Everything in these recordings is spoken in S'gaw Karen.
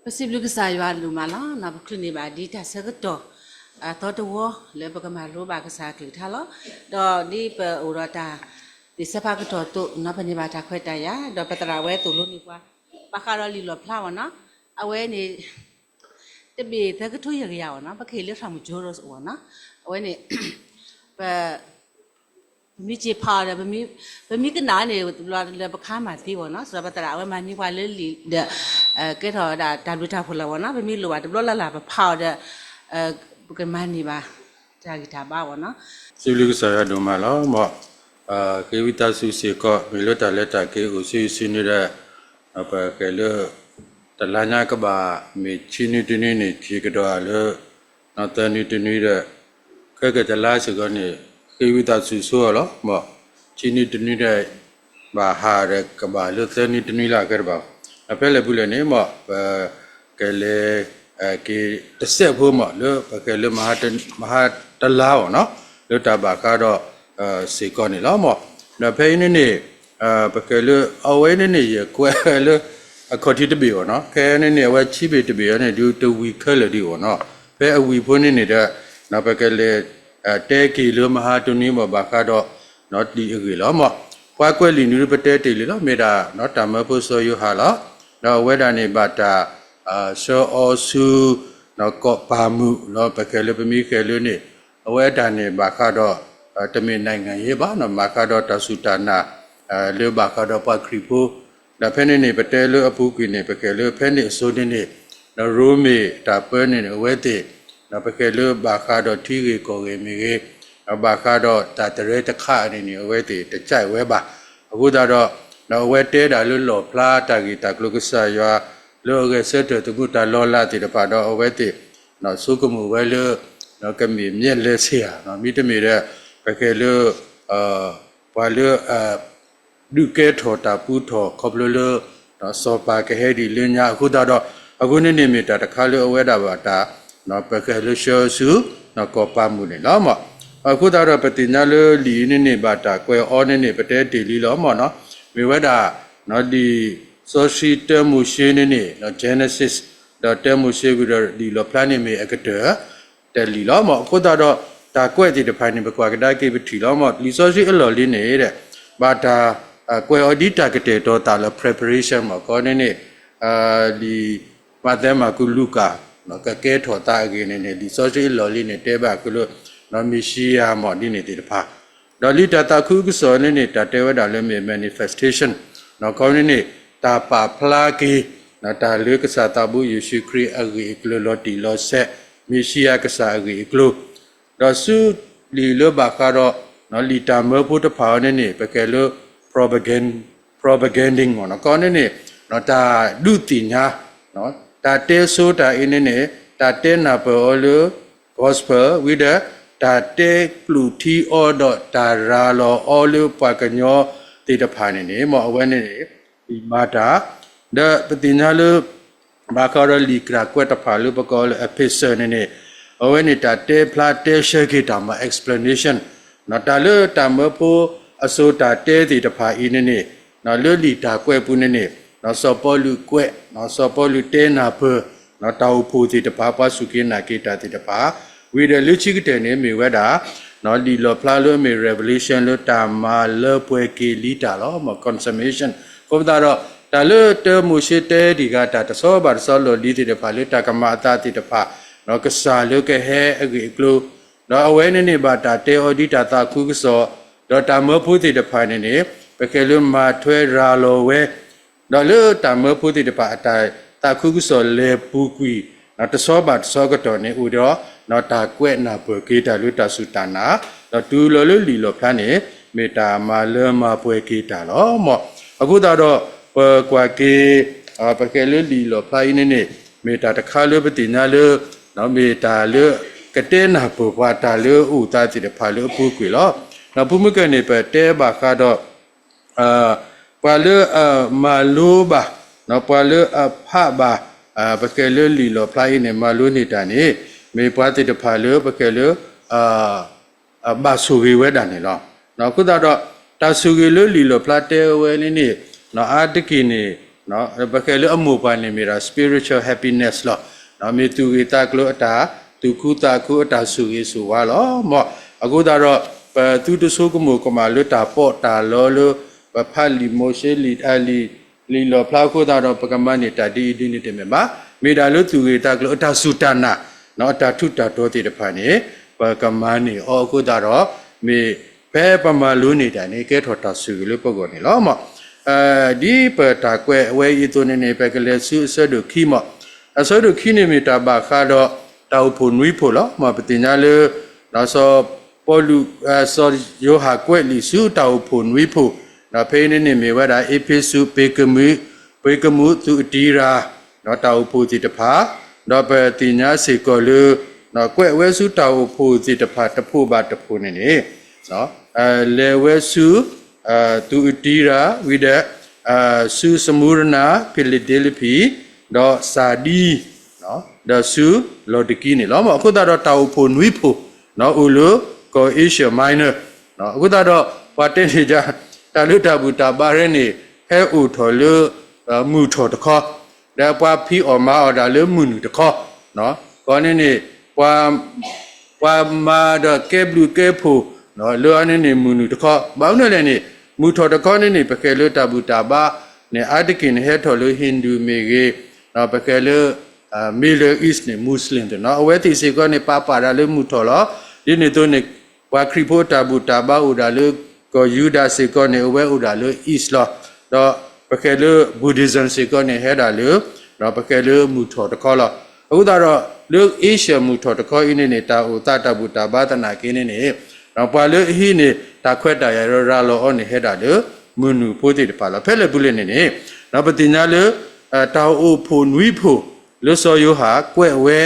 ပစံးဘျုးကစၢ်ယွၤဒိၣ်မးလီၤ. ပချုးန့ၢ်ဘၣ်ဒ်တၢ်ဆၢကတီၢ် အသီတဝီလၢပကမၤလိဘၣ်ကစၢ်အကလုၢ်ကထါလီၤ. ဒီးဒ်ပအိၣ်ဒီးတၢ်သ့ၣ်ဆၢဖးကတီၢ်အသိး ပန့ၢ်ဘၣ်တၢ်ခွဲးတၢ်ယာ် ဒီးပသရၣ်ဝဲသိၣ်လိန့ၢ်ပှၤ ဘၣ်ဃးဒီးလံာ်လီၣ်ဖျါအီၤနီၤ. အဝဲန့ၣ် တဘ့ၣ်သၢကထိယဲၢ်ကယၤအီၤနီၤ, ပကဟ့ၣ်လၢ ထီၣ်မုၢ်ကၠိရိအီၤနီၤ. အဝဲန့ၣ် ပ ပမ့ၢ်စ့ဖးအီၤဒီး ပမ့ၢ်ကနၣ်န့ၣ် တဘျီလၢပခါမၤသ့အီၤနီၤ, စံးဒီးပသရၣ်အဝဲမၤန့ၢ်ပှၤလၢလံာ်ဒီး ကဲထီၣ်ဝဲဒၣ်တၢ်ဘျုးတၢ်ဖှိၣ်လၢပဂီၢ်နီၤ, ပမ့ၢ်လိၣ်ဘၣ်တဘျီလၢ်လၢ် ပဖးအီၤဒီး ပကမၤန့ၢ်ဘၣ် တၢ်ဂံၢ်တၢ်ဘါအီၤနီၤ. စံးဘျုးကစၢ်ယွၤဒိၣ်မးလီၤ. မ် ဃ့ဝံသးစူၤစ့ၢ်ကီး မ့ၢ်လၢတၢ်လဲၤတၢ်က့ၤအိၣ်ဆူၣ်ဆူၣ်န့ၣ်ဒီး ပကဲလၢ တလါညါကဘၣ်မ့ၢ်ဆံနွံတနွံန့ၣ် က့ၤကဒီးဧါလၢ သၢနွံတနွံဒီး ခဲကတလါစ့ၢ်ကီးန့ၣ် ဃ့ဝံသးစူၤဆိအီၤလီၤ. မ် ဆံနွံတနွံဒီး ဘၣ်ဟးဒီးကဘၣ်လၢသၢနွံတနွံလၢအကဲတဘၣ်. ဒီးဖဲလဲၣ်ပူၤလဲၣ်န့ၣ် မ်ပကလဲၤ က့ၤတစဲးဖိ မ်လၢပကဲလၢ မဟါတလါအီၤနီၤ, လၢတၢ်ဘၣ်ဃးဒီး စ့ၢ်ကီးန့ၣ်လီၤ. မ် ဒီးဖဲအံၤန့ၣ်န့ၣ် ပကဲလၢ အဝဲန့ၣ်န့ၣ် ယကွဲးလၢ အခီၣ်ထံးတဘ့ၣ်အီၤနီၤ, ခဲအံၤန့ၣ်န့ၣ် အဝဲဆံဘ့ၣ်တဘ့ၣ်အီၤန့ၣ် ဒုးတဝံၤခဲလၢာ်ဒံးအီၤနီၤ. ဖဲအဝံၤဖိန့ၣ်န့ၣ်ဒီး ပကလဲၤ တဲက့ၤလၢမဟါတနွံ မ်ဘၣ်ဃးဒီး လံာ်အဂ့ၢ်လီၤ. မ် ပှၤကွဲးလံာ်နုၤပတဲတ့ၢ်လံလီၤ, မ့ၢ်ဒၣ် တၢ်မၢဖိစီၤယိၤဟၣ်လီၤ. ဒီးအဝဲဒၣ်န့ၣ်ဘၣ်တၢ် ဆှၢအီၤဆူ ကီၢ်ပၤမုၣ်လီၤ, ပကဲလၢပမ့ၢ်ဃဲၤလၢန့ၣ် အဝဲဒၣ်န့ၣ်ဘၣ်ဃးဒီး တမ့ၢ် နိုင်ငံရေး ဘၣ်နီၤ, ဘၣ်ဃးဒီးတၢ်စူၢ်တၢ်နာ် လၢဘၣ်ဃးဒီးပှၤခရံာ်ဖိ ဒီးဖဲန့ၣ်န့ၣ် ပတဲလၢအပူၤကွံာ်န့ၣ် ပကဲလၢဖဲန့ၣ်အစိၤန့ၣ်န့ၣ် ရိမ့ၤတၢ်ပၢန့ၣ်န့ၣ် အဝဲသ့ၣ် ပကဲလၢဘၣ်ဃးဒီးထံဂ့ၢ်ကီၢ်ဂ့ၢ်မ့ၢ်ဂ့ၤ, ဘၣ်ဃးဒီးတၢ်တရဲတခါန့ၣ်န့ၣ် အဝဲသ့ၣ်တကးဝဲဘၣ်. အဃိသတးဒီး အဝဲတဲဒၣ်လၢလီၣ်ဖျါတၢ်ဂ့ၢ်တၢ်ကျိၤကစၢ်ယွၤ လၢအဂဲၤဆၢထၢၣ်သမူတၢ်လီၤလးသ့ၣ်တဖၣ်ဒီး အဝဲသ့ၣ် ဆိကမိၣ်ဝဲလၢ ကမ့ၢ်မျဲးလဲၤဆ့ဧါ, မ့တမ့ၢ်ဒီး ပကဲလၢ ပှၤလၢ ဒုးကဲထီၣ်တၢ်ပူထီၣ်ခီဖျိလၢ စီၤပၤကဟဲဒံးလၢညါအဃိသတးဒီး အဃိန့ၣ်န့ၣ်မ့ၢ်တၢ်တခါလၢအဝဲဒၣ်ဘၣ်တၢ် ပကဲလၢဆှၢဆူ ကီၢ်ပၤမုၣ်န့ၣ်လီၤ. အဃိသတးဒီးပသ့ၣ်ညါလၢလံာ်အံၤန့ၣ်န့ၣ် ဘၣ်တၢ်ကွဲးအီၤန့ၣ်န့ၣ် ပတဲတ့ၢ်လံလီၤ. မ် မ့ၢ်ဝဲဒၣ် လံာ်စီဆှံတၢမိၤၡ့န့ၣ်န့ၣ် Genesis ဒီးတၢမိၤၡ့ဝံၤဒီးလံာ်လီၣ်ဖျါန့ၣ်မ့ၢ်အကတၢၢ် တလံာ်လီၤ. မ် အဃိသတးဒီး တၢ်ကွဲးသ့ၣ်တဖၣ်န့ၣ် ပကွၢ်ကဒါက့ၤပထံၣ်လီၤ. မ် လံာ်စီဆှံအလီၢ်လံၤန့ၣ် ဘၣ်တၢ် ကွဲးအီၤဒ်တၢ်ကတဲာ်ကတီၤသးလၢ preparation မ် ကီးန့ၣ်န့ၣ် လံာ်မးသဲ မၢ်ကူး လူၤကၣ် ကကဲထီၣ်သးအဂ့ၢ်န့ၣ်န့ၣ် လံာ်စီဆှံအလီၢ်လံၤန့ၣ် တဲဘၣ်ဃုာ်လၢ မ့ၤၡံယၤ မ် ဒ်န့ၣ်သ့ၣ်တဖၣ် ဒီးလံာ်တၢ်သးခုကစီၣ်န့ၣ်န့ၣ် တၢ်တဲဝဲဒၣ်လၢမ့ၢ် manifestation မ် ကီးန့ၣ်န့ၣ် တၢ်ပာ်ဖျါက့ၤ တၢ်လၢကစၢ်သးဘိယ့ၣ်ၡူးခရံာ်အဂ့ၢ်အကျိၤလီၤတံၢ်လီၤဆဲး မ့ၤၡံယၤကစၢ်အဂ့ၢ်အကျိၤ ဒီးဆူလံာ်လၢဘၣ်ဃးဒီး လံာ်တၢ်မၢဖိတဖၣ်အံၤန့ၣ်န့ၣ် ပကဲလၢ propaganding မ် ကီးန့ၣ်န့ၣ် တၢ်ဒုးသ့ၣ်ညါ တၢ်တဲဆိတၢ်အံၤန့ၣ်န့ၣ် တၢ်တဲနၢ်ပၢၢ်အီၤလၢ gospel ဝံၤဒီး တၢ်တဲကျိၣ်ထံအီၤဒီးတၢ်ရၤလီၤအီၤလၢပှၤကညီသ့ၣ်တဖၣ်န့ၣ်န့ၣ် မ် အဝဲန့ၣ်န့ၣ် လံာ်မၤတၢ် ဒီးပသ့ၣ်ညါလၢ ဘၣ်ဃးဒီးလံာ်တၢ်ကွဲးတဖၣ်လၢပကိးလၢ epistle န့ၣ်န့ၣ် အဝဲန့ၣ်တၢ်တဲဖျါတဲဆှၢက့ၤတၢ် မ် explanation တၢ်လၢတၢ်မၢဖိအစိၤတၢ်တဲသ့ၣ်တဖၣ်အံၤန့ၣ်န့ၣ် လၢလံာ်တၢ်ကွဲးပူၤန့ၣ်န့ၣ် စီၤပီလူးကွဲး စီၤပီလူးတဲနၢ်ပၢၢ် တၢ်အိၣ်ဖှိၣ်သ့ၣ်တဖၣ် ပှၤစူၢ်က့ၤနာ်က့ၤတၢ်သ့ၣ်တဖၣ် ဝံၤဒီးလၢခံကတၢၢ်န့ၣ်မ့ၢ်ဝဲဒၣ် လံာ်လီၣ်ဖျါလၢမ့ၢ် revelation လၢတၢ်မၤလၢပှဲၤက့ၤလံတၢ်လီၤ မ် consummation အဃိသတးဒီး တၢ်လၢတၢမိၤၡ့တဲတ့ၢ်ဂၤ တၢ်တဆီဘၣ်တဆီလီၢ်လံၤသ့ၣ်တဖၣ်လၢတၢ်ကမၤအသးသ့ၣ်တဖၣ် ကစၢ်လၢကဟဲအဂ့ၢ်အကျိၤ ဒီးအဝဲန့ၣ်န့ၣ်ဘၣ်တၢ်တဲအီၤဒ်တၢ်သးခုကစီၣ် ဒီးတၢ်မၢဖိသ့ၣ်တဖၣ်န့ၣ်န့ၣ် ပကဲလၢမၤထွဲရၤလီၤဝဲ ဒီးလၢတၢ်မၢဖိသ့ၣ်တဖၣ်အတၢ်သးခုကစီၣ်လဲၤပူၤကွံာ် တဆီဘၣ်တဆီကတီၢ်န့ၣ် အိၣ်ဒီး တၢ်ကွဲးနၢ်ပၢၢ်က့ၤတၢ်လၢတၢ်စူၢ်တၢ်နာ် ဒီးတုၤလီၤလၢလံာ်လီၣ်ဖျါန့ၣ် မ့ၢ်တၢ်မၤလၢမၤပှဲၤက့ၤတၢ်လီၤ မ် အဃိသတးဒီး ပကွၢ်က့ၤ ပကဲလၢလံာ်လီၣ်ဖျါအံၤန့ၣ်န့ၣ် မ့ၢ်တၢ်တခါလၢပသ့ၣ်ညါလၢ မ့ၢ်တၢ်လၢ ကတဲနၢ်ပၢၢ်ပှၤတၢ်လၢအအိၣ်သးသ့ၣ်တဖၣ်လၢအပူၤကွံာ်လီၤ. ဒီးဖုမုၢ်ကၢၢ်န့ၣ် ပတဲဘၣ်ဃးဒီး ပှၤလၢအမၤလိဘၣ် ပှၤလၢအဖးဘၣ် ပကဲလၢလံာ်လီၣ်ဖျါအံၤန့ၣ် မၤလိန့ၢ်တၢ်န့ၣ် မ့ၢ်ပှၤသ့ၣ်တဖၣ်လၢပကဲလၢ ဘၣ်ဆိၣ်ဂ့ၤဝဲဒၣ်န့ၣ်လီၤ. အဃိသတးဒီး တၢ်ဆိၣ်ဂ့ၤလၢလံာ်လီၣ်ဖျါတဲဝဲန့ၣ်န့ၣ် အါတက့ၢ်န့ၣ် ပဃဲၤလၢအမိၢ်ပှၢ်န့ၣ်မ့ၢ်ဒၣ် spiritual happiness လီၤ. မ့ၢ်သူၣ်ဂ့ၤသးကျိၤအတၢ်သူၣ်ခုသးခုအတၢ်ဆိၣ်ဂ့ၤဆိၣ်ဝါလီၤ. မ့ၢ်အဃိသတးဒီး ပသုတဆိကမိၣ်ကမၣ်လၢတၢ်ပီးတၢ်လီလၢ ပဖးလံာ်မိၤၡ့လံာ် လံာ်လီၣ်ဖျါအဃိသတးဒီး ပကမၤန့ၢ်တၢ်ဒ်အံၤဒ်န့ၣ်တမ့ၢ်ဘၣ်. မ့ၢ်ဒၣ်လၢသူၣ်ဂ့ၤသးကျိၤအတၢ်စူၢ်တၢ်နာ် အတၢ်ထူးတၢ်တီၤသ့ၣ်တဖၣ်န့ၣ် ပကမၤန့ၢ်အီၤအဃိသတးဒီး မ့ၢ်ဖဲပမၤလိန့ၢ်တၢ်န့ၣ် ကဲထီၣ်တၢ်ဆိၣ်ဂ့ၤလၢပဂီၢ်န့ၣ်လီၤ. ဒ်ပတၢ်ကွဲးဝဲအံၤအသိးန့ၣ်န့ၣ် ပကလဲၤဆူအဆၢဒိၣ်ခံမး, အဆၢဒိၣ်ခံန့ၣ်မ့ၢ်တၢ်ဘၣ်ဃးဒီးတၢ်အိၣ်ဖှိၣ်နွံဖှိၣ်လီၤ. မ့ၢ်ပသ့ၣ်ညါလၢ စီၤပီလူး စီၤယိၤဟၣ်ကွဲးလံာ်ဆူတၢ်အိၣ်ဖှိၣ်နွံဖှိၣ်, ဒီးဖဲအံၤန့ၣ်န့ၣ်မ့ၢ်ဝဲဒၣ် အ့းဖ့းစူး, ပ့းကမူး, ပ့းကမူး, သူးအတံရၤ, ဒီးတၢ်အိၣ်ဖှိၣ်သ့ၣ်တဖၣ်, ဒီးပသ့ၣ်ညါစ့ၢ်ကီးလၢ ကွဲးဝဲဆူတၢ်အိၣ်ဖှိၣ်သ့ၣ်တဖၣ်တဖှိၣ်ဘၣ်တဖှိၣ်န့ၣ်န့ၣ် လဲၤဝဲဆူ သူးအတံရၤ ဝံၤဒီး ဆူစမူရနၤ, ဖံလဒဲလဖံ, ဒီးစၤဒံ, ဒီးဆူလီၤဒကံန့ၣ်လီၤ. အဃိသတးဒီးတၢ်အိၣ်ဖှိၣ်နွံဖှိၣ် အိၣ်လၢကီၢ် Asia Minor အဃိသတးဒီး ပှၤတဲန့ၣ် တၢ်လၢတၢ်ဘူၣ်တၢ်ဘါရဲန့ၣ် ဟဲအိၣ်ထီၣ်လၢ မုၢ်ထီၣ်တခီ, ဒီးပှၤဖံးအီၣ်မၤအီၣ်ဒၣ်လၢမုၢ်နုာ်တခီ, ကီးန့ၣ်န့ၣ် ပှၤ ပှၤမၤဒီးကဲဘျုးကဲဖှိၣ် လၢအန့ၣ်န့ၣ် မုၢ်နုာ်တခီ, ဘၣ်မနုၤလဲၣ်န့ၣ် မုၢ်ထီၣ်တခီန့ၣ်န့ၣ် ပဃဲၤလၢတၢ်ဘူၣ်တၢ်ဘါန့ၣ် အါတက့ၢ်န့ၣ် ဟဲထီၣ်လၢ Hindu မ့ၢ်ဂ့ၤ, ပဃဲၤလၢ Middle East န့ၣ် Muslim သ့ၣ်နီၤ အဝဲသ့ၣ်စ့ၢ်ကီးန့ၣ် ပာ်ပာ်ဒၣ်လၢမုၢ်ထီၣ်လီၤ. ဒ်န့ၣ်အသိးန့ၣ် ပှၤခရံာ်ဖိအတၢ်ဘူၣ်တၢ်ဘါအိၣ်ဒၣ်လၢ ကီၢ်ယူဒၤစ့ၢ်ကီးန့ၣ် အဝဲအိၣ်ဒၣ်လၢ East လီၤ. ဒီးပဃဲၤလၢ Buddhism စ့ၢ်ကီးန့ၣ် ဟဲဒၣ်လၢ ပဃဲၤလၢမုၢ်ထီၣ်တခီလီၤ. အဃိသတးဒီး လၢ Asia မုၢ်ထီၣ်တခီအံၤန့ၣ်န့ၣ် တၢ်အိၣ်သးတၢ်ဘူၣ်တၢ်ဘါသနာ်က့န့ၣ်န့ၣ် ပှၤလၢအဟံးန့ၢ်တၢ်ခွဲးတၢ်ယာ်ဒီးရၤလီၤအီၤန့ၣ် ဟဲဒၣ်လၢမုၢ်နုာ်ဖိသ့ၣ်တဖၣ်လီၤ. ဖဲလဲၣ်ပူၤလဲၣ်န့ၣ်န့ၣ် ပသ့ၣ်ညါလၢ တၢ်အိၣ်ဖှိၣ်နွံဖှိၣ် လၢစီၤယိၤဟၣ်ကွဲးဝဲ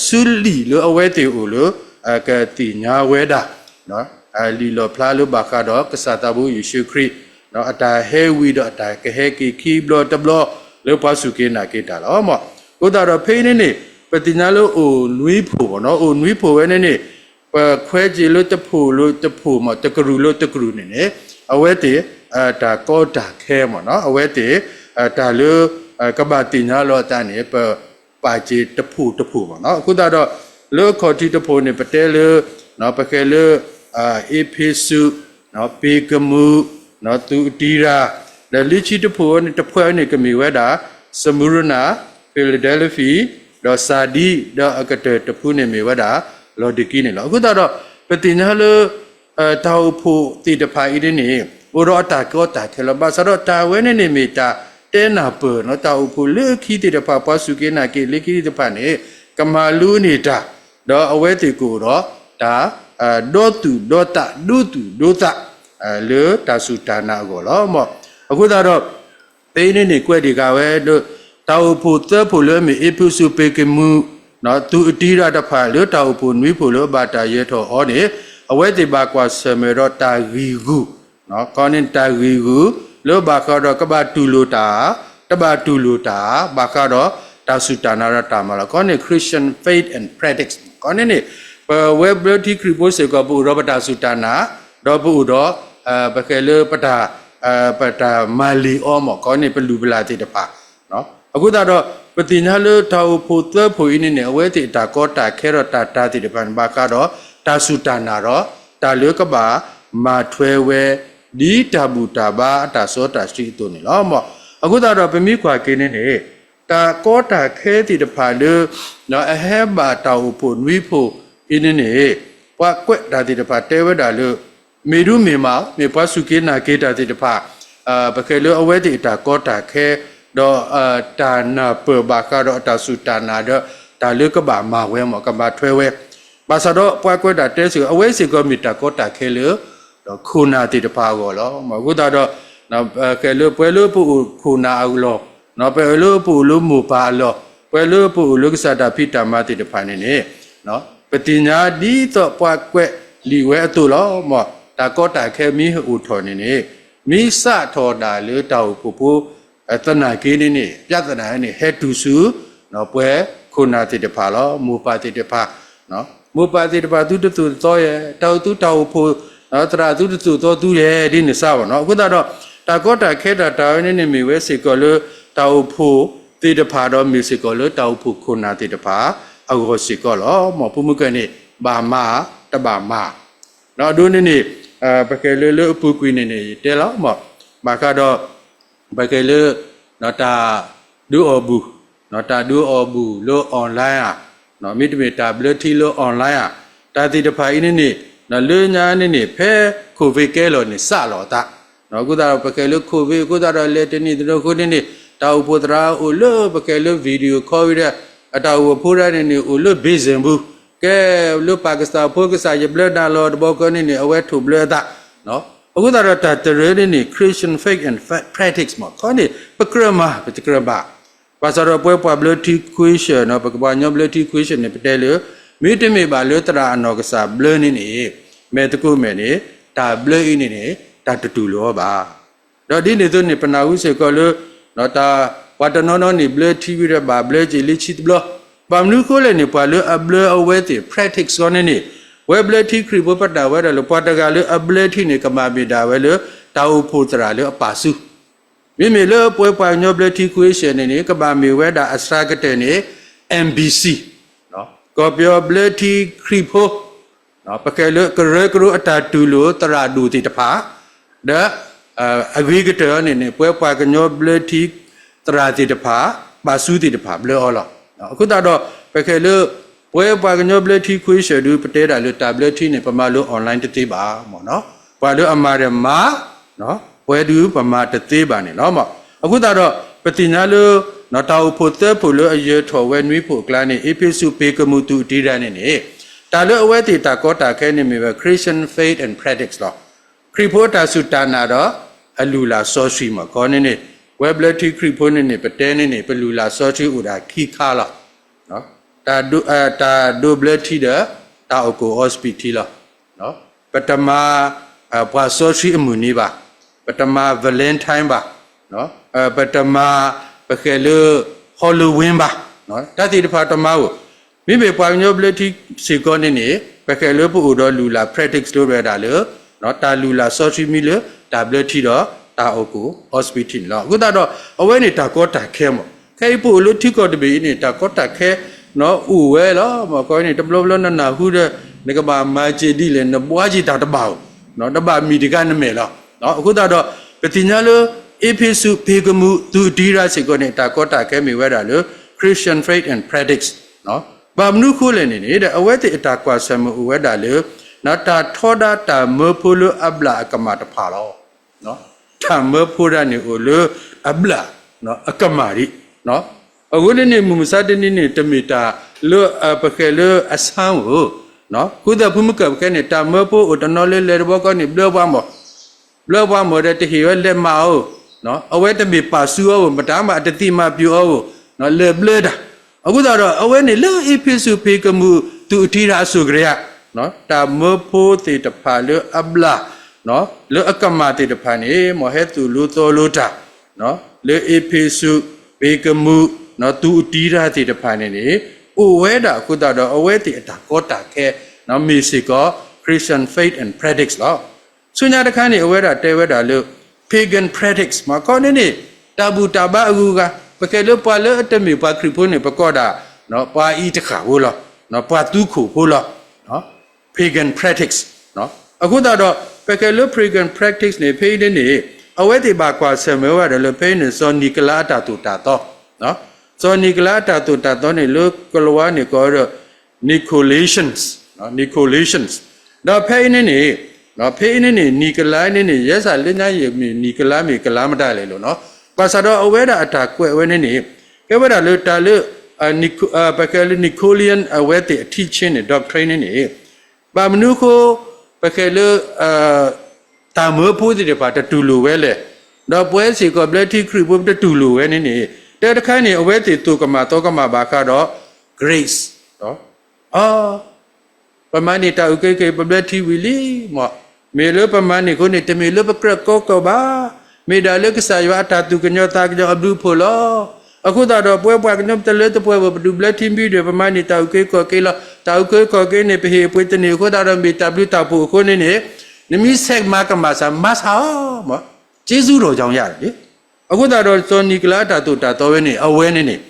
ဆူလံာ်လၢအဝဲသ့ၣ်အိၣ်လၢ ကသ့ၣ်ညါဝဲဒၣ် လံာ်လီၣ်ဖျါလၢဘၣ်ဃးဒီးကစၢ်သးဘိယ့ၣ်ၡူးခရံာ် အတၢ်ဟဲဝံၤဒီးအတၢ်ကဟဲက့ၤခံဘျီတဘျီ လၢပှၤစူၢ်က့ၤနာ်က့ၤတၢ်လီၤ. အဃိသတးဒီးဖဲအံၤန့ၣ်န့ၣ် ပသ့ၣ်ညါလၢအိၣ်နွံဖှိၣ်မ့ၢ်နီၤ အိၣ်နွံဖှိၣ်ဝဲန့ၣ်န့ၣ် ပခွဲးက့ၤလၢတဖှိၣ်လၢတဖှိၣ်မ့ၢ် တကရူၢ်လၢတကရူၢ်န့ၣ်န့ၣ် အဝဲသ့ၣ် တၢ်ကီတၢ်ခဲမ့ၢ်နီၤ အဝဲသ့ၣ် တၢ်လၢ ကဘၣ်သ့ၣ်ညါလီၤအသးန့ၣ် ပပာ်က့ၤတဖှိၣ်တဖှိၣ်မ့ၢ်နီၤ. အဃိသတးဒီး လၢအခီၣ်ထံးတဖှိၣ်န့ၣ် ပတဲလၢ ပဃဲၤလၢ အ့းဖ့းစူး, ပ့းကမူး, သူးအတံရၤ, ဒီးလၢခံတဖှိၣ်ဝဲန့ၣ် တဖှဲးဝဲန့ၣ် ကမ့ၢ်ဝဲဒၣ် စမူရနၤ, ဖံလဒဲလဖံ, ဒီးစၤဒံ, ဒီးအကတၢၢ်တဖုန့ၣ်မ့ၢ်ဝဲဒၣ် လီၤဒကံန့ၣ်လီၤ. အဃိသတးဒီး ပသ့ၣ်ညါလၢ တၢ်အိၣ်ဖှိၣ်သ့ၣ်တဖၣ်အံၤန့ၣ်န့ၣ် အိၣ်ဒီးအတၢ်ကီတၢ်ခဲလီၤ. ဘၣ်ဆၣ်ဒီးတၢ်ဝဲန့ၣ်န့ၣ်မ့ၢ်တၢ်တဲနၢ်ပၢၢ်နီၤ တၢ်အိၣ်ဖှိၣ်လၢခံသ့ၣ်တဖၣ် ပှၤစူၢ်က့ၤနာ်က့ၤလၢခံသ့ၣ်တဖၣ်န့ၣ် ကမၤလိန့ၢ်တၢ် ဒီးအဝဲသ့ၣ်ကအိၣ်ဒီးတၢ် ဒီသူၣ်ဒီသး ဒိသူၣ်ဒိသး လၢတၢ်စူၢ်တၢ်နာ်အဂီၢ်လီၤ. မ့ၢ်အဃိသတးဒီး ဖဲအံၤန့ၣ်န့ၣ် ကွဲးဒံးဃာ်ဝဲဒီး တၢ်အိၣ်ဖှိၣ်သၢဖှိၣ်လၢအမ့ၢ်အ့းဖ့းစူး ပ့းကမူး သူးအတံရၤတဖၣ်လၢတၢ်အိၣ်ဖှိၣ်နွံဖှိၣ်လၢအဘၣ်တၢ်ယၢၤထီၣ်အီၤန့ၣ် အဝဲသ့ၣ်ဘၣ်ကွၢ်ဆၢၣ်မဲာ်ဒီးတၢ်ဂံၢ်ဂူာ် ခီန့ၣ်တၢ်ဂံၢ်ဂူာ် လၢဘၣ်ဃးဒီးကဘၣ်တူၢ်လိာ်တၢ် တဘၣ်တူၢ်လိာ်တၢ် ဘၣ်ဃးဒီးတၢ်စူၢ်တၢ်နာ်ဒီးတၢ်မၤလီၤ. ခီန့ၣ် Christian faith and practice ခီန့ၣ်န့ၣ် ပဝဲဘျၢထံခရံာ်ဖိစ့ၢ်ကီး ပအိၣ်ဒီးပတၢ်စူၢ်တၢ်နာ် ဒီးပအိၣ်ဒီး ပဃဲၤလၢပတၢ် ပတၢ်မၤလ့ၤအီၤမ့ၢ် ခီန့ၣ် ပလုၢ်ပလၢ်သ့ၣ်တဖၣ် အဃိသတးဒီး ပသ့ၣ်ညါလၢတၢ်အိၣ်ဖှိၣ်သၢဖှိၣ်အံၤန့ၣ်န့ၣ် အဝဲသ့ၣ်အတၢ်ကီတၢ်ခဲဒီးတၢ်တၤသ့ၣ်တဖၣ်န့ၣ် ဘၣ်ဃးဒီးတၢ်စူၢ်တၢ်နာ်ဒီး တၢ်လၢကဘၣ်မၤထွဲဝဲ ဒ်တၢ်ဘူၣ်တၢ်ဘါအတၢ်စီတၢ်ဆှံအသိးန့ၣ်လီၤ. အဃိသတးဒီးပမ့ၢ်ကွၢ်က့ၤန့ၣ်န့ၣ် တၢ်ကီတၢ်ခဲသ့ၣ်တဖၣ်လၢ အဟဲဘၣ်တၢ်အိၣ်ဖှိၣ်နွံဖှိၣ်အံၤန့ၣ်န့ၣ် ပှၤကွဲးတၢ်သ့ၣ်တဖၣ်တဲဝဲဒၣ်လၢ မ့ၢ်ဒုမ့ၢ်မး မ့ၢ်ပှၤစူၢ်က့ၤနာ်က့ၤတၢ်သ့ၣ်တဖၣ် ပဃဲၤလၢအဝဲသ့ၣ်အတၢ်ကီတၢ်ခဲ ဒီးတၢ်နၢ်ပၢၢ်ဘၣ်ဃးဒီးအတၢ်စူၢ်တၢ်နာ်ဒီး တၢ်လၢကဘၣ်မၤဝဲမ့ၢ် ကဘၣ်ထွဲဝဲ ဘၣ်ဆၣ်ဒီးပှၤကွဲးတၢ်တဲစ့ၢ်ကီး အဝဲစ့ၢ်ကီးမ့ၢ်တၢ်ကီတၢ်ခဲလၢ ခိၣ်နၢ်သ့ၣ်တဖၣ်အဂီၢ်လီၤ. အဃိသတးဒီး ပှၤလၢပအိၣ်ခိၣ်နၢ်အလီၢ် ပှၤလၢပအိၣ်လၢမိၢ်ပၢ်အလီၢ် ပှၤလၢပအိၣ်လၢကစၢ်တၢ်ဖံးတၢ်မၤသ့ၣ်တဖၣ်န့ၣ်န့ၣ် ပသ့ၣ်ညါဒ်သိးပှၤကွဲးလံာ်ဝဲအသိးလီၤ. မ့ၢ်တၢ်ကီတၢ်ခဲမ့ၢ်ဟဲအိၣ်ထီၣ်န့ၣ်န့ၣ် မ့ၢ်စးထီၣ်ဒၣ်လၢတၢ်အိၣ်ဖှိၣ်ဖိ သနာ်က့န့ၣ်န့ၣ် ပြဿနာန့ၣ် ဟဲတုၤဆူ ပှၤခိၣ်နၢ်သ့ၣ်တဖၣ်လီၤ. မိၢ်ပၢ်သ့ၣ်တဖၣ် မိၢ်ပၢ်သ့ၣ်တဖၣ်သုတသိၣ်တသီယဲၢ် တၢ်အိၣ်သုတၢ်အိၣ်ဖှိၣ် သရၣ်သုတသိၣ်သီသုယဲၢ် ဒ်န့ၣ်စးဘၣ်နီၤ. အဃိသတးဒီး တၢ်ကီတၢ်ခဲတၢ်တၢ်ဝဲန့ၣ်န့ၣ် မ့ၢ်ဝဲစ့ၢ်ကီးလၢတၢ်အိၣ်ဖှိၣ်သ့ၣ်တဖၣ်ဒီး မ့ၢ်စ့ၢ်ကီးလၢတၢ်အိၣ်ဖှိၣ်ခိၣ်နၢ်သ့ၣ်တဖၣ်အဂီၢ်စ့ၢ်ကီးလီၤ. မ်ဖိမုၣ်ကၢၢ်န့ၣ် ဘၣ်မၤ တဘၣ်မၤ ဒီးအဒိန့ၣ်န့ၣ် ပကဲလၢလၢအပူၤကွံာ်န့ၣ်န့ၣ် ယတဲလီၤမး ဘၣ်ဃးဒီး ပကဲလၢ တၢ်ဒုးအီၣ်ဘူၣ် တၢ်ဒုးအီၣ်ဘူၣ်လၢ online ဧါ, မ့တမ့ၢ်တၢ်ဘျၢထံလၢ online ဧါ, တၢ်သ့ၣ်တဖၣ်အံၤန့ၣ်န့ၣ် လၢညါန့ၣ်န့ၣ် ဖဲ COVID ကဲလီၤန့ၣ် စးလီၤအသး အဃိသတးဒီး ပကဲလၢ COVID အဃိသတးဒီး လဲၤတနံၣ်သဒၢဃိန့ၣ်န့ၣ် တၢ်အိၣ်ဖှိၣ်သရၣ်အိၣ်လၢပကဲလၢ video call ဝံၤဒီး အတၢ်အိၣ်ဖှိၣ်ဖိဒၣ်န့ၣ်န့ၣ် အိၣ်လၢ basement ပူၤ ကဲလၢပၢ်ကစၢ်ဖိကစၢ်ယဘျၢနၤလီၤတဘျီဃီန့ၣ်န့ၣ် အဝဲထိၣ်ဘျၢအသး အဃိသတးဒီးတၢ်တရၢန့ၣ်န့ၣ် Christian faith and practice မး ခီန့ၣ် ပကြၢးမၤ ပတကြၢးဘၣ် ဘၣ်ဆၣ်ဒီးပဝဲပှၤဘျၢထံခွ့ဆၢၣ်နီၤ ပကပှၤကညီဘျၢထံခွ့ဆၢၣ်န့ၣ် ပတဲလၢ မ့တမ့ၢ်ဘၣ်လၢသရၣ်အနီၢ်ကစၢ်ဘျၢန့ၣ်န့ၣ် မဲာ်သကိးမဲာ်န့ၣ် တၢ်ဘျၢအံၤန့ၣ်န့ၣ် တၢ်တတူၢ်လိာ်အီၤဘၣ် ဒီးဒ်န့ၣ်အသိးန့ၣ် ပနၢ်ဟူစ့ၢ်ကီးလၢ တၢ် ပှၤတနီၤနီၤန့ၣ် ဘျၢထံဝံၤဒီးဘၣ်ဘျၢက့ၤလၢဆံတဘျီ, ဘၣ်မနုၤအဃိလဲၣ်န့ၣ် ပှၤလၢအဘျၢအဝဲသ့ၣ် practice ဃီန့ၣ်န့ၣ် ပဝဲဘျၢထံခရံာ်ဖိပတၢ်ဝဲဒၣ်လၢ ပှၤတဂၤလၢအဘျၢထံန့ၣ် ကဘၣ်မ့ၢ်ဒၣ်ဝဲလၢ တၢ်အိၣ်ဖှိၣ်သရၣ်လၢအပာ်ဆူ မ့မ့ၢ်လၢပဝဲပှၤကညီဘျၢထံခွ့ဆၢၣ်န့ၣ်န့ၣ် ကဘၣ်မ့ၢ်ဝဲဒၣ်အစှၤကတၢၢ်န့ၣ် M B C ကီၢ်ပယီၤဘျၢထံခရံာ်ဖိ ပကဲလၢကရၢကရိအတၢ်တူၢ်လိာ်သရၣ်ဒိၣ်သ့ၣ်တဖၣ် ဒီး အဂ့ၤကတၢၢ်န့ၣ်န့ၣ် ပဝဲပှၤကညီဘျၢထံသရၣ်သ့ၣ်တဖၣ် ပာ်ဆူသ့ၣ်တဖၣ်ဘျၢအီၤလီၤ. အဃိသတးဒီး ပကဲလၢ ပဝဲပှၤကညီဘျၢထံခွ့ဆၢၣ်ဒု ပတဲဒၣ်လၢတၢ်ဘျၢထံန့ၣ် ပမၤလၢ online တသ့ဘၣ်မ့ၢ်နီၤ, ပှၤလၢအမၤဒီးမၤ ပဝဲဒုပမၤတသ့ဘၣ်န့ၣ်လီၤ. အဃိသတးဒီး ပသ့ၣ်ညါလၢ တၢ်အိၣ်ဖှိၣ်သၢဖှိၣ်လၢအယၢၤထီၣ်ဝဲနွံဖှိၣ်အကျါန့ၣ် အ့းဖ့းစူး ပ့ၤကမူး သုးအတံရၤန့ၣ်န့ၣ် တၢ်လၢအဝဲသ့ၣ်တၢ်ကီတၢ်ခဲန့ၣ်မ့ၢ်ဝဲ Christian faith and practice လီၤ. ခရံာ်ဖိအတၢ်စူၢ်တၢ်နာ်ဒီး အလုၢ်လၢ်စီဆှံမ့ၢ်ခီန့ၣ်န့ၣ် ပဝဲဘျၢထံခရံာ်ဖိန့ၣ်န့ၣ် ပတဲန့ၣ်န့ၣ် ပလုၢ်လၢ်စီဆှံအိၣ်ဒၣ်ခံခါလီၤ. တၢ်ဒိးဘျၢထံဒီး တၢ်အိၣ်ကိၣ်အီစပံးထံလီၤ. ပတမၤ ပှၤစီဆှံအမုၢ်နံၤဘၣ်, ပတမၤ Valentine ဘၣ်, ပတမၤ ပဃဲၤလၢ Halloween ဘၣ်, တၢ်သ့ၣ်တဖၣ်တမၤဧိၤ, မ့မ့ၢ်ပှၤကညီဘျၢထံစ့ၢ်ကီးန့ၣ်န့ၣ် ပဃဲၤလၢပအိၣ်ဒီးလုၢ်လၢ် practice လၢဝဲဒၣ်လၢ တၢ်လုၢ်လၢ်စီဆှံမံၤလၢ တၢ်ဘျၢထံဒီးတၢ်အိၣ်ကိၣ်အီစပံးထံန့ၣ်လီၤ. အဃိသတးဒီး အဝဲန့ၣ်တၢ်ကီတၢ်ခဲမး ခဲအံၤပအိၣ်လၢထံကီၢ်တဘ့ၣ်အံၤန့ၣ် တၢ်ကီတၢ်ခဲ အိၣ်ဝဲလီၤ. မ့ၢ်ခီန့ၣ် တဘျီဘျီနနၢ်ဟူဒီး နကဘၣ်မၤစ့ၢ်ဒ်လဲၣ် နဘှါက့ၤတၢ်တဘၣ်ဧိၤ, တဘၣ်မံၤတဂၤနမဲာ်လီၤ. အဃိသတးဒီး ပသ့ၣ်ညါလၢ အ့းဖ့းစူး ပ့ၤကမူး သုးအတံရၤစ့ၢ်ကီးန့ၣ် တၢ်ကီတၢ်ခဲမ့ၢ်ဝဲဒၣ်လၢ Christian faith and practice ဘၣ်မနုၤအဃိလဲၣ်န့ၣ်န့ၣ် အဝဲသ့ၣ်အတၢ်ကွၢ်ဆၢၣ်မဲာ်အိၣ်ဝဲဒၣ်လၢ တၢ်ထီဒါတၢ်မၢဖိလၢအဘျၣ်အကမၣ်တဖၣ်လီၤ. တၢ်မၢဖိဒၣ်န့ၣ်အိၣ်လၢအဘျၣ် အကမၣ်ဒံး. အဃိန့ၣ်န့ၣ် မုၢ်မဆါတနံၤန့ၣ် တမ့ၢ်တၢ်လၢပဃဲၤလၢအဆါဧိၤ, ဃုသးဖုမုၢ်ကၢၢ်ပခဲန့ၣ် တၢ်မၢဖိအိၣ်တနီၤလၢလဲၤတဘျီဃီန့ၣ် ဘျၢပှၤမီၢ် ဘျၢပှၤမီၢ်ဒီးတဟ့ၣ်ဝဲလဲၤမၤအီၤ, အဝဲတမ့ၢ်ပာ်ဆူအီၤဧိၤ မတၤမးအတသံမၤပျီအီၤဧိၤ, လဲၤဘျၢတၢ်. အဃိသတးဒီး အဝဲန့ၣ်လၢအ့းဖ့းစူး ပ့ၤကမူး သုးအတံရၤအစိၤကရၢ တၢ်မၢဖိသ့ၣ်တဖၣ်လၢအဘျၣ် လၢအကမၣ်သ့ၣ်တဖၣ်န့ၣ် မ်ဟဲသိၣ်လိသီလိတၢ် လၢအ့းဖ့းစူး ပ့ၤကမူး သုးအတံရၤသ့ၣ်တဖၣ်န့ၣ်န့ၣ် အိၣ်ဝဲဒၣ်အဃိသတးဒီး အဝဲသ့ၣ်အတၢ်ကီတၢ်ခဲ မ့ၢ်စ့ၢ်ကီး Christian faith and practice လီၤ. ဆူညါတခါန့ၣ် အဝဲဒၣ်တဲဝဲဒၣ်လၢ pagan practice မ့ၢ်ခီန့ၣ်န့ၣ် တၢ်ဘူၣ်တၢ်ဘါအဂုၤအဂၤ ပကဲလၢပှၤလၢအတမ့ၢ်ပှၤခရံာ်ဖိန့ၣ် ပကိးဒၣ် ပှၤအံၤတဃၣ်ဖိလီၤ, ပှၤသူခိၣ်ဖိလီၤ. pagan practice အဃိသတးဒီး ပကဲလၢ pagan practice န့ၣ် ဖဲအံၤန့ၣ်န့ၣ် အဝဲသ့ၣ်ဘၣ်ကွၢ်ဆၢၣ်မဲာ်ဝဲဒၣ်လၢ ဖဲအံၤန့ၣ် စီၤနံၤကလါအတၢ်သိၣ်တၢ်သီ စီၤနံၤကလါအတၢ်သိၣ်တၢ်သီန့ၣ် လၢကလံးဝါန့ၣ်ကိးဒီး Nicolaitans, Nicolaitans ဒီးဖဲအံၤန့ၣ်န့ၣ် ဖဲအံၤန့ၣ်န့ၣ် နံၤကလါန့ၣ်န့ၣ် ယဲစ့ၢ်လၢညါယမ့ၢ်နံၤကလါမ့ၢ်ကလါမတၤလဲၣ်လီၤနီၤ. ဘၣ်ဆၣ်ဒီးအဝဲဒၣ်အတၢ်ကွဲးဝဲန့ၣ်န့ၣ် ကဲဝဲဒၣ်လၢတၢ်လၢ ပကဲလၢ Nicolaitan အဝဲသ့ၣ်အ teaching န့ၣ် doctrine န့ၣ်န့ၣ် ဘၣ်မနုၤအဃိ ပကဲလၢ တၢ်မၢဖိသ့ၣ်တဖၣ်တတူၢ်လိာ်ဝဲလဲၣ်, ဒီးပဝဲစ့ၢ်ကီးဘျၢထံခရံာ်ဖိပတတူၢ်လိာ်ဝဲန့ၣ်န့ၣ် တၢ်တခါန့ၣ် အဝဲသ့ၣ်သိၣ်ကမၣ်သီကမၣ်ဘၣ်ဃးဒီး grace ပမၤန့ၢ်တၢ်အုၣ်က့ၤခီၣ်က့ၤ ပဘျၢထံဝံၤလံမး, မ့ၢ်လၢပမၤန့ၢ်အဃိန့ၣ် တမ့ၢ်လၢပကြၢးကိးကီၢ်ဘၣ်, မ့ၢ်ဒၣ်လၢကစၢ်ယွၤအတၢ်သူၣ်ကညီၤသးကညီၤအဘျုးအဖှိၣ်လီၤ. အဃိသတးဒီး ပဝဲပှၤကညီတလၢတပှဲၤဧိၤ ပဒုးဘျၢထံမံၤဒီး ပမၤန့ၢ်တၢ်အုၣ်က့ၤခီၣ်က့ၤလီၤ. တၢ်အုၣ်က့ၤခီၣ်က့ၤန့ၣ် ပဟ့ၣ်အပှ့ၤတန့ၢ်အဃိသတးဒီး မ့ၢ်တၢ်ဘျုးတၢ်ဖှိၣ်အဃိန့ၣ်န့ၣ် နမ့ၢ်ဆဲးမၤကမၣ်စ့ၢ် မၤစ့ၢ်ဧိၤမး ကျေးဇူးတော်ကြောင့်ရတယ်လေ. အဃိသတးဒီး စီၤနံၤကလါအတၢ်သိၣ်တၢ်သီဝဲန့ၣ် အဝဲန့ၣ်န့ၣ်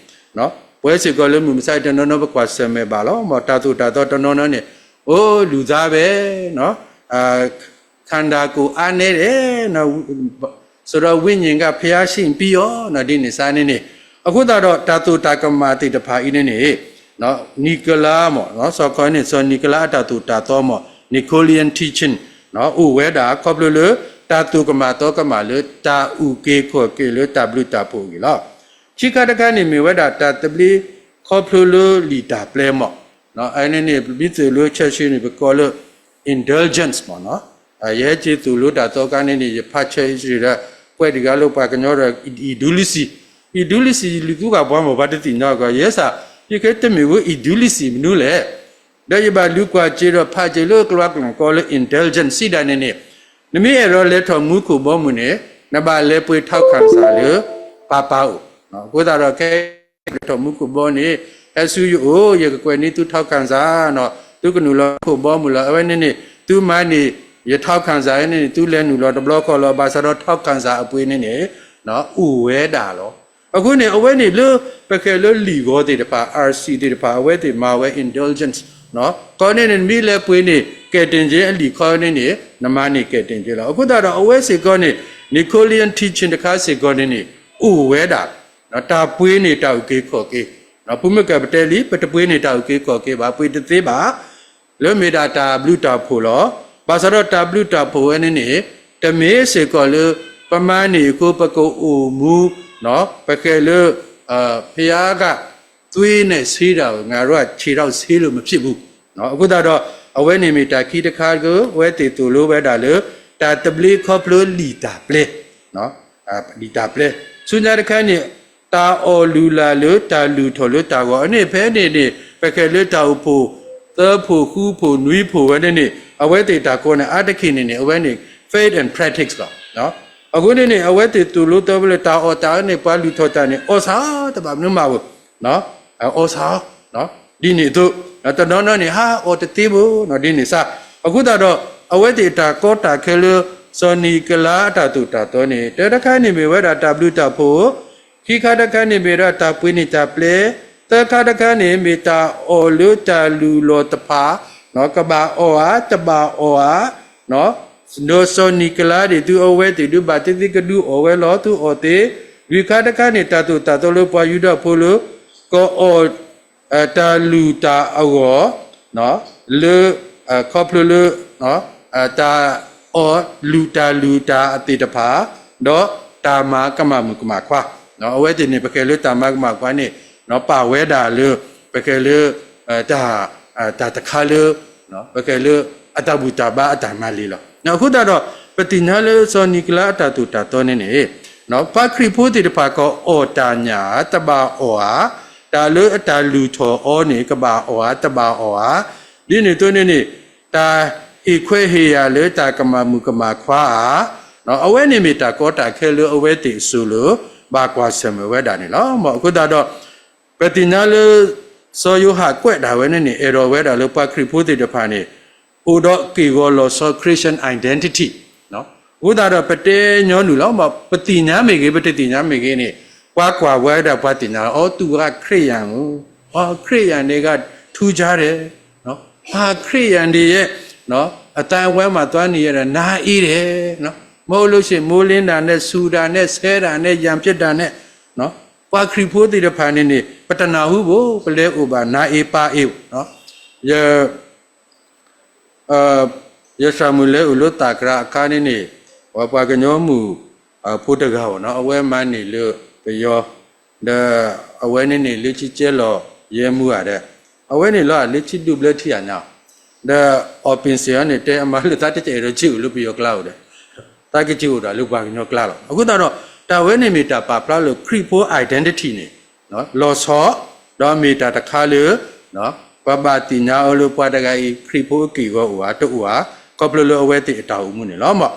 ပဝဲစ့ၢ်ကီးလၢမုၢ်မဆါတနီၤနီၤ ပကွၢ်ဆၢၣ်မဲာ်ဘၣ်လီၤ. မ်တၢ်သိၣ်တၢ်သီတနီၤနီၤန့ၣ် အိၣ်လူၤသးဝဲ ခန္ဓာကိုယ်အားနည်းတယ် ဆိုတော့ ဝိညာဉ်က ဘုရားရှိပြီးရော ဒ်န့ၣ်စ့ၢ်န့ၣ်န့ၣ် အဃိသတးဒီး တၢ်သိၣ်တၢ်ကမၣ်သ့ၣ်တဖၣ်အံၤန့ၣ်န့ၣ် နံၤကလါမ့ၢ် စီၤခီန့ၣ် စီၤနံၤကလါအတၢ်သိၣ်တၢ်သီမ့ၢ် Nicolaitan teaching အိၣ်ဝဲဒၣ် ခီဖျိလၢ တၢ်သိၣ်ကမၣ်သီကမၣ်လၢ တၢ်အုၣ်က့ၤခီၣ်က့ၤလၢတၢ်ဘျုးတၢ်ဖှိၣ်အဂ့ၢ်လီၤ. ခံခါတခါန့ၣ်မ့ၢ်ဝဲဒၣ် တၢ်သဘျ့ခီဖျိလၢလံာ်တၢ်ပျဲမ့ၢ် အန့ၣ်န့ၣ် မ့ၢ်သိၣ်လိဆၢဆၢန့ၣ် ပကိးလၢ indulgence မ့ၢ်နီၤ. ယဟဲက့ၤသိၣ်လိတၢ်သီခါန့ၣ်န့ၣ် ယဖးဆၢအံၤဒီး ကွဲးတဂၤလၢပှၤကညီဒီး အံၤဒူလံစံ, အံၤဒူလံစံ ယလူၤသူၣ်က့ၤပှၤမ့ၢ် ပှၤတသ့ၣ်ညါကီး ယဲစ့ၢ် ယကဲတမ့ၢ်ဝဲအံၤဒူလံစံမနုၤလဲၣ်. ဒီးယဘၣ်လူၤကွၢ်စ့ဒီးဖးစ့လၢကျိာ်ကျိာ်ကိးလၢ indulgence စံးဒၣ်န့ၣ်န့ၣ် နမ့ၢ်အဲၣ်ဒိးလဲၤထီၣ်မူခိၣ်ဘီမုၢ်န့ၣ် နဘၣ်လဲၤပှ့ၤ ထောက်ခံစာ လၢ ပၢ်ပၢ်အိၣ်. အဃိသတးဒီးခဲ လဲၤထီၣ်မူခိၣ်ဘီန့ၣ် ဟဲဆူယအိၣ် ယကကွဲးန့ၢ်သု ထောက်ခံစာ သုကနုာ်လီၤမူခိၣ်ဘီမုၢ်လီၤ. အဝဲန့ၣ်န့ၣ် သုမၤန့ၢ် ယ ထောက်ခံစာ န့ၣ်န့ၣ် သုလဲၤနုာ်လီၤတဘျီဃီလီၤ. ဘၣ်ဆၣ်ဒီး ထောက်ခံစာ အပှ့ၤန့ၣ်န့ၣ် အိၣ်ဝဲဒၣ်လီၤ. အဃိန့ၣ် အဝဲန့ၣ်လၢ ပဃဲၤလၢလံာ်ဂီၤသ့ၣ်တဖၣ် RC သ့ၣ်တဖၣ် အဝဲသ့ၣ်မၤဝဲ indulgence ခီန့ၣ်န့ၣ် နမ့ၢ်လဲၤပှ့ၤန့ၢ် ကယ်တင်ခြင်း အလံာ်ခီန့ၣ်န့ၣ် နမၤန့ၢ် ကယ်တင်ခြင်း လီၤ. အဃိသတးဒီး အဝဲစ့ၢ်ကီးန့ၣ် Nicolaitan teaching တခါစ့ၢ်ကီးန့ၣ်န့ၣ် အိၣ်ဝဲဒၣ် တၢ်ပှ့ၤန့ၢ်တၢ်အုၣ်က့ၤခီၣ်က့ၤ, ဖုမ့ၢ်ကပတဲလံ ပတပှ့ၤန့ၢ်တၢ်အုၣ်က့ၤခီၣ်က့ၤဘၣ် ပှ့ၤတသ့ဘၣ် လၢမ့ၢ်ဒၣ်တၢ်ဘျုးတၢ်ဖှိၣ်လီၤ. ဘၣ်ဆၣ်ဒီးတၢ်ဘျုးတၢ်ဖှိၣ်ဝဲန့ၣ်န့ၣ် တမ့ၢ်စ့ၢ်ကီးလၢ ပမၤန့ၢ်အဃိ ပကအိၣ်မူ ပဃဲၤလၢ ဘုရားက သွေးနဲ့ဆေးတာကို ငါတို့ကခြေထောက်ဆေးလို့မဖြစ်ဘူး. အဃိသတးဒီး အဝဲန့ၣ်မ့ၢ်တၢ်ခံတခါလၢ အဝဲသ့ၣ်သိၣ်လိဝဲဒၣ်လၢ တၢ်သဘျ့ခီဖျိလံာ်တၢ်ပျဲ လံာ်တၢ်ပျဲ ဆူညါတခါန့ၣ် တၢ်အီၣ်လုၢ်လၢ်လၢတၢ်လုၢ်ထီၣ်လၢတၢ်ဂီၤ အန့ၣ်ဖဲန့ၣ်န့ၣ် ပဃဲၤလၢတၢ်အိၣ်ဖှိၣ် သၢဖှိၣ် ဃုဖှိၣ် နွံဖှိၣ်ဝဲန့ၣ်န့ၣ် အဝဲသ့ၣ်တၢ်ကိးန့ၣ် အါတက့ၢ်န့ၣ်န့ၣ် အဝဲန့ၣ် faith and practice လီၤ. အဃိန့ၣ်န့ၣ် အဝဲသ့ၣ်သိၣ်လိသီဖဲလၢတၢ်အီၣ်တၢ်အီန့ၣ် ပှၤလုၢ်ထီၣ်တၢ်န့ၣ် အီၣ်ဆၣ်တဘၣ်မနုၤမးဘၣ် အီၣ်ဆၣ် ဒ်န့ၣ်အသိး တနီၤနီၤန့ၣ် ဟးအီၣ်တသ့ဘၣ် ဒ်န့ၣ်စ့ၢ် အဃိသတးဒီး အဝဲသ့ၣ်တၢ်ကီတၢ်ခဲလၢ စီၤနံၤကလါအတၢ်သိၣ်တၢ်သီန့ၣ် တၢတခါန့ၣ်မ့ၢ်ဝဲဒၣ်တၢ်ဘျုးတၢ်ဖှိၣ် ခံခါတခါန့ၣ်မ့ၢ်ဒၣ်တၢ်ပှ့ၤန့ၢ်တၢ်ပျဲ သၢခါတခါန့ၣ်မ့ၢ်တၢ်အီၣ်လၢတၢ်လုၢ်လီၢ်တဖၣ် ကဘၣ်အီၣ်ဧါ တဘၣ်အီၣ်ဧါ ဒီးစီၤနံၤကလါဒၣ်သုအဝဲသ့ၣ်ဒုးဘၣ်သ့ၣ်သ့ၣ်ကဒုးအီၣ်ဝဲလီၤ သုအီၣ်သ့, လွံၢ်ခါတခါန့ၣ် တၢ်သိၣ်တၢ်သီလၢပှၤယူဒၤဖိလၢ ကအီၣ် တၢ်လုၢ်တၢ်အဂီၢ် လၢ ခီဖျိလၢ တၢ်အီၣ်လုၢ်တၢ်လုၢ်တၢ်သ့ၣ်တဖၣ် ဒီးတၢ်မၤကမၣ်မုၣ်ကမၣ်ခွါ အဝဲသ့ၣ်န့ၣ် ပဃဲၤလၢတၢ်မၤကမၣ်ခွါန့ၣ် ပာ်ဝဲဒၣ်လၢ ပဃဲၤလၢ တၢ် တၢ်တခါလၢ ပဃဲၤလၢ အတၢ်ဘူၣ်တၢ်ဘါအတၢ်မၤလံၤလီၤ. အဃိသတးဒီး ပသ့ၣ်ညါလၢစီၤနံၤကလါအတၢ်သိၣ်တၢ်သီန့ၣ်န့ၣ် ပှၤခရံာ်ဖိသ့ၣ်တဖၣ်ကအီၣ်တၢ်ညၣ်ဧါ တဘၣ်အီၣ်ဧါ, တၢ်လၢအတၢ်လုၢ်ထီၣ်အီၤန့ၣ် ကဘၣ်အီၣ်ဧါ တဘၣ်အီၣ်ဧါ, ဒ်န့ၣ်အသိးန့ၣ်န့ၣ် တၢ်ဟ့ၣ်ခွဲးဟ့ၣ်ယာ်လၢတၢ်ကမၣ်မုၣ်ကမၣ်ခွါဧါ, အဝဲန့ၣ်မ့ၢ်တၢ်ကီတၢ်ခဲလၢအဝဲသ့ၣ်အစိၤလၢ ဘၣ်ကွၢ်ဆၢၣ်မဲာ်ဝဲဒၣ်န့ၣ်လီၤ. အဃိသတးဒီး ပသ့ၣ်ညါလၢ စီၤယိၤဟၣ်ကွဲးဒၣ်ဝဲန့ၣ်န့ၣ် အဲၣ်ဒိးဝဲဒၣ်လၢပှၤခရံာ်ဖိသ့ၣ်တဖၣ်န့ၣ် အိၣ်ဒီးက့ၢ်ဂီၤလီၤဆီ Christian identity အဃိသတးဒီး ပတဲညီနုၢ်လီၤ. ပသ့ၣ်ညါမ့ၢ်ဂ့ၤ ပတသ့ၣ်ညါမ့ၢ်ဂ့ၤန့ၣ် ပှၤကွၢ်ဝဲဒၣ်ပှၤသ့ၣ်ညါလီၤ. အိ သူကခရံာ်ယၣ်ဧိၤ, ခရံာ်ယၣ်န့ၣ်က ထူးခြားတယ်, ခရံာ်ယၣ်န့ၣ်ယဲ အသံဝဲမး သွားနေရတာ နားအေးတယ်, မဟုတ်လို့ရှိရင် မိုးလင်းတာနဲ့ ဆူတာနဲ့ ဆဲတာနဲ့ ရန်ဖြစ်တာနဲ့ ပှၤခရံာ်ဖိသ့ၣ်တဖၣ်န့ၣ်န့ၣ် ပတနၢ်ဟူဘၣ်, ပလဲၤအိၣ်ဘၣ် နားအေးပါးအေး, ယ ယစၢ်မုၢ်လၢအိၣ်လၢသးကရၢအခါန့ၣ်န့ၣ် ပှၤကညီမုၣ်ဖိတဂၤဘၣ်နီၤ အဝဲမၤန့ၢ်လၢပယီၤ ဒီးအဝဲန့ၣ်န့ၣ် လၢခံကဲလီၤယဲမုၢ်ဧါဒီး အဝဲန့ၣ်လီၤ လၢခံဒူၣ်ဘျၢထံဧါညါ ဒီးအီၣ်ပ့ၣ်စ့ၣ်အီၤန့ၣ် တဲအမါလၢသးတကဲအဲၣ်ဒိးက့ၤအိၣ်လၢပယီၤကျါအိၣ်ဒီး သးကက့ၤအိၣ်ဒီးလၢပှၤကညီကျါလီၤ. အဃိသတးဒီး တၢ်ဝဲန့ၣ်မ့ၢ်တၢ်ပာ်ဖျါလၢခရံာ်ဖိ identity န့ၣ် လီၤဆီ ဒီးမ့ၢ်တၢ်တခါလၢ ပဘၣ်သ့ၣ်ညါအီၤလၢပှၤတဂၤအံၤ ခရံာ်ဖိအက့ၢ်အဂီၤအိၣ်ဧါတအိၣ်ဧါ ခီဖျိလၢအဝဲသ့ၣ်အတၢ်အိၣ်မူန့ၣ်လီၤ.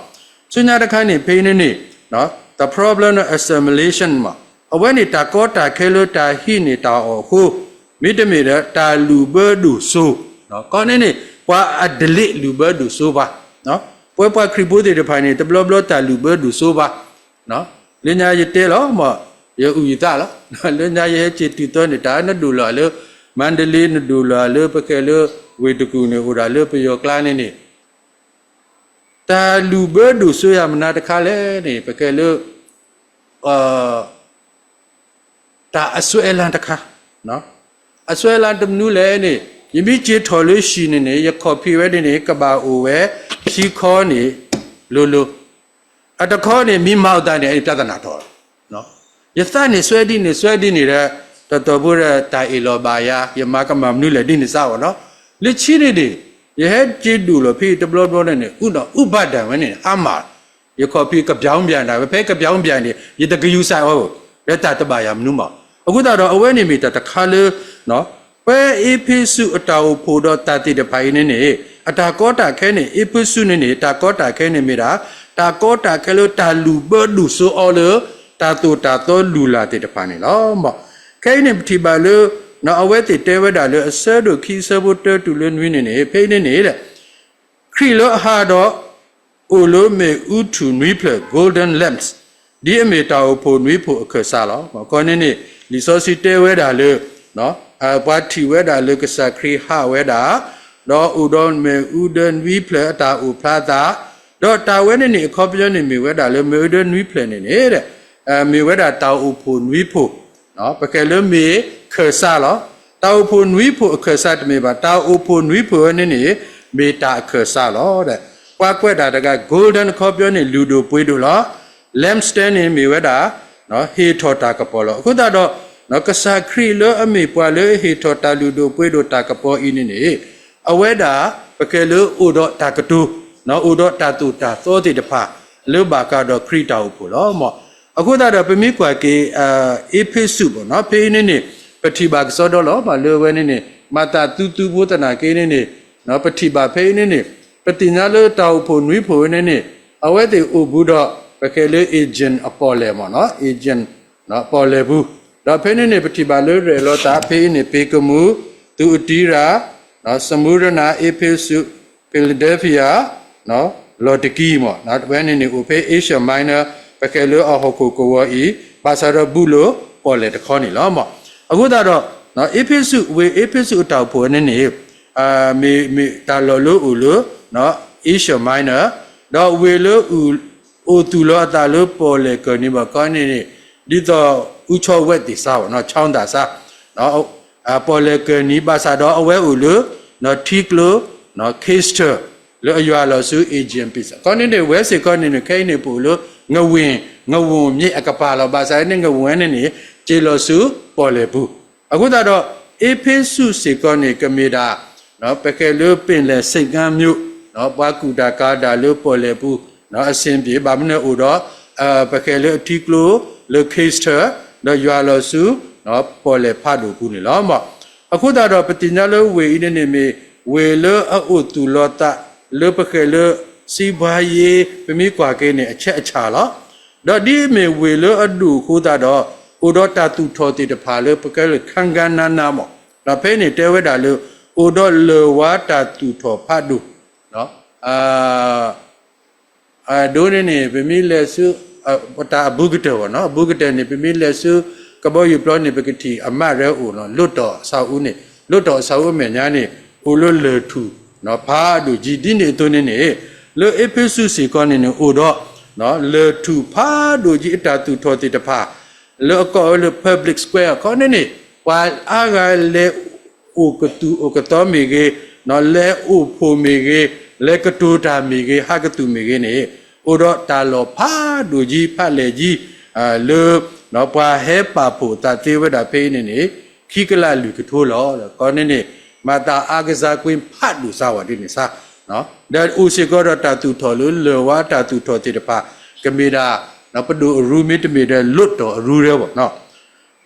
ဆူညါတခါန့ၣ် ဖဲအံၤန့ၣ်န့ၣ် the problem of assimilation မး အဝဲန့ၣ်တၢ်ကီတၢ်ခဲလၢတၢ်ဟံးန့ၢ်တၢ်အီၣ်အဃိ မ့တမ့ၢ်ဒီးတၢ်လုၢ်ဘၢဒိၣ်စိ ကီန့ၣ်န့ၣ် ပှၤအဒလ့းလုၢ်ဘၢဒိၣ်စိပှၤ ပဝဲပှၤခရံာ်ဖိသ့ၣ်တဖၣ်န့ၣ် တဘျီဘျီတၢ်လုၢ်ဘၢဒိၣ်စိပှၤ လၢညါယတဲလီၤ မ်ယအုၣ်ယသးလီၤ. လၢညါယဟဲက့ၤတုၤသီန့ၣ် တၢ်နဒိၣ်လီၤလၢ မါဒလ့ နဒိၣ်လီၤလၢပကဲလၢ ဝ့ၢ်တကူၣ်န့ၣ် အိၣ်ဒၣ်လၢပယီၤကျါန့ၣ်န့ၣ် တၢ်လုၢ်ဘၢဒိၣ်စိယၤမနုၤတခါလဲၣ်န့ၣ် ပကဲလၢ တၢ်အစွဲလၢတခါ, အစွဲလၢတမနုၤလဲၣ်န့ၣ် ယမ့ၢ်က့ၤထီၣ်လၢဟံၣ်န့ၣ်န့ၣ် ယခီၣ်ဖံးဝဲန့ၣ်န့ၣ် ကဘၣ်အိၣ်ဝဲ ခံခီန့ၣ် လိၤလိၤ, အတခီန့ၣ် မ့ၢ်မၤအသးန့ၣ် ပြဿနာထီၣ်လီၤ. ယသးန့ၣ်စွဲဒ်န့ၣ်စွဲဒ်န့ၣ်ဒီး တတီၤဖိဒီးတၢ်အ့ၣ်လိာ်ဘၣ်ယၤ ယမၤကမၣ်မနုၤလဲၣ်ဒ်န့ၣ်စ့ၢ်ကီးလီၤ. လၢခံန့ၣ်န့ၣ် ယဟဲက့ၤဒိၣ်လီၤဖဲအံၤတဘျီဘျီန့ၣ်န့ၣ် အုၣ်ဒီးအုၣ်ဘၣ်ဒၣ်ဝဲန့ၣ် အါမး ယခီၣ်ဖံးကပျီပျါဒၣ်ဝဲ ဖဲကပျီပျါန့ၣ် ယတကယူၤစၢ်အီၤ လၢတၢ်တဘၣ်ယၤမနုၤမး. အဃိသတးဒီး အဝဲန့ၣ်မ့ၢ်တၢ်တခါလၢ ပှၤအ့းဖ့းစူးအတၢ်အိၣ်ဖှိၣ်ဒီးတၢ်သ့ၣ်တဖၣ်အံၤန့ၣ်န့ၣ် အတၢ်ကီတၢ်ခဲန့ၣ် အ့းဖ့းစူးန့ၣ်န့ၣ် တၢ်ကီတၢ်ခဲန့ၣ်မ့ၢ်ဒၣ် တၢ်ကီတၢ်ခဲလၢတၢ်လုၢ်ဘၢဒိၣ်စိအီၤလၢ တၢ်သိၣ်တၢ်သီလုၢ်လၢ်သ့ၣ်တဖၣ်န့ၣ်လီၤ. ခဲအံၤန့ၣ် ပထံၣ်ဘၣ်လၢ အဝဲသ့ၣ်တဲဝဲဒၣ်လၢအဆၢဒိၣ်ခံအဆၢဖိတၢတုၤလၢနွံန့ၣ်န့ၣ် ဖဲအံၤန့ၣ်န့ၣ် ခရံာ်လၢအဟးဒီး အိၣ်လၢမ့ၣ်အူထူၣ်နွံဖျၢၣ် golden lamps ဒ်အမ့ၢ်တၢ်အိၣ်ဖှိၣ်နွံဖှိၣ်အခၢၣ်စးလီၤ. ခီန့ၣ်န့ၣ် လံာ်စီဆှံတဲဝဲဒၣ်လၢ ပှၤထံၣ်ဝဲဒၣ်လၢကစၢ်ခရံာ်ဟးဝဲဒၣ် ဒီးအိၣ်ဒီးမ့ၣ်အူဒၢနွံဖျၢၣ်အတၢ်အိၣ်ဖျါသး, ဒီးတၢ်ဝဲန့ၣ်န့ၣ် အခီပညီန့ၣ်မ့ၢ်ဝဲဒၣ်လၢ မ့ၣ်အူဒၢနွံဖျၢၣ်န့ၣ်န့ၣ် မ့ၢ်ဝဲဒၣ်တၢ်အိၣ်ဖှိၣ်နွံဖှိၣ် ပကဲလၢမ့ၢ်ခၢၣ်စးလီၤ. တၢ်အိၣ်ဖှိၣ်နွံဖှိၣ်အခၢၣ်စးတမ့ၢ်ဘၣ်, တၢ်အိၣ်ဖှိၣ်နွံဖှိၣ်ဝဲန့ၣ်န့ၣ် မ့ၢ်တၢ်အခၢၣ်စးလီၤ. ပှၤကွဲးတၢ်တဂၤ golden အခီပညီန့ၣ် လုၢ်ဒိၣ်ပှ့ၤဒိၣ်လီၤ. lampstand န့ၣ်မ့ၢ်ဝဲဒၣ် ဟ့ၣ်ထီၣ်တၢ်ကပီၤလီၤ. အဃိသတးဒီး ကစၢ်ခရံာ်လၢအမ့ၢ်ပှၤလၢအဟ့ၣ်ထီၣ်တၢ်လုၢ်ဒိၣ်ပှ့ၤဒိၣ်တၢ်ကပီၤအံၤန့ၣ်န့ၣ် အဝဲဒၣ် ပကဲလၢအိၣ်ဒီးတၢ်ကတိၤ အိၣ်ဒီးတၢ်သိၣ်တၢ်သီသ့ၣ်တဖၣ် လၢဘၣ်ဃးဒီးခရံာ်တၢ်အိၣ်ဖှိၣ်လီၤ. အဃိသတးဒီး ပမ့ၢ်ကွၢ်က့ၤ အ့းဖ့းစူး ဖဲအံၤန့ၣ်န့ၣ် ပထံၣ်ဘၣ်ကစီဒီလီၤ. မ့ၢ်လၢအဝဲန့ၣ်န့ၣ် မၤသးသူသူဖိသနာ်က့န့ၣ်န့ၣ် ပထံၣ်ဘၣ်ဖဲအံၤန့ၣ်န့ၣ် ပသ့ၣ်ညါလၢတၢ်အိၣ်ဖှိၣ်နွံဖှိၣ်ဝဲန့ၣ်န့ၣ် အဝဲသ့ၣ်အိၣ်ဘူးဒီး ပကဲလၢ Aegean အပီၣ်လဲၣ်မ့ၢ်နီၤ Aegean ပီၣ်လဲၣ်ပူၤ, ဒီးဖဲန့ၣ်န့ၣ် ပထံၣ်ဘၣ်လၢရဲၣ်လီၤသး ဖဲအံၤန့ၣ် ပ့ၤကမူး, သူးအတံရၤ, စမူရနၤ, အ့းဖ့းစူး, Philadelphia, Laodicea မ့ၢ် အဝဲန့ၣ်န့ၣ် အိၣ်ဖဲ Asia Minor ပကဲလၢအဟီၣ်ခိၣ်ကဝီၤအံၤ ဘၣ်ဆၣ်ဒီးဘူးလိာ်ပီၣ်လဲၣ်တခီန့ၣ်လီၤ. အဃိသတးဒီး အ့းဖ့းစူး ဝ့ၢ်အ့းဖ့းစူးအတၢ်အိၣ်ဖှိၣ်ဝဲန့ၣ်န့ၣ် မ့ၢ်တၢ်လီၢ်လၢအိၣ်လၢ Asia Minor ဒီးဝ့ၢ်လၢ အိၣ်သူၣ်လီၤအသးလၢပီၣ်လဲၣ်ကၢၢ်နံၤဘၣ်ခီန့ၣ်န့ၣ် ဒ်သိးအူဆီဝဲသ့ၣ်စါဘၣ်နီၤ ဆီသးစါ ပီၣ်လဲၣ်ကၢၢ်နံၤ ဘၣ်ဆၣ်ဒီးအဝဲအိၣ်လၢ ထံကျိ Caister လၢအယွၤလီၤဆူ Aegean ပံးစး ခီန့ၣ်န့ၣ် ဝဲစ့ၢ်ကီးန့ၣ်န့ၣ် ခဲအံၤန့ၣ် ပအိၣ်လၢ ငဝ့ၢ် ငဝူၣ်မျ့အကပၤလီၤ. ဘၣ်ဆၣ်န့ၣ် ငဝူၣ်ဝဲန့ၣ်န့ၣ် က့ၤလီၤဆူပီၣ်လဲၣ်ပူၤ အဃိသတးဒီး အ့းဖ့းစူးစ့ၢ်ကီးန့ၣ် ကမ့ၢ်ဒၣ် ပကဲလၢ ပ့ၣ်လဲၣ်စ့ၣ်ကါမျိး ပှၤကူၣ်တၢ်ကၤတၢ်လၢပီၣ်လဲၣ်ပူၤ အဆင်ပြေ ဘၣ်မနုၤအိၣ်ဒီး ပကဲလၢအထံကျိ လၢ Caister ဒီးယွၤလီၤဆူ ပီၣ်လဲၣ်ဖးဒိၣ်ပူၤန့ၣ်လီၤ. အဃိသတးဒီး ပသ့ၣ်ညါလၢဝ့ၢ်အံၤန့ၣ်န့ၣ်မ့ၢ် ဝ့ၢ်လၢအအိၣ်သူၣ်လီၤသး လၢပကဲလၢ စံးဘှါယ့ ပမ့ၢ်ကွၢ်က့ၤန့ၣ် အဆဲးအဆၣ်လီၤ. ဒီးဒ်အမ့ၢ်ဝ့ၢ်လၢအဒိၣ်အဃိသတးဒီး အိၣ်ဒီးတၢ်သူၣ်ထီၣ်သ့ၣ်တဖၣ်လၢပကဲလၢ ခါဂၤနါနါမ့ၢ် ဒီးဖဲန့ၣ်တဲဝဲဒၣ်လၢ အိၣ်ဒီးလၢၢ်ဝါတၢ်သူၣ်ထီၣ်ဖးဒိၣ် အဒိန့ၣ်န့ၣ် ပမ့ၢ်လဲၤဆူ တၢ်အဘူးကတၢၢ်ဘၣ်နီၤ အဘူးကတၢၢ်န့ၣ် ပမ့ၢ်လဲၤဆူ ကဘီယူၤပျီန့ၣ် ပကထံၣ်အမးရဲအိၣ်နီၤ လီတီၣ်အဆၣ်အူန့ၣ် လီတီၣ်အဆၣ်အူအမဲာ်ညါန့ၣ် အိၣ်လၢလၢၢ်ထူၣ် ဖးဒိၣ်ကံ ဒ်န့ၣ်အသိးန့ၣ်န့ၣ် လၢအ့းဖ့းစူးစ့ၢ်ကီးန့ၣ်န့ၣ် အိၣ်ဒီး လၢၢ်ထူၣ်ဖးဒိၣ်ကံအတၢ်သူၣ်ထီၣ်သ့ၣ်တဖၣ် လၢအကိးဝဲလၢ Public Square အခီန့ၣ်န့ၣ် ပှၤအါဂၤလဲၤအိၣ်ကသူၣ်အိၣ်ကသီမ့ၢ်ဂ့ၤ, လဲၤအိၣ်ဖှိၣ်မ့ၢ်ဂ့ၤ, လဲၤကတိၤတၢ်မ့ၢ်ဂ့ၤ, ဟးကသူၣ်မ့ၢ်ဂ့ၤန့ၣ် အိၣ်ဒီးတၢ်လီၢ်ဖးဒိၣ်ကံဖးလဲၢ်ကံ လၢ ပှၤဟဲပာ်ဖှိၣ်သးသ့ဝဲဒၣ်ဖဲအံၤန့ၣ်န့ၣ် ခံကလးလွံၢ်ကထိလီၤ. အခီန့ၣ်န့ၣ် မၤသးအါကစၢ်ကွ့ဖးဒိၣ်စါဝဲဒ်န့ၣ်စါ ဒီးအိၣ်စ့ၢ်ကီးဒီးတၢ်သူၣ်ထီၣ်လၢလၢၢ်ဝါတၢ်သူၣ်ထီၣ်သ့ၣ်တဖၣ် ကမ့ၢ်ဒၣ် ပဒိၣ်အရူမ့တမ့ၢ်ဒီး လီတီၣ်အရူရဲဘၣ်နီၤ.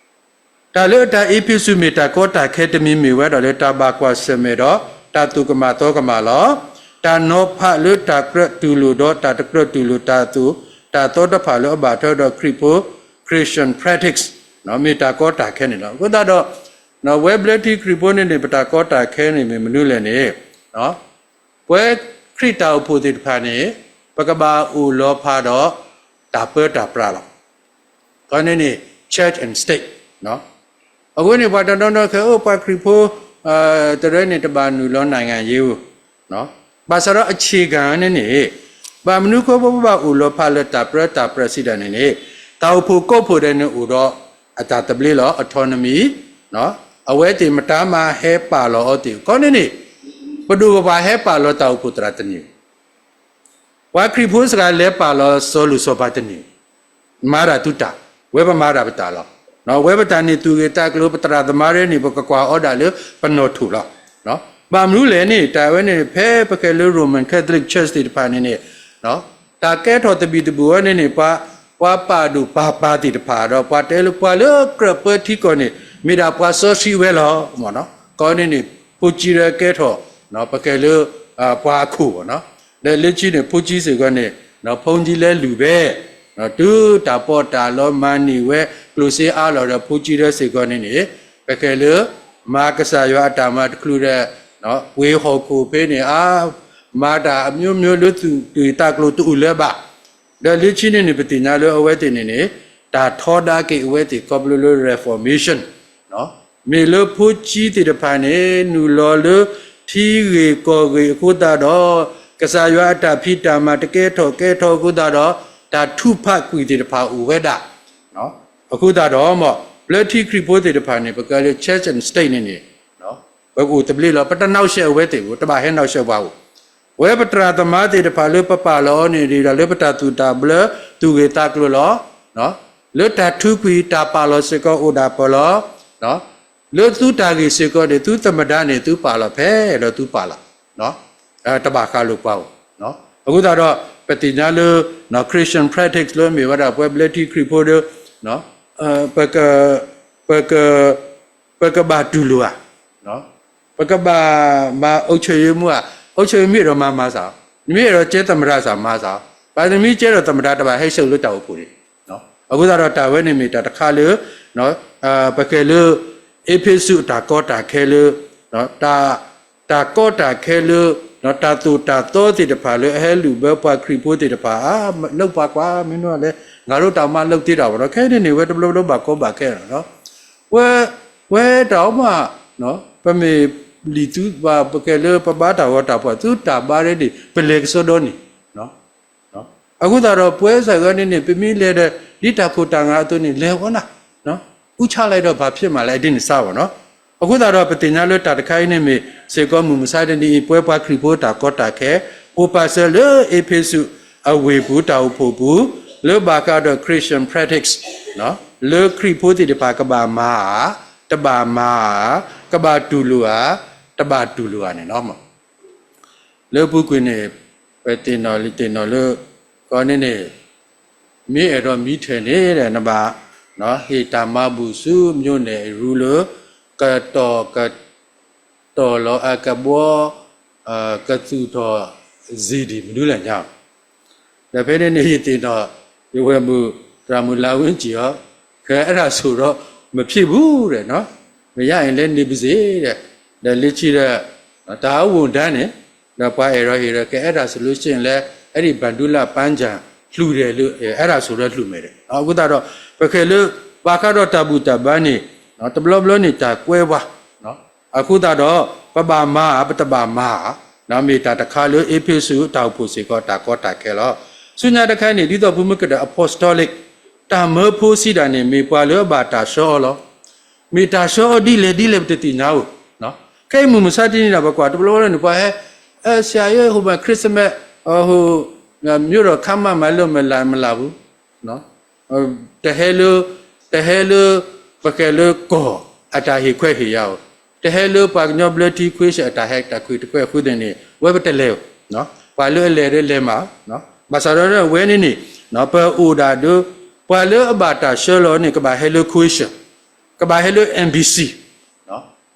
တၢ်လၢအတၢ်အ့းဖ့းစူးမ့ၢ်တၢ်ကီတၢ်ခဲတမံၤမ့ၢ်ဝဲဒၣ်လၢတၢ်ဘၣ်ကွၢ်ဆၢၣ်မဲာ်ဒီး တၢ်သူၣ်ကမၣ်သီကမၣ်လီၤ. တၢ်နီၤဖးလၢတၢ်ကြၢးတူၢ်လိာ်ဒီးတၢ်တကြၢးတူၢ်လိာ်တၢ်သိၣ်တၢ်သီတဖၣ်လၢအဘၣ်ထွဲဒီးခရံာ်ဖိ Christian practice မ့ၢ်တၢ်ကီတၢ်ခဲန့ၣ်လီၤ. အဃိသတးဒီး ဝဲဘျၢထံခရံာ်ဖိန့ၣ်န့ၣ် ပတၢ်ကီတၢ်ခဲန့ၣ်မ့ၢ်မနုၤလဲၣ်န့ၣ် ပဝဲခရံာ်တၢ်အိၣ်ဖှိၣ်သ့ၣ်တဖၣ်န့ၣ် ပကဘၣ်အိၣ်လီၤဖးဒီး တၢ်ပၢတၢ်ပြးလီၤ. ခီန့ၣ်န့ၣ် church and state အဃိန့ၣ် ပှၤတနီၤနီၤခဲအံၤ ပှၤခရံာ်ဖိ တရၢန့ၣ် တဘၣ်နုာ်လီၤ နိုင်ငံရေး ဧိၤ ဘၣ်ဆၣ်ဒီး အခြေခံ န့ၣ်န့ၣ် ဘၣ်မနုၤဃိ ပဘၣ်အိၣ်လီၤဖးလၢတၢ်ပၢတၢ်ပြးစံးတၢ်န့ၣ်န့ၣ် တၢ်အိၣ်ဖှိၣ်ကိးဖှိၣ်ဒဲးန့ၣ်အိၣ်ဒီး အတၢ်သဘျ့လီၤ autonomy အဝဲသ့ၣ်မတၤမၤဟဲပာ်လီၤအီၤသ့ၣ် ခီန့ၣ်န့ၣ် ပဒိၣ်ပပှၢ်ဟဲပာ်လီၤတၢ်အိၣ်ဖှိၣ်သရၣ်တန့ၢ် ပှၤခရံာ်ဖိစ့ၢ်ကီးလဲၤပာ်လီၤစီၤလိၣ်စီၤပၤတန့ၢ် မၤတၢ်သုတၢ်, ဝဲပမၤတၢ်ပတၢ်လီၤ. ဝဲပတၢ်န့ၣ်သူၣ်ဂ့ၤသးကျိၤ ပသရၣ်သမါရၢန့ၣ် ပကကွၢ်အီၤဒၣ်လၢပနီၣ်ထိၣ်လီၤ. ဘၣ်မနုၤလဲၣ်န့ၣ် တၢ်ဝဲန့ၣ် ဖဲပကဲလၢ Roman Catholic Church သ့ၣ်တဖၣ်န့ၣ်န့ၣ် တၢ်ကဲထီၣ်သဘံၣ်သဘုၣ်ဝဲန့ၣ်န့ၣ် ပှၤ ပှၤပာ်ဒိၣ်ပာ်ပၤသ့ၣ်တဖၣ်ဒီး ပှၤတဲလၢပှၤလၢကြၢးပၢထံကီၢ်န့ၣ် မ့ၢ်ဒၣ်ပှၤစီဆှံဝဲလီၤ. ခီန့ၣ်န့ၣ် ဖိကၠံရၢကဲထီၣ် ပကဲလၢ ပှၤအခိၣ်ဘၣ်နီၤ ဒီးလၢခံန့ၣ် ဖိကၠံစ့ၢ်ကီးန့ၣ် ဖိကၠံလဲၤလူၤဘဲ တုၤတၢ်ပီးတၢ်လီမၤန့ၢ်ဝဲ ကျိၣ်စ့အါလီၤဒီး ဖိကၠံဒၢစ့ၢ်ကီးန့ၣ်န့ၣ် ပကဲလၢ မၤကစၢ်ယွၤအတၢ်မၤတချုးဒီး ပှ့ၤဟီၣ်ခိၣ်ဖဲန့ၣ် အါ မၤတၢ်အမျိုးမျိုးလၢသူၣ်ဂ့ၤသးကျိၤတအိၣ်လၢၤဘၣ် ဒီးလၢခံန့ၣ်န့ၣ် ပသ့ၣ်ညါလၢအဝဲသ့ၣ်န့ၣ်န့ၣ် တၢ်ထီဒါက့ၤအဝဲသ့ၣ်ခီဖျိလၢ Reformation မ့ၢ်လၢဖိကၠံသ့ၣ်တဖၣ်န့ၣ် နုာ်လီၤလၢထံဂ့ၢ်ကီၢ်ဂ့ၢ်အဃိသတးဒီး ကစၢ်ယွၤအတၢ်ဖံးတၢ်မၤတကဲထီၣ်ကဲထီၣ်အဃိသတးဒီး တၢ်ထုကဖၣ်ကွံာ်သ့ၣ်တဖၣ်အိၣ်ဝဲဒၣ် အဃိသတးဒီး လၢထံခရံာ်ဖိသ့ၣ်တဖၣ်န့ၣ် ပကဲလၢ church and state န့ၣ်န့ၣ် ပကအိၣ်သဘျ့လီၤ ပတနီၣ်ရှဲအဝဲသ့ၣ်ဘၣ် တဘၣ်ဟဲနီၣ်ရှဲပှၤဧိၤ ပဝဲပသရၣ်သမါသ့ၣ်တဖၣ်လၢပပာ်လီၤအီၤန့ၣ် ဒ်ဒီးလၢပတၢ်သူၣ်တၢ်ဘျၢ သူၣ်ဂ့ၤသးကျိၤလီၤ. လၢတၢ်ထုးကွံာ်တၢ်ပာ်လီၤစ့ၢ်ကီးအိၣ်ဒၣ်ပၢၢ်လီၤ. လၢသုတၢ်ဂ့ၢ်စ့ၢ်ကီးန့ၣ် သုသမဒါန့ၣ် သုပာ်လီၤဖဲဒီးသုပာ်လီၤ တဘၣ်ဃးလိာ်ပှၤဧိၤ. အဃိသတးဒီး ပသ့ၣ်ညါလၢ Christian practice လၢမ့ၢ်ဝဲဒၣ်ပှၤဘျၢထံခရံာ်ဖိဒီး ပက ပက ပကဘၣ်တူၢ်လိာ်ဧါ ပကဘၣ်မၤ အုပ်ချုပ်ရေးမှူး ဧါ, အုပ်ချုပ်ရေးမှူး အဲၣ်ဒိးမၤမၤစ့ၢ်, နမ့ၢ်အဲၣ်ဒိးကဲသမ္မတ စ့ၢ်မၤစ့ၢ်, ဘၣ်နမ့ၢ်ကဲဒီးသမ္မတ တဘၣ်ဟဲဆှၢလၢတၢ်အိၣ်ဖှိၣ်န့ၣ်. အဃိသတးဒီးတၢ်ဝဲန့ၣ်မ့ၢ်တၢ်တခါလၢ ပကဲလၢ အ့းဖ့းစူးအတၢ်ကီတၢ်ခဲလၢ တၢ်ကီတၢ်ခဲလၢ တၢ်သိၣ်တၢ်သီသ့ၣ်တဖၣ်လၢအဟဲလူၤဘၢပှၤခရံာ်ဖိသ့ၣ်တဖၣ် အါ လၢပှၤကွၢ် မ့ၢ်နီၤလဲၣ် ငါတို့တောင်မှ လုပ်သေးတာပေါ့နော် ခဲန့ၣ်န့ၣ် ဝဲတဘျီဘျီဘၣ်ကီဘၣ်ခဲလီၤ. ဝဲ ဝဲတၢ်အီၣ်မး ပမ့ၢ်လံာ်သုဘၣ် ပကဲလၢပဘါတၢ်ဂီၤတၢ်ဖီၣ် သုတၢ်ဘါရဲန့ၣ် ပလဲၤကစီဒီန့ၣ် အဃိသတးဒီး ပဝဲစ့ၢ်ကီးန့ၣ်န့ၣ် ပမ့ၢ်လဲၤဒီး ဒ်တၢ်ခိၣ်တၢ်နၢ်အသိးန့ၣ် လဲၤဝဲနၤ ဦးချလိုက်တော့ ဘာဖြစ်မှာလဲ ဒ်န့ၣ်စ့ၢ်ကီးနီၤ. အဃိသတးဒီး ပသ့ၣ်ညါလၢတၢ်တခါအံၤန့ၣ်မ့ၢ် စ့ၢ်ကီးမုၢ်မဆါတနံၤအံၤ ပဝဲပှၤခရံာ်ဖိတၢ်ကီတၢ်ခဲ အိၣ်ပာ်စၢၤလၢအ့းဖ့းစူးအဝ့ၢ်ပူၤ တၢ်အိၣ်ဖှိၣ်ပူၤ လၢဘၣ်ဃးဒီး Christian practice လၢခရံာ်ဖိသ့ၣ်တဖၣ်ကဘၣ်မၤဧါ တဘၣ်မၤဧါ ကဘၣ်တူၢ်လိာ်ဧါ တဘၣ်တူၢ်လိာ်ဧါန့ၣ်လီၤ. လၢပူၤကွံာ်န့ၣ် ပသ့ၣ်နီၣ်လံသ့ၣ်နီၣ်လၢ ကီန့ၣ်န့ၣ် မ့ၢ်အဲၣ်ဒိးမံထဲန့ၣ်ဒီး နဘၣ် ဟ့ၣ်တၢ်မၤဘူၣ်ဆူ မျိုးနွယ်အရူ လၢ ကတီၢ်ကတီၢ်လီၤအကဘှီ ကသူၣ်ထီၣ် စေ့ဒံၣ် မနုၤလဲၣ်ညါ ဒီးဖဲန့ၣ်န့ၣ် ယသ့ၣ်နီၣ် ယဝဲၢ်မုၣ် သရၣ်မုၣ်လၤဝ့ကၠံၣ်အီၤ ခဲအံၤဒၣ်ဆိၣ်ဒီး မဖြစ်ဘူးတဲ့နော် မရရင်လည်းနေပါစေတဲ့ ဒီးလၢခံဒီး တၢ်အဝိၣ်ဒၣ်န့ၣ် ဒီးပှၤအဲၣ်ဒိးဟ့ၣ်ဒီး ခဲအံၤဒၣ်ဆိၣ်လၢဆ့ၣ်လဲၣ် အဲၣ်ဒိးဘၣ်ဒူလၢပၢ်ကၠၢ် လှူတယ်လို့ အဲၣ်ဒိးဆိၣ်ဒီးလှူမယ်တဲ့ အဃိသတးဒီး ပခဲလၢ ဘၣ်ဃးဒီးတၢ်ဘူၣ်တၢ်ဘါန့ၣ် တဘျီဘျီန့ၣ် တၢ်ကွဲပှၤ အဃိသတးဒီး ပဘၣ်မၤဧါ ပတဘၣ်မၤဧါ မ့ၢ်တၢ်တခါလၢအ့းဖ့းစူးတၢ်အိၣ်ဖှိၣ်စ့ၢ်ကီးတၢ်ကီတၢ်ခဲလီၤ. ဆူညါတခါန့ၣ် ဒ်သိးပမ့ၢ်ကဒီး apostolic တၢ်မၢဖိစံးဒၣ်န့ၣ် မ့ၢ်ပှၤလၢအဘၣ်တၢ်ဆှၢအီၤလီၤ. မ့ၢ်တၢ်ဆှၢအီၤဒ်လဲၣ်ဒ်လဲၣ်ပတသ့ၣ်ညါဧိၤ. ခဲအံၤမုၢ်မဆါတနံၤဒီး ပကွၢ်တဘျီဘျီန့ၣ် ပှၤဟဲ ဆရာရဲ့ ဟိုမှာ Christmas ဟို မြို့တော်ခန်းမမှာ လုပ်မလား မလာဘူး တဟဲလၢ တဟဲလၢ ပကဲလၢကီၢ်အတၢ်ဟ့ၣ်ခွဲးဟ့ၣ်ယာ်ဧိၤ, တဟဲလၢပှၤကညီဘျၢထံခွ့ဆၢၣ်အတၢ်ဟဲတၢ်ခွဲးတၢ်ယာ်အဃိသတးန့ၣ် ဝဲပတလဲၤဧိၤ, ပှၤလၢအလဲၤဒီးလဲၤမး, ဘၣ်ဆၣ်ဒီးဝဲန့ၣ်န့ၣ် ပအိၣ်ဒၣ်ဒီး ပှၤလၢအဘၣ်တၢ်ဆှၢလီၤန့ၣ် ကဘၣ်ဟဲလၢခွ့ဆၢၣ်, ကဘၣ်ဟဲလၢ embassy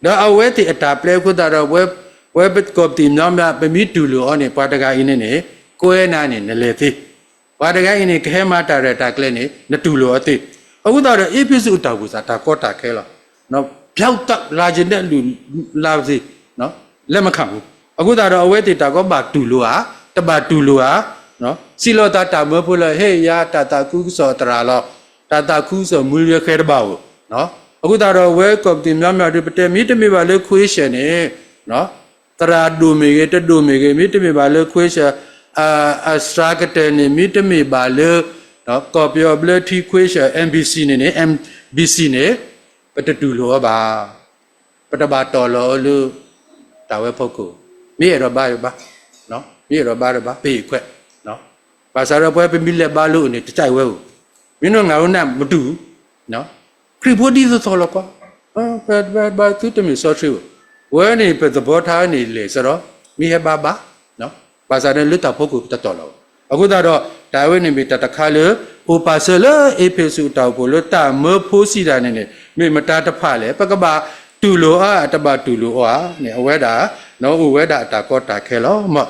ဒီးအဝဲသ့ၣ်အတၢ်ပျဲအဃိသတးဒီး ဝဲပကီၢ်ပသံၣ်မညီမညီ ပမ့ၢ်တူၢ်လိာ်အီၤန့ၣ် ပှၤတဂၤအံၤန့ၣ်န့ၣ် ကွဲနၤန့ၣ် နလဲၤသ့, ပှၤတဂၤအံၤန့ၣ် ကဟဲမၤတၢ်ရဲၣ်တၢ်ကျဲၤန့ၣ် နတူၢ်လိာ်အီၤသ့. အဃိသတးဒီး အ့းဖ့းစူးအတၢ်ဘူၣ်စၢ်တၢ်ကီတၢ်ခဲလီၤ. ဖျောက်သတ် လာချင်တဲ့လူ လာပါစေ, လက်မခံဘူး. အဃိသတးဒီး အဝဲသ့ၣ်တၢ်ကီဘၣ်တူၢ်လိာ်ဧါ, တဘၣ်တူၢ်လိာ်ဧါ, စံးလီၤသးတၢ်မၢဖိလၢ ဟ့ၣ်ယၤတၢ်သးခုကစီၣ်အသရၣ်လီၤ. တၢ်သးခုကစီၣ်မူလၢဃဲတဘၣ်ဧိၤ. အဃိသတးဒီး အဝဲကီၢ်ပသံၣ်မညီမညီဒီး ပတဲမ့တမ့ၢ်ဘၣ်လၢ question န့ၣ် သရၣ်ဒိၣ်မ့ၢ်ဂ့ၤ တဒိၣ်မ့ၢ်ဂ့ၤ မ့တမ့ၢ်ဘၣ်လၢ question အစှၤကတၢၢ်န့ၣ် မ့တမ့ၢ်ဘၣ်လၢ ကီၢ်ပယီၤဘျၢထံ question, MBC န့ၣ်န့ၣ် MBC န့ၣ် ပတတူၢ်လိာ်အီၤဘၣ်. ပတဘၣ်တီၢ်လီၤအီၤလၢ တၢ်ဝဲဖီခိၣ်, မ့ၢ်အဲၣ်ဒိးဘါဘၣ်, မ့ၢ်အဲၣ်ဒိးဘါဘၣ် ပဟ့ၣ်ခွဲး, ဘၣ်ဆၣ်ဒီးပဝဲပမ့ၢ်လဲၤဘါလၢအအိၣ်န့ၣ် တကးဝဲဧိၤ, မ့ၢ်နီၢ်ငါဝဲန့ၣ်မတူၢ်, ခရံာ်ဖိဒ်သိးသိးလီၤကွၢ်, ပသုတမ့ၢ်စီဆှံဧိၤ, ဝဲန့ၣ်ပသဘီထါန့ၣ်လဲၣ်စ့ၢ်ဒီး မ့ၢ်ဟဲဘါဘၣ် ဘၣ်ဆၣ်ဒီးလၢတၢ်ဖီခိၣ်ပတတီၢ်လီၤ. အဃိသတးဒီး တၢ်ဝဲန့ၣ်မ့ၢ်တၢ်တခါလၢ အိၣ်ပာ်စၢၤလၢအ့းဖ့းစူးအတၢ်အိၣ်ဖှိၣ်လၢ တၢ်မၢဖိစံးတၢ်န့ၣ်န့ၣ် မ့ၢ်မတၤတဖၣ်လဲၣ်, ပကဘၣ်တူၢ်လိာ်အီၤ တဘၣ်တူၢ်လိာ်အီၤဧါန့ၣ် အဝဲဒၣ် အိၣ်ဝဲဒၣ်အတၢ်ကီတၢ်ခဲလီၤ.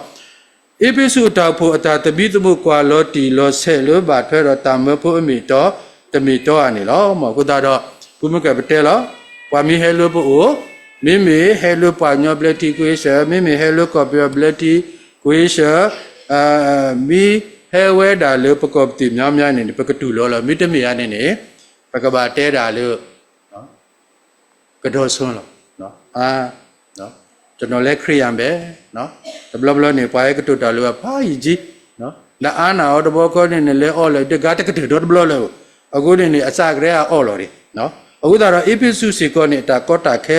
အ့းဖ့းစူးအတၢ်အိၣ်ဖှိၣ်အတၢ်သဘံၣ်သဘုၣ်ကွၢ်လီၤတံၢ်လီၤဆဲးလၢဘၣ်ထွဲဒီးတၢ်မၢဖိအမ့ၢ်အတီ တမ့ၢ်တီဧါန့ၣ်လီၤ. အဃိသတးဒီး ပမ့ၢ်ကပတဲလီၤ, ပှၤမ့ၢ်ဟဲလၢပအိၣ်, မ့မ့ၢ်ဟဲလၢပှၤကညီဘျၢထံ question, မ့မ့ၢ်ဟဲလၢကီၢ်ပယီၤဘျၢထံ question, မ့ၢ်ဟဲဝဲဒၣ်လၢပကီၢ်ပသံၣ်မညီမညီန့ၣ်န့ၣ် ပကတူၢ်လိာ်လီၤ. မ့တမ့ၢ်ဧါန့ၣ်န့ၣ် ပကဘၣ်တဲဒၣ်လၢ ကဒီဆၢလီၤ. ကျွန်တော်လည်း ခရစ်ယာန်ပဲ, တဘျီဘျီန့ၣ် ပှၤဟဲကတိၤတၢ်လၢပှၤယံာ်ကံ, နအါနၢ်အီၤတဘျီခီန့ၣ် နလဲၤအီၣ်လၢတဂၤတကတၢၢ်ဒီတဘျီလၢၤ, အဃိန့ၣ်န့ၣ် အစၢ်ကရၢအအီၣ်လီၤန့ၣ်, အဃိသတးဒီး အ့းဖ့းစူးစ့ၢ်ကီးန့ၣ် တၢ်ကီတၢ်ခဲ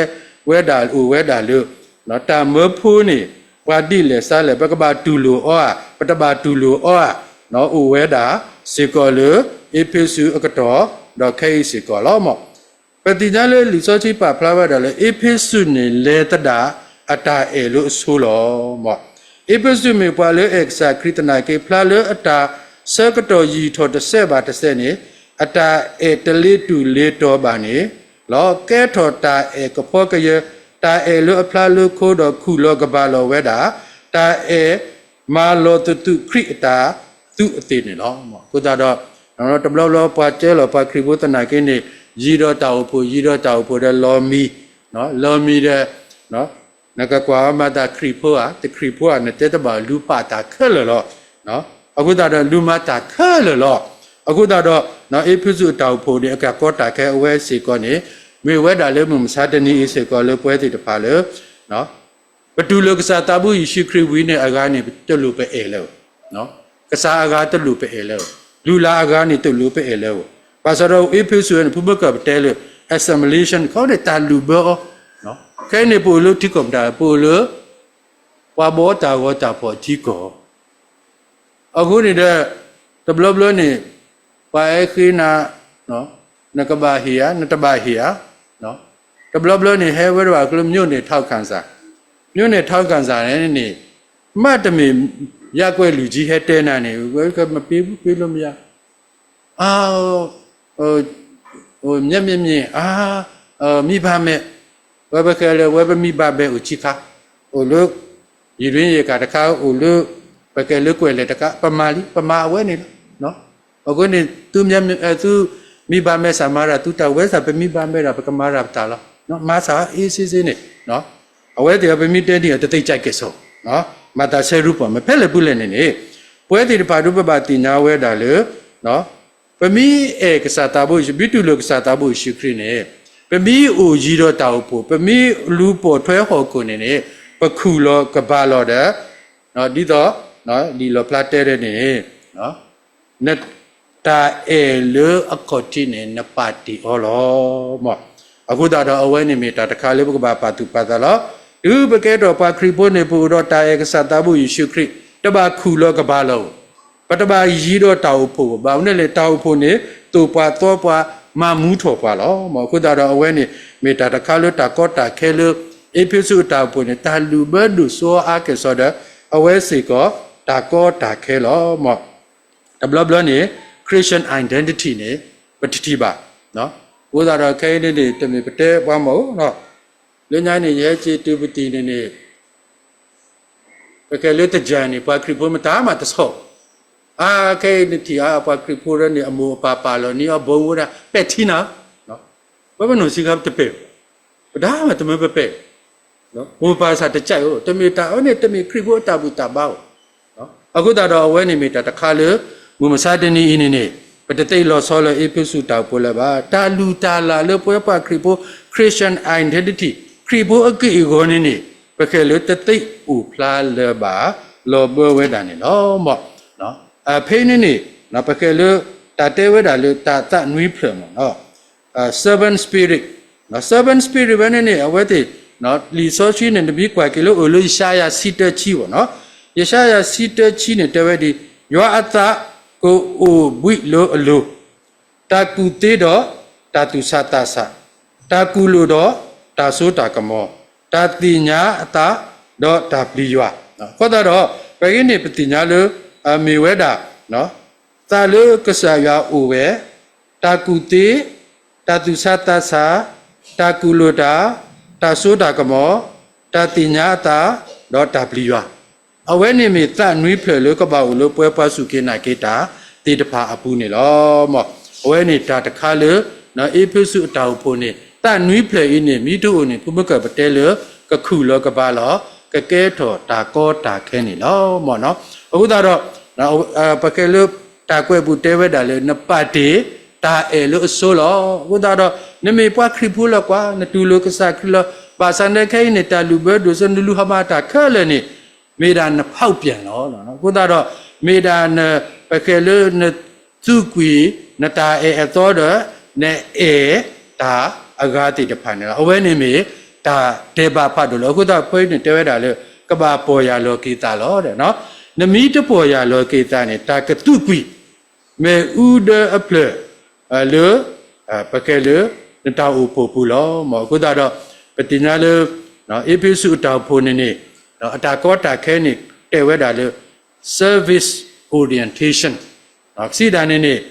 ဝဲဒၣ်အိၣ်ဝဲဒၣ်လၢ တၢ်မၢဖိန့ၣ် ပှၤဒ်လဲၣ်စါလဲၣ် ပကဘၣ်တူၢ်လိာ်အီၤဧါ, ပတဘၣ်တူၢ်လိာ်အီၤဧါ, အိၣ်ဝဲဒၣ်စ့ၢ်ကီးလၢ အ့းဖ့းစူးအကတီၢ် ဒီးခဲအံၤစ့ၢ်ကီးလီၤ. ပသ့ၣ်ညါလၢလံာ်စီဆှံပာ်ဖျါဝဲဒၣ်လၢ အ့းဖ့းစူးန့ၣ် လဲၤသဒၣ်အတၢ်အဲၣ်လၢအဆိလီၤ. အ့းဖ့းစူးမ့ၢ်ပှၤလၢအဲၣ်ကစၢ်ခရံာ်သနာ်က့ ဖျါလၢအတၢ်ဆၢကတီၢ်ယံာ်ထီၣ်တစဲးဘၣ်တစဲးန့ၣ် အတၢ်အဲၣ်တလ့တူၢ်လ့တီၤဘၣ်န့ၣ်လီၤ. ကဲထီၣ်တၢ်အဲၣ်ကဖီကယၢၤ, တၢ်အဲၣ်လၢအဖျါလၢခိဒီးခူၣ်လီၤကဘၣ်လီၤဝဲဒၣ်, တၢ်အဲၣ်မၤလီၤသသူးခရံာ်အတၢ်သူးအသ့ၣ်န့ၣ်လီၤ. အဃိသတးဒီး တဘျီဘျီပှၤတဲလီၤပှၤခရံာ်ဖိသနာ်က့န့ၣ် ယံၤဒီးတၢ်အိၣ်ဖှိၣ် ယံၤဒီးတၢ်အိၣ်ဖှိၣ်ဒီးလီၤမံၤ, လီၤမံၤဒီး နကကွၢ်အီၤမၤသးခရံာ်ဖိဧါ တခရံာ်ဖိဧါ နတဲတဘၣ်လူၤပာ်တၢ်ခဲလၢာ်လီၤ. အဃိသတးဒီးလူၤမၤတၢ်ခဲလၢာ်လီၤ. အဃိသတးဒီး အ့းဖ့းစူးအတၢ်အိၣ်ဖှိၣ်န့ၣ် အကၢ်ကီတၢ်ခဲအဝဲစ့ၢ်ကီးန့ၣ် မ့ၢ်ဝဲဒၣ်လၢမုၢ်မဆါတနံၤအံၤစ့ၢ်ကီးလၢပဝဲသ့ၣ်တဖၣ်လၢ ပတူၢ်လိာ်ကစၢ်သးဘိယ့ၣ်ၡူးခရံာ်ဝံၤန့ၣ် အဂၤန့ၣ် တလိၣ်ပအဲၣ်လၢၤဧိၤ, ကစၢ်အဂၤတလိၣ်ပအဲၣ်လၢၤဧိၤ, လုၢ်လၢ်အဂၤန့ၣ်တလိၣ်ပအဲၣ်လၢၤဧိၤ, ဘၣ်ဆၣ်ဒီးအ့းဖ့းစူးန့ၣ် ဖုဘၢကၢၢ်ပတဲလၢ assimilation ခီန့ၣ် တၢ်လုၢ်ဘၢအီၤ, ခဲအံၤန့ၣ် ပအိၣ်လၢထံကီၢ်ပတၢ် ပအိၣ်လၢ ပှၤဘီတၢ်ဂီၤတၢ်ဖီၣ်ထံကီၢ် အဃိန့ၣ်ဒီး တဘျီဘျီန့ၣ် ပှၤဟဲဃ့နၤ နကဘၣ်ဟ့ၣ်ဧါ နတဘၣ်ဟ့ၣ်ဧါ, တဘျီဘျီန့ၣ် ဟဲဝဲဒၣ်ကျိ မျိုးနွယ်ထောက်ခံစာ, မျိုးနွယ်ထောက်ခံစာန့ၣ်န့ၣ် မ့တမ့ၢ် ရပ်ကွက်လူကြီး ဟဲတဲနၤန့ၣ် ဝဲကမ့ၢ်ပ့ပ့လိမယါ မျက်မြင်မြင် မိဘမဲ့ ဝဲပကဲလၢ ဝဲပမိဘမဲ့အိၣ်ခံခါ, အိၣ်လၢ ယံၤရ့ယဲၢ်ကၤတခါ အိၣ်လၢ ပကဲလၢကွဲးလဲၣ်တခါ အိၣ်လၢ ပမၤလံ ပမၤအဝဲန့ၣ်လီၤ. အဃိန့ၣ် သု သုမိဘမဲ့စၢ်မၤတၢ် သုတၢ်ဝဲစၢ် ပမိဘမဲ့ဒီး ပကမၤတၢ်ပတၢ်လီၤ. မၤစၢ်အီၤ အေးဆေးဆေးန့ၣ် အဝဲသ့ၣ်အ ပမ့ၢ်တဲဒ်အံၤ တသ့ၣ်ညါကဲၣ်ဆိး, မၤသးဆၢရူပီၢ် မ့ၢ်ဖဲလဲၣ်ပူၤလဲၣ်န့ၣ်န့ၣ် ပဝဲသ့ၣ်တဖၣ်ဒုးပဘၣ်သ့ၣ်ညါဝဲဒၣ်လၢ ပမ့ၢ်အဲၣ်ကစၢ်သးဘိယ့ၣ်ၡူး ပမ့ၢ်တူၢ်လိာ်ကစၢ်သးဘိယ့ၣ်ၡူးခရံာ်န့ၣ် ပမ့ၢ်အိၣ်ယံၤဒီးတၢ်အိၣ်ဖှိၣ် ပမ့ၢ်လူၤပိာ်ထွဲဟီၣ်ခိၣ်န့ၣ်န့ၣ် ပခူၣ်လီၤကဘၣ်လီၤဒီး ဒ်သိး လံာ်လီၣ်ဖျါတဲဒ်န့ၣ် နတၢ်အဲၣ်လၢအခီၣ်ထံးန့ၣ် နပာ်တ့ၢ်အီၤလီၤ. အဃိသတးဒီးအဝဲန့ၣ်မ့ၢ်တၢ်တခါလၢပကဘၣ်ပာ်သူၣ်ပာ်သးလီၤ. တုၤပကဲထီၣ်ပှၤခရံာ်ဖိန့ၣ် ပအိၣ်ဒီးတၢ်အဲၣ်ကစၢ်သးဘိယ့ၣ်ၡူးခရံာ် တဘၣ်ခူၣ်လီၤကဘၣ်လီၤဧိၤ, ပတဘၣ်ယံၤဒီးတၢ်အိၣ်ဖှိၣ်ဘၣ်. ဘၣ်မနုၤလဲၣ် တၢ်အိၣ်ဖှိၣ်န့ၣ် သိၣ်ပှၤသီပှၤ မၤမူထီၣ်ပှၤလီၤ. အဃိသတးဒီးအဝဲန့ၣ် မ့ၢ်တၢ်တခါလၢတၢ်ကီတၢ်ခဲလၢ အ့းဖ့းစူးအတၢ်အိၣ်ဖှိၣ်န့ၣ် တၢ်လုၢ်ဘၢဒိၣ်စိအါကဲၣ်ဆိးဒီး အဝဲစ့ၢ်ကီး တၢ်ကီတၢ်ခဲလီၤ. တဘျီဘျီန့ၣ် Christian identity န့ၣ် ပတထံၣ်ဘၣ်. အဃိသတးဒီးခဲအံၤန့ၣ်န့ၣ် တမ့ၢ်ပတဲပှၤမၢ်ဧိၤ, လၢညါန့ၣ် ယဟဲက့ၤတုၤပသံၣ်န့ၣ်န့ၣ် ပကဲလၢတယၢၢ်န့ၣ် ပှၤခရံာ်ဖိမတၤမးတဆီၣ်, အါခဲအံၤနထံၣ်အါ ပှၤခရံာ်ဖိဒီးန့ၣ် အမိၢ်အပၢ်ပာ်လီၤန့ၢ်အီၤဘီမူဝဲဒၣ် ပဲာ်ထံနီၤ, ပှၤပနီၢ်ဆံးခါတပဲာ်, ပတၢ်မၤတမၢပပဲာ်, မိၢ်ပၢ်စၢ်တကးဧိၤ, တမ့ၢ်တၢ်အၢန့ၣ် တမ့ၢ်ခရံာ်ဖိအတၢ်ဘူၣ်တၢ်ဘါဧိၤ, အဃိသတးဒီးအဝဲန့ၣ်မ့ၢ်တၢ်တခါလၢ မုၢ်မဆါတနံၤအံၤန့ၣ်န့ၣ် ပတသ့ၣ်လီၤဆီလၢအ့းဖ့းစူးတၢ်အိၣ်ဖှိၣ်လၢၤဘၣ်. တၢ်လုၢ်တၢ်လၢ်လၢပဝဲပှၤခရံာ်ဖိ Christian identity ခရံာ်ဖိအက့ၢ်အဂီၤန့ၣ်န့ၣ် ပဃဲၤလၢတသ့ၣ်အိၣ်ဖျါလၢၤဘၣ် လီၤဘၢဝဲဒၣ်န့ၣ်လီၤ. ဖဲအံၤန့ၣ်န့ၣ် ပဃဲၤလၢ တၢ်တဲဝဲဒၣ်လၢတၢ်သးနွံဖျၢၣ်မ့ၢ် servant spirit, servant spirit ဝဲန့ၣ်န့ၣ် အဝဲသ့ၣ် လံာ်စီဆှံန့ၣ် နမ့ၢ်ကွၢ်က့ၤလၢအိၣ်လၢယၡါယၤဆံတၢဆံမ့ၢ်နီၤ, ယၡါယၤဆံတၢဆံန့ၣ်တဲဝဲဒ်အံၤ, ယွၤအသးကအိၣ်ဘှံးလၢအလိၤ, တၢ်ကူၣ်သ့ဒီးတၢ်သူၣ်ဆးသးဆး, တၢ်ကူၣ်လိာ်ဒီးတၢ်စိတၢ်ကမီၤ, တၢ်သ့ၣ်ညါအသးဒီးတၢ်ပျံၤယွၤ, အဃိသတးဒီး ပှၤဂ့ၤန့ၣ် ပသ့ၣ်ညါလၢ မ့ၢ်ဝဲဒၣ် သးလၢကစၢ်ယွၤအိၣ်ဝဲ, တၢ်ကူၣ်သ့, တၢ်သူၣ်ဆးသးဆး, တၢ်ကူၣ်လိာ်တၢ်, တၢ်စိတၢ်ကမီၤ, တၢ်သ့ၣ်ညါအသး, ဒီးတၢ်ပျံၤယွၤ, အဝဲန့ၣ်မ့ၢ်သးနွံဖျၢၣ်လၢကဘၣ်အိၣ်လၢပှၤပှၤစူၢ်က့ၤနာ်က့ၤတၢ်သ့ၣ်တဖၣ်အပူၤန့ၣ်လီၤ. အဝဲန့ၣ်တၢ်တခါလၢ အ့းဖ့းစူးအတၢ်အိၣ်ဖှိၣ်န့ၣ် သးနွံဖျၢၣ်အံၤန့ၣ် မ့ၢ်တအိၣ်န့ၣ် ဖိမုၣ်ကၢ်ပတဲလၢ ကခုၣ်လီၤကဘါလီၤ ကကဲထီၣ်တၢ်ကီတၢ်ခဲန့ၣ်လီၤ. အဃိသတးဒီး ပဃဲၤလၢတၢ်ကွဲးပူၤတဲဝဲဒၣ်လၢ နပာ်တ့ၢ်တၢ်အဲၣ်လၢအစိလီၤ. အဃိသတးဒီး နမ့ၢ်ပှၤခရံာ်ဖိလီၤကွၢ်, နတူၢ်လိာ်ကစၢ်ခရံာ်လီၤ. ဘၣ်ဆၣ်န့ၣ်ခဲအံၤန့ၣ် တၢ်လုၢ်ဘၢဒိၣ်စိ နလူၤဟးမၤတၢ်ခဲလၢာ်န့ၣ် မ့ၢ်ဒၣ်နဖီၣ်ပျၢၣ်လီၤ. အဃိသတးဒီး မ့ၢ်ဒၣ်န ပဃဲၤလၢနသူကွံာ် နတၢ်အဲၣ်အသီဒီး နအဲၣ်တၢ်အဂၤသ့ၣ်တဖၣ်န့ၣ်လီၤ. အဝဲန့ၣ်မ့ၢ်တၢ်တဲဘၣ်ဖးဒိၣ်လီၤ. အဃိသတး ဖဲအံၤန့ၣ်တဲဝဲဒၣ်လၢ ကဘၣ်ပီၢ်ယၢ်လီၤက့ၤသးလီၤ. နမ့ၢ်တပီၢ်ယၢ်လီၤက့ၤသးန့ၣ် တၢ်ကသူကွံာ် မ့ၣ်အူဒၢအဖျၢၣ် လၢ ပဃဲၤလၢ နတၢ်အိၣ်ဖှိၣ်ပူၤလီၤ. အဃိသတးဒီး ပသ့ၣ်ညါလၢ အ့းဖ့းစူးအတၢ်အိၣ်ဖှိၣ်န့ၣ်န့ၣ် အတၢ်ကီတၢ်ခဲန့ၣ် တဲဝဲဒၣ်လၢ service orientation, စံးဒၣ်န့ၣ်န့ၣ်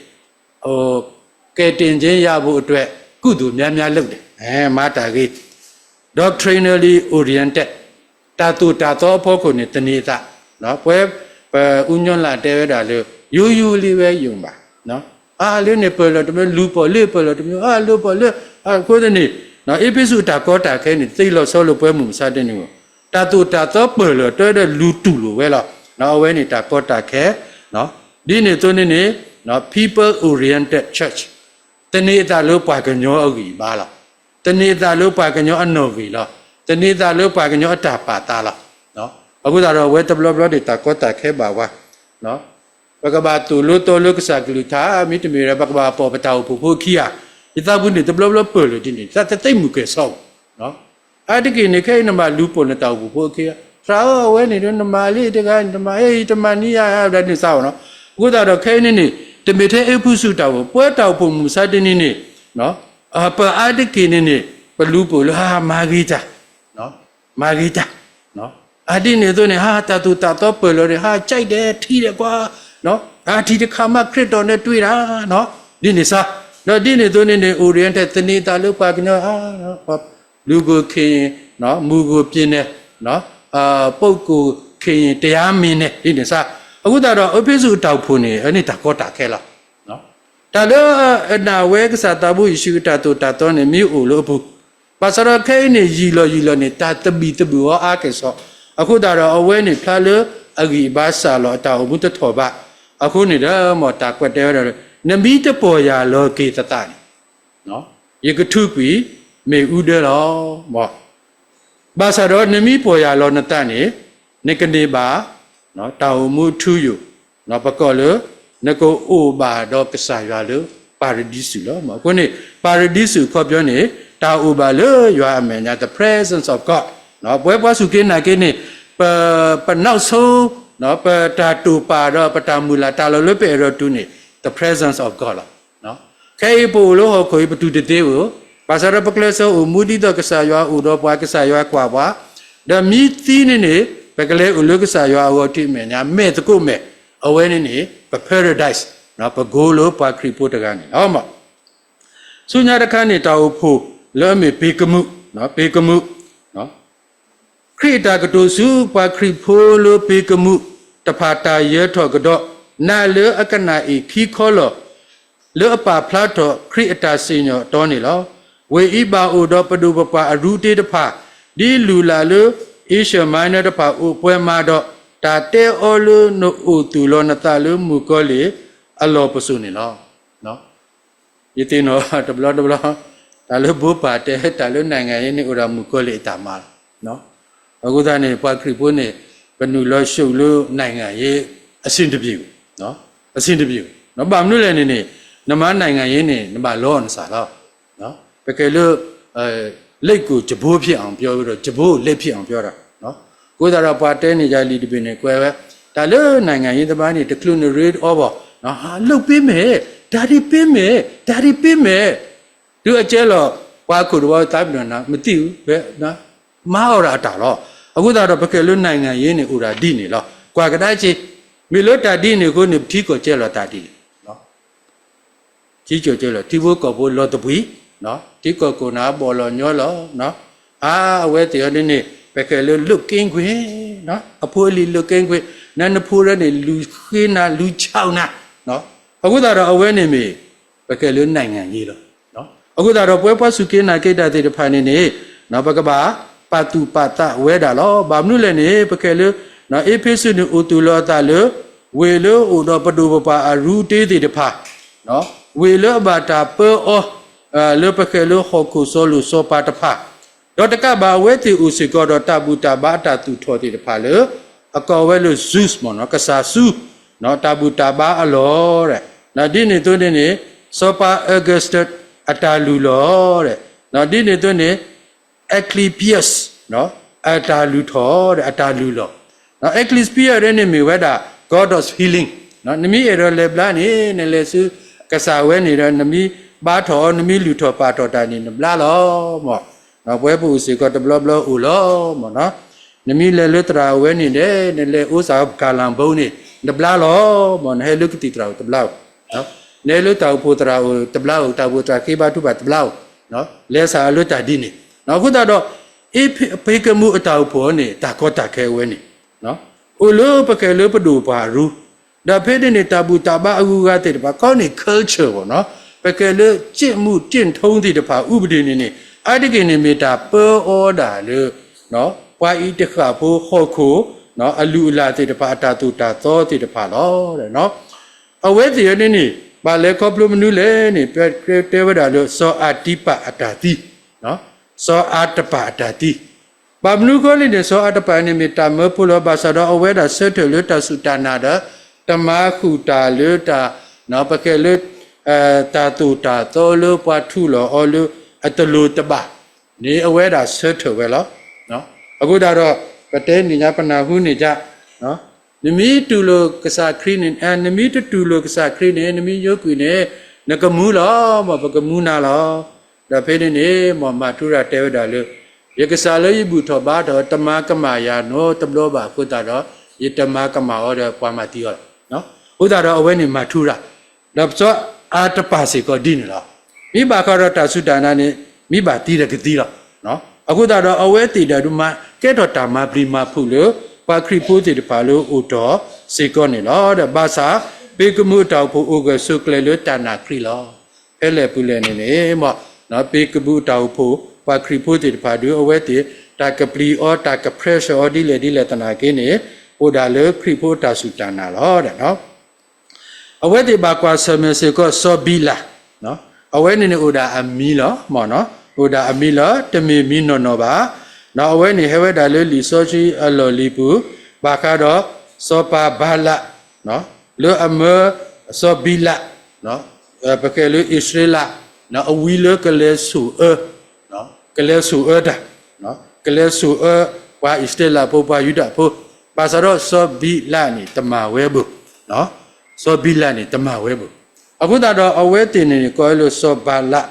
ကယ်တင်ခြင်းရဖို့အတွက် ကုသိုလ်များများလုပ်တယ်, မၤတၢ်ဂ့ၤ, doctrinally oriented, တၢ်သိၣ်တၢ်သီအဖီခိၣ်န့ၣ် သန့ၤအသး, ပဝဲ ပအူညီလၢ်တဲဝဲဒၣ်လၢ ယိယိလံဝဲယိာ်ဘၣ်, အါလၢန့ၣ်ပၢၢ်လီၤတမံၤ လူၤပိာ်လၢပၢၢ်လီၤတမံၤ အါလၢပၢၢ်လၢ, အဃိသတးန့ၣ် အ့းဖ့းစူးတၢ်ကီတၢ်ခဲန့ၣ် သ့လီၤဆီလၢပှဲၤမုၢ်မဆါတနံၤ, တၢ်သိၣ်တၢ်သီပၢၢ်လီၤ တဲဝဲဒၣ်လူၤတူၢ်လိာ်ဝဲလီၤ. အဝဲန့ၣ်တၢ်ကီတၢ်ခဲ, ဒ်န့ၣ်အသိးန့ၣ်န့ၣ် people oriented church, သန့ၤအသးလၢပှၤကညီအဂံၢ်အဘါလီၤ. သန့ၤအသးလၢပှၤကညီအနီၣ်ဂံၢ်လီၤ. သန့ၤအသးလၢပှၤကညီအတၢ်ပာ်သးလီၤ. အဃိသတးဒီး အဝဲတဘျီဘျီန့ၣ် တၢ်ကီတၢ်ခဲဘၣ်ဝါ ပကဘၣ်သိၣ်လိသီလိကစၢ်ကလုၢ်ကထါ, မ့တမ့ၢ်ဒီး ပကဘၣ်ပိာ်ပတၢ်အိၣ်ဖှိၣ်ဖိခံဂၤ, ယသးပူၤန့ၣ် တဘျီဘျီပၢၢ်လီၤဒ်န့ၣ် သးတသ့မုၢ်ကဲၤဆီဘၣ်. အါတက့ၢ်န့ၣ် ခဲအံၤနဘၣ်လူၤပိာ်နတၢ်အိၣ်ဖှိၣ်ဖိခံဂၤ, သရၣ်ဧၢ အဝဲန့ၣ်ဒီး နမၤလၢတဂၤ နမၤအံၤ တမၤနံၤယၤဒ်န့ၣ်စ့ၢ်ကီးနီၤ. အဃိသတးဒီး ခဲအံၤန့ၣ်န့ၣ် တမ့ၢ်ထဲအ့းဖ့းစူးတၢ်အိၣ်ဖှိၣ်, ပဝဲတၢ်အိၣ်ဖှိၣ်မုၢ်မဆါတနံၤန့ၣ် ပအါတက့ၢ်န့ၣ်န့ၣ် ပလူၤပိာ်လၢ ဟါ မၤဂ့ၤတၢ် မၤဂ့ၤတၢ်, အဒ်န့ၣ်အသိးန့ၣ် ဟါ တၢ်သိၣ်တၢ်သီပၢၢ်လီၤန့ၣ် ဟါ ကြိုက်တယ် ထံၣ်ဒီးကွၢ်, အါ ထံၣ်တခါမး ခရံာ်တီၢ်န့ၣ်တွံၢ်တၢ်, ဒ်န့ၣ်စ့ၢ်, ဒီးဒ်န့ၣ်အသိးန့ၣ်န့ၣ် oriented သန့ၤသးလၢပှၤကညီ လူၤပိာ်ခ့ၣ်, မူၤပိာ်ပ့ၤနဲၣ်, ပုပ်ကိုယ်ခ့ၣ် တရားမင်းန့ၣ် ဒ်န့ၣ်စ့ၢ်. အဃိသတးဒီး အ့းဖ့းစူးအတၢ်အိၣ်ဖှိၣ်န့ၣ် အန့ၣ်တၢ်ကီတၢ်ခဲလီၤ. တၢ်လၢအနာ်ဝဲကစၢ်သးဘိယ့ၣ်ၡူးအတၢ်သိၣ်တၢ်သီန့ၣ် မ့ၢ်အိၣ်လၢအပူၤ, ဘၣ်ဆၣ်ဒီးခဲအံၤန့ၣ် ယံာ်လီၤယံာ်လီၤန့ၣ် တၢ်သဘံၣ်သဘုၣ်အီၤအါကဲၣ်ဆိး, အဃိသတးဒီး အဝဲန့ၣ်ဖျါလၢအဂံၢ်အဘါစှၤလီၤ အတၢ်အိၣ်မူတထီၣ်ဘး, အဃိန့ၣ်ဒီး မ်တၢ်ကွဲးတဲဝဲဒၣ်လၢ နမ့ၢ်တပီၢ်ယၢ်လီၤက့ၤသးန့ၣ် ယကထုးကွံာ် မ့ၣ်အူဒၢလီၤ. ဘၣ်ဆၣ်ဒီးနမ့ၢ်ပီၢ်ယၢ်လီၤနသးန့ၣ် နကန့ၢ်ဘၣ် တၢ်အိၣ်မူထူယိာ်, ပကိးလၢ နကအိၣ်ဘၣ်ဒီးကစၢ်ယွၤလၢပၤရဒံစူးလီၤ. အဃိန့ၣ် ပၤရဒံစူးအခီပညီန့ၣ် တၢ်အိၣ်ဘၣ်လၢယွၤအမဲာ်ညါ the presence of God, ပဝဲပှၤစူၢ်က့ၤနာ်က့ၤန့ၣ် ပ ပနောက်ဆုံး ပတၢ်တိာ်ပာ်ဒီးပတၢ်မုၢ်လၢ်တၢ်လီၢ်လၢပအဲၣ်ဒိးတုၤန့ၣ် the presence of God လီၤ. ခဲအံၤပအိၣ်လၢဟီၣ်ခိၣ်အံၤ ပတုၤတသ့ဧိၤ, ဘၣ်ဆၣ်ဒီးပကျဲးစၢးအိၣ်မူဒ်သိးကစၢ်ယွၤအိၣ်ဒီးပှၤ ကစၢ်ယွၤကွၢ်ပှၤ, ဒီးမ့ၢ်သံန့ၣ်န့ၣ် ပကလဲၤအိၣ်လၢကစၢ်ယွၤအဂီၤတုၤအမဲာ်ညါ မဲာ်သကိးမဲာ်, အဝဲန့ၣ်န့ၣ် ပ paradise, ပကိလၢပှၤခရံာ်ဖိတဂၤန့ၣ်လီၤ. ဆူညါတခါန့ၣ် တၢ်အိၣ်ဖှိၣ်လၢအမ့ၢ်ပ့ၤကမူး, ပ့ၤကမူး ခရံာ်အတၢ်ကတိၤဆူပှၤခရံာ်ဖိလၢပ့ၤကမူးတဖၣ် တၢ်ယၢၤထီၣ်ကဒီး နၤလၢအကနၣ်အ့ၣ်ခံခီလီၢ် လၢအပာ်ဖျါထီၣ်ခရံာ်အတၢ်စံၣ်ညီၣ်အတီန့ၣ်လီၤ. ဝ့ၢ်အံၤဘၣ်အိၣ်ဒီးပဒိၣ်ပပှၢ်အရူတ့တဖၣ် ဒ်လုၢ်လၢ်လၢ Asia Minor တဖၣ်အိၣ်ပှဲၤမးဒီး တၢ်တဲအီၤလၢနအိၣ်သူၣ်လီၤနသးလၢမုၣ်ကီၤလံၢ်အလီၢ်ပစိာ်န့ၣ်လီၤ. ယသ့ၣ်နီၣ်တဘျီတဘျီ, တၢ်လၢဘိးပၢ်တဲ တၢ်လၢ နိုင်ငံရေး န့ၣ် အိၣ်ဒၣ်မုၣ်ကီၤလံၢ်အတၢ်မၤလီၤ. အဃိသတးန့ၣ် ပှၤခရံာ်ဖိန့ၣ် ပနုာ်လီၤရှုံးလၢ နိုင်ငံရေး အဆင်တပြေဘူး, အဆင်တပြေဘူး, ဘၣ်မနုၤလဲၣ်န့ၣ်န့ၣ် နမၤ နိုင်ငံရေး န့ၣ် နဘၣ်လီအီၤနသးလီၤ. ပကဲလၢ လက်ကို ကြံပိုးဖြစ်အောင် ပြောပြီးတော့ ကြံပိုးကို လက်ဖြစ်အောင် ပြောတာ. အဃိသတးဒီး ပှၤတဲန့ၢ်ယၤလံာ်တဘ့ၣ်န့ၣ် ကွဲးဝဲ တၢ်လၢ နိုင်ငံရေးသမား န့ၣ် တချုးနရ့အီၤဘၣ်, လုပ်ပေးမယ်, ဒါတွေပေးမယ်, ဒါတွေပေးမယ်, တုၤအကဲလီၤ ပှၤခိၣ်တဝီသးပ့ၤနီၣ်နၤ မသိဘူး, မၤအီၤဒၣ်အတၢ်လီၤ. အဃိသတးဒီး ပကဲလၢ နိုင်ငံရေး န့ၣ် အိၣ်ဒၣ်ဒ်န့ၣ်လီၤ. ကွၢ်ကဒါက့ၤ မ့ၢ်လၢတၢ်ဒ်န့ၣ်အဃိန့ၣ် ပထံကီၢ်ကဲလီၤတၢ်ဒ်လဲၣ်. ထံကီၢ်ကဲလီၤ ထံဖိကီၢ်ဖိလီၤသဘှံး, ထံကီၢ်ခိၣ်နၢ်ဘီၣ်လီၤညီလီၤ. အါ အဝဲသ့ၣ်အီၤဒ်န့ၣ် ပကဲလၢ လုပ်ကင်းခွင့်, အဖိအလံၤ လုပ်ကင်းခွင့်, နနဖိဒၣ်န့ၣ် လူၤဃ့နၤ လူၤဆါနၤ. အဃိသတးဒီး အဝဲန့ၣ်မ့ၢ် ပကဲလၢ နိုင်ငံရေး လီၤ. အဃိသတးဒီး ပဝဲပှၤစူၢ်က့ၤနာ်က့ၤတၢ်သ့ၣ်တဖၣ်န့ၣ်န့ၣ် ပကဘၣ်ပာ်သူၣ်ပာ်သးဝဲဒၣ်လီၤ. ဘၣ်မနုၤလဲၣ်န့ၣ် ပကဲလၢ အ့းဖ့းစူးန့ၣ် အိၣ်သူၣ်လီၤအသးလၢ ဝ့ၢ်လၢအိၣ်ဒီးပဒိၣ်ပပှၢ်အရူတ့သ့ၣ်တဖၣ်, ဝ့ၢ်လၢအဘၣ်တၢ်ပၢအီၤ လၢပကဲလၢဟီၣ်ခိၣ်စီၤလိၣ်စီၤပၤတဖၣ်, ဒီးတကးဘၣ် အဝဲသ့ၣ်အိၣ်စ့ၢ်ကီးဒီးတၢ်ဘူၣ်တၢ်ဘါအတၢ်သူၣ်ထီၣ်သ့ၣ်တဖၣ်လၢ အကိးဝဲလၢ Zeus မ့ၢ်နီၤ ကစၢ်စူး တၢ်ဘူၣ်တၢ်ဘါအလီၢ်, ဒ်န့ၣ်အသိးန့ၣ်န့ၣ် စီၤပၤ Augustus အတၢ်လုၢ်လီၢ်, ဒ်န့ၣ်အသိးန့ၣ် Asclepius အတၢ်လုၢ်ထီၣ် အတၢ်လုၢ်လီၢ်, Asclepius န့ၣ်မ့ၢ်ဝဲဒၣ် god of healing, နမ့ၢ်အဲၣ်ဒိးလဲၤဘျါန့ၣ် နလဲၤဆူကစၢ်ဝဲန့ၣ်ဒီး နမ့ၢ်ဘါထီၣ်အီၤ နမ့ၢ်လုၢ်ထီၣ်ပာ်ထီၣ်တၢ်န့ၣ် နဘျါလီၤမ့ၢ် ပဝဲပအိၣ်စ့ၢ်ကီးတဘျီဘျီအိၣ်လီၤမ့ၢ်နီၤ, နမ့ၢ်လဲၤလၢသရၣ်အဝဲန့ၣ်ဒီး နလဲၤအိၣ်စ့ၢ်ကီး ကၤလၤဘိန့ၣ် နဘျါလီၤမ့ၢ် နဟဲလၢကသံၣ်သရၣ်အိၣ်တဘျါဧိၤ, နဟဲလၢတၢ်အိၣ်ဖှိၣ်သရၣ်အိၣ်တဘျါဧိၤ တၢ်အိၣ်ဖှိၣ်သရၣ်ဃ့ဘါထုကဖၣ်တဘျါဧိၤ, လဲၤစၢ်အီၤလၢတၢ်ဒ်န့ၣ်, အဃိသတးဒီး အ့းဖ့း ပ့းကမူးအတၢ်အိၣ်ဖှိၣ်န့ၣ် တၢ်ကီတၢ်ခဲအဝဲန့ၣ် အိၣ်လၢပကဲလၢပဒိၣ်ပပှၢ်အရူ, ဒီးဖဲန့ၣ်န့ၣ် တၢ်ဘူၣ်တၢ်ဘါအဂုၤအဂၤသ့ၣ်တဖၣ် ခီန့ၣ် culture မ့ၢ်နီၤ ပကဲလၢ ကျင့်မှုကျင့်ထုံး သ့ၣ်တဖၣ် ဥပဒေ န့ၣ်န့ၣ် အါတက့ၢ်န့ၣ်မ့ၢ်တၢ်ပၢအီၤဒၣ်လၢ ပှၤအံၤတဃၣ်ဖိဟီၣ်ခိၣ် အလုၢ်အလၢ်သ့ၣ်တဖၣ် အတၢ်သိၣ်တၢ်သီသ့ၣ်တဖၣ်လီၤ. အဝဲသ့ၣ်အံၤန့ၣ်န့ၣ် ဘၣ်လဲၤခီဖျိမနုၤလဲၣ်န့ၣ် ပတဲဝဲဒၣ်လၢ စီၤအၤတံပၤအတၢ်သံ, စီၤအၤတပၤအတၢ်သံ, ဘၣ်မနုၤအဃိလဲၣ်န့ၣ် စီၤအၤတပၤန့ၣ်မ့ၢ်တၢ်မၢဖိလီၤ. ဘၣ်ဆၣ်ဒီးအဝဲဒၣ်ဆၢထၢၣ်လၢတၢ်စူၢ်တၢ်နာ်ဒီး တမၤဃုာ်တၢ်လၢတၢ် ပကဲလၢ တၢ်သိၣ်တၢ်သီလၢပှၤထူးလီၤအီၤလၢအတလိၣ်တဘၣ်န့ၣ် အဝဲဒၣ်ဆၢထၢၣ်ဝဲလီၤ. အဃိသတးဒီး ပတဲန့ၢ်ညါ ပနၢ်ဟူန့ၢ်ညါ နမ့ၢ်တူၢ်လိာ်ကစၢ်ခရံာ်န့ၣ် နမ့ၢ်တတူၢ်လိာ်ကစၢ်ခရံာ်န့ၣ် နမ့ၢ်ညိကွံာ်န့ၣ် နကမူလီၤမ့ၢ် ပကမူနၤလီၤ. ဒီးဖဲန့ၣ်န့ၣ် မ့ၢ်မၤထူရၤတဲဝဲဒၣ်လၢ ယကစၢ်လၢယဘူၣ်ထီၣ်ဘါထီၣ် တမၤကမၣ်ယၤနီတဘျီဘၣ်အဃိသတးဒီး ယတမၤကမၣ်အီၤဒီးပှၤမၤသံအီၤလီၤ. အဃိသတးဒီးအဝဲန့ၣ်မၤထူရၤ ဒီးစီၤအၤတပၤစ့ၢ်ကီးဒ်န့ၣ်လီၤ. မ့ၢ်ဘၣ်ဃးဒီးတၢ်စူၢ်တၢ်နာ်န့ၣ် မ့ၢ်ဘၣ်သံဒီးကသံလီၤ. အဃိသတးဒီးအဝဲသ့ၣ်ဒၣ်ဒိးမၤကဲထီၣ်တၢ်မၤပျံၤမၤဖုးလၢ ပှၤခရံာ်ဖိသ့ၣ်တဖၣ်လၢအိၣ်တီၢ်စ့ၢ်ကီးန့ၣ်လီၤ. ဒီးဘၣ်ဆၣ် ပ့းကမူးအတၢ်အိၣ်ဖှိၣ်အိၣ်ဂၢၢ်ဆိးကျၢၤလၢတၢ်နာ်ခရံာ်လီၤ. ဖဲလဲၣ်ပူၤလဲၣ်န့ၣ်န့ၣ် မ် ပ့းကမူးအတၢ်အိၣ်ဖှိၣ် ပှၤခရံာ်ဖိသ့ၣ်တဖၣ်ဒုး အဝဲသ့ၣ် တၢ်ကပျံၤအီၤ တၢ်က pressure အီၤဒ်လဲၣ်ဒ်လဲၣ်သနာ်က့န့ၣ် အိၣ်ဒၣ်လၢခရံာ်ဖိအတၢ်စူၢ်တၢ်နာ်လီၤ. အဝဲသ့ၣ်ဘၣ်ကွၢ်ဆၢၣ်မဲာ်စ့ၢ်ကီးစီၤဘံလး, အဝဲန့ၣ်န့ၣ်အိၣ်ဒၣ်အမံၤလီၤ. မ် အိၣ်ဒၣ်အမံၤလီၤ တမ့ၢ်မံၤနီၢ်နီၢ်ဘၣ်. အဝဲန့ၣ်ဟဲဝဲဒၣ်လၢလံာ်စီဆှံအလီၢ်လံၤပူၤ ဘၣ်ဃးဒီး စီၤပၤဘၤလး လၢအမၢစီၤဘံလး ပကဲလၢအံၣ်စရ့လး အဝံလၢကလဲၤဆိၣ်အၢ ကလဲၤဆိၣ်အၢတၢ်, ကလဲၤဆိၣ်အၢ ပှၤအံၣ်စရ့လးဖိ ပှၤယူဒၤဖိ, ဘၣ်ဆၣ်ဒီးစီၤဘံလးန့ၣ်တမၤဝဲဘၣ်, စီၤဘံလးန့ၣ်တမၤဝဲဘၣ်. အဃိသတးဒီးအဝဲသ့ၣ်န့ၣ် ကိးဝဲလၢစီၤဘၤလး,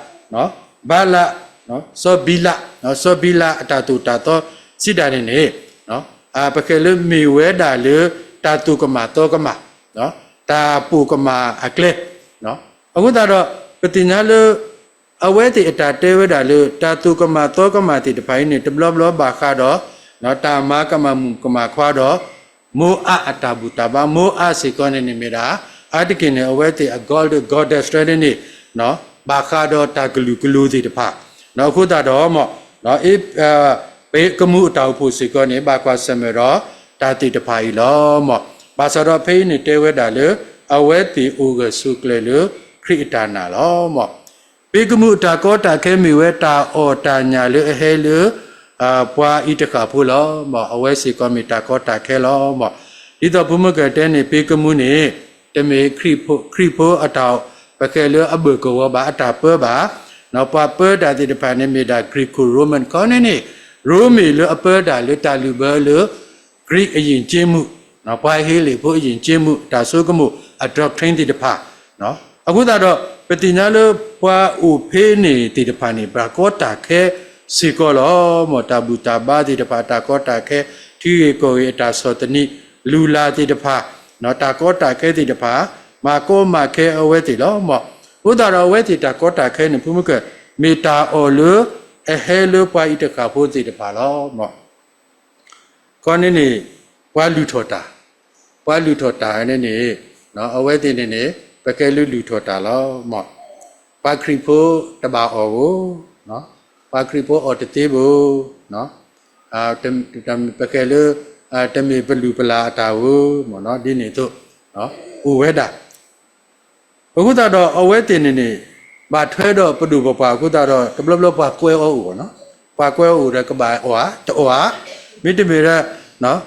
ဘၤလး, စီၤဘံလး, စီၤဘံလးအတၢ်သိၣ်တၢ်သီစံးဒၣ်န့ၣ်န့ၣ် ပကဲလၢမ့ၢ်ဝဲဒၣ်လၢ တၢ်သိၣ်ကမၣ်သီကမၣ်, တၢ်ပိာ်ကမၣ်အကျဲ, အဃိသတးဒီး ပသ့ၣ်ညါလၢ အဝဲသ့ၣ်အတၢ်တဲဝဲဒၣ်လၢ တၢ်သိၣ်ကမၣ်သီကမၣ်သ့ၣ်တဖၣ်အံၤန့ၣ် တဘျီဘျီဘၣ်ဃးဒီး တၢ်မၤကမၣ်မုၣ်ကမၣ်ခွါဒီး မိအးအတၢ်ဘူၣ်တၢ်ဘါ, မိအးစ့ၢ်ကီးန့ၣ်န့ၣ်မ့ၢ်ဒၣ် အါတက့ၢ်န့ၣ် အဝဲသ့ၣ်အ god goddess န့ၣ် ဘၣ်ဃးဒီးတၢ်ကလုာ်ကလိၤသ့ၣ်တဖၣ်, အဃိသတးဒီး မ် ပ့းကမူးအတၢ်အိၣ်ဖှိၣ်စ့ၢ်ကီးန့ၣ် ဘၣ်ကွၢ်ဆၢၣ်မဲာ်ဒီး တၢ်သ့ၣ်တဖၣ်အံၤလီၤ. မ်ဘၣ်ဆၣ်ဒီးဖဲအံၤန့ၣ်တဲဝဲဒၣ်လၢ အဝဲသ့ၣ်အိၣ်ဂၢၢ်ဆိးကျၢၤလၢခရံာ်အတၢ်နာ်လီၤ. မ် ပ့ၤကမူၣ်အတၢ်ကီတၢ်ခဲမ့ၢ်ဝဲတၢ်အီၣ်တၢ်ညၣ်လၢအဟဲလၢ ပှၤအံၤတဃၣ်ဖိလီၤ. မ်အဝဲစ့ၢ်ကီးမ့ၢ်တၢ်ကီတၢ်ခဲလီၤ. မ် ဒ်သိးဖိမုၣ်ကတဲန့ၣ် ပ့ၤကမူၣ်န့ၣ် တမ့ၢ်ခရံာ်ဖိအတၢ် ပကဲလၢအဘၢၣ်ကဝီၤဘၣ် အတၢ်ပၢဘၣ်. ပှၤပၢတၢ်သ့ၣ်တဖၣ်န့ၣ်မ့ၢ်ဒၣ် Greco-Roman ခီန့ၣ်န့ၣ် ရိမ့ၤလၢအပၢတၢ်လၢတၢ်လုၢ်ဘၢလၢ Greek အယဉ်ကျေးမှု, ပှၤဟ့လ့ၣ်ဖိအယဉ်ကျေးမှု အတၢ်ဆိကမိၣ် အ doctrine သ့ၣ်တဖၣ်. အဃိသတးဒီး ပသ့ၣ်ညါလၢပှၤအိၣ်ဖဲန့ၣ်သ့ၣ်တဖၣ်န့ၣ် ဘၣ်ကီတၢ်ခဲစ့ၢ်ကီးလီၤ. မ်တၢ်ဘူၣ်တၢ်ဘါသ့ၣ်တဖၣ် တၢ်ကီတၢ်ခဲ, ထံဂ့ၢ်ကီၢ်ဂ့ၢ်အတၢ်ဆီၣ်သနံး, လုၢ်လၢ်သ့ၣ်တဖၣ်, တၢ်ကီတၢ်ခဲသ့ၣ်တဖၣ် မၤကီမၤခဲအဝဲသ့ၣ်လီၤ. မ်အဃိသတးဒီးအဝဲသ့ၣ်တၢ်ကီတၢ်ခဲန့ၣ် ဖိမုၣ်က မ့ၢ်တၢ်အီၣ်လၢ အဟဲလၢပှၤအံၤတဃၣ်ဖိသ့ၣ်တဖၣ်လီၤ. မ် ခီန့ၣ်န့ၣ် ပှၤလုၢ်ထီၣ်တၢ်, ပှၤလုၢ်ထီၣ်တၢ်န့ၣ်န့ၣ် အဝဲသ့ၣ်န့ၣ်န့ၣ် ပကဲလၢလုၢ်ထီၣ်တၢ်လီၤ. မ် ပှၤခရံာ်ဖိတဘၣ်အီၣ်ဧိၤ, ပှၤခရံာ်ဖိအီၣ်တသ့ဘၣ်, ပကဲလၢ တမ့ၢ်ပလုၢ်ပလၢ်အတၢ်ဧိၤ, မ်ဒ်န့ၣ်အသိး အိၣ်ဝဲဒၣ် အဃိသတးဒီးအဝဲသ့ၣ်န့ၣ်န့ၣ် ဘၣ်ထွဲဒီးပဒိၣ်ပပှၢ်အဃိသတးဒီး တဘျီဘျီပှၤကွဲအီၤအိၣ်ဘၣ်နီၤ, ပှၤကွဲအီၤအိၣ်ဒီးကဘၣ်အီၣ်ဧါ, တအီၣ်ဧါ, မ့တမ့ၢ်ဒီး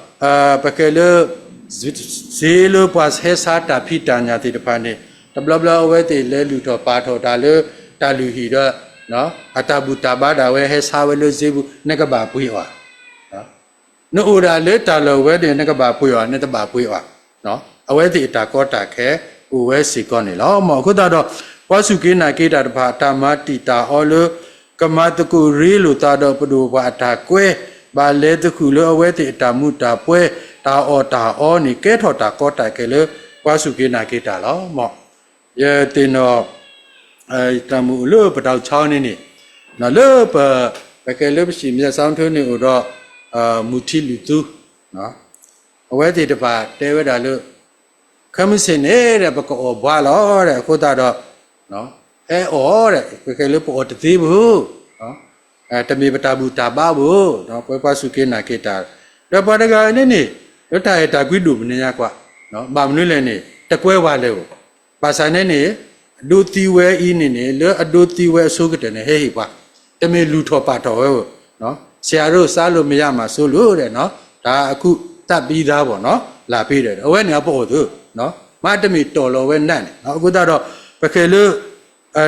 ပကဲလၢ စ့လၢပှၤဟဲဆါတၢ်ဖံးတၢ်ညၣ်သ့ၣ်တဖၣ်န့ၣ် တဘျီဘျီအဝဲသ့ၣ်လဲၤလုၢ်ထီၣ်ပာ်ထီၣ်တၢ်လၢ တၢ်လုၢ်ဟံၣ်ဒီး အတၢ်ဘူၣ်တၢ်ဘါဒၣ်ဝဲဟဲဆါဝဲလၢစ့ပူၤ နကဘၣ်ပှ့ၤအီၤဧါ နအိၣ်ဒၣ်လၢတၢ်လီၢ်ဝဲန့ၣ် နကဘၣ်ပှ့ၤအီၤ နတဘၣ်ပှ့ၤအီၤ, အဝဲသ့ၣ်အတၢ်ကီတၢ်ခဲအိၣ်ဝဲစ့ၢ်ကီးန့ၣ်လီၤ. မ်အဃိသတးဒီး ပှၤစူၢ်က့ၤနာ်က့ၤတၢ်တဖၣ် တၢ်မၤတံာ်တာ်အီၤလၢ ကမၤသကိးရ့လိာ်သးဒီးပဒိၣ်ပပှၢ်အတၢ်ကွဲ, ဘၣ်လဲၤသဃုာ်လၢအဝဲသ့ၣ်အတၢ်မုာ်တၢ်ပှဲၤ, တၢ်အီၣ်တၢ်အီန့ၣ် ကဲထီၣ်တၢ်ကီတၢ်ခဲလၢ ပှၤစူၢ်က့ၤနာ်က့ၤတၢ်လီၤ. မ် ယသ့ၣ်နီၣ် တၢ်မုၢ်အိၣ်လၢပတၢ်အိၣ်ဆၢန့ၣ်န့ၣ် လၢပ ပကဲလၢပစံၣ်မၠဲၣ်စီၤထၢန့ၣ်အိၣ်ဒီး မူထံလုၢ်သူ အဝဲသ့ၣ်တဖၣ်တဲဝဲဒၣ်လၢ ခဲမုၢ်ဆ့ၣ်န့ၣ်ဒီး ပကအီၣ်ဘှါလီၤဒီး အဃိသတးဒီး ဟဲအီၣ်ဒီး ပကဲလၢပအီၣ်တသ့ဘၣ် တမ့ၢ်ပတၢ်ဘူၣ်တၢ်ဘါဘၣ်, ပဝဲပှၤစူၢ်က့ၤနာ်က့ၤတၢ်, ဒီးပှၤတဂၤန့ၣ်န့ၣ် လၢတၢ်အဲၣ်တၢ်ကွံဒိၣ်မနုၤညါကွၢ်, ဘၣ်မနုၤလဲၣ်န့ၣ် တကွဲဝဲလၢၤဘၣ်. ဘၣ်ဆၣ်န့ၣ်န့ၣ် အဒိသံဝဲအံၤန့ၣ်န့ၣ် လၢအဒိသံဝဲအဆိကတၢၢ်န့ၣ် ဟဲဟ့ၣ်ပှၤ, တမ့ၢ်လုၢ်ထီၣ်ပာ်ထီၣ်ဝဲဧိၤ, ဆရာတို့ စားလို့မရမှာစိုးလို့ တၢ်အခုသပ်ပြီးသားပေါ့နော် လာပေးတယ်, အဝဲန့ၣ်အပအီၣ်သ့, မ့တမ့ၢ်တီၢ်လီၤဝဲနၢ်န့ၣ် အဃိသတးဒီး ပကဲလၢ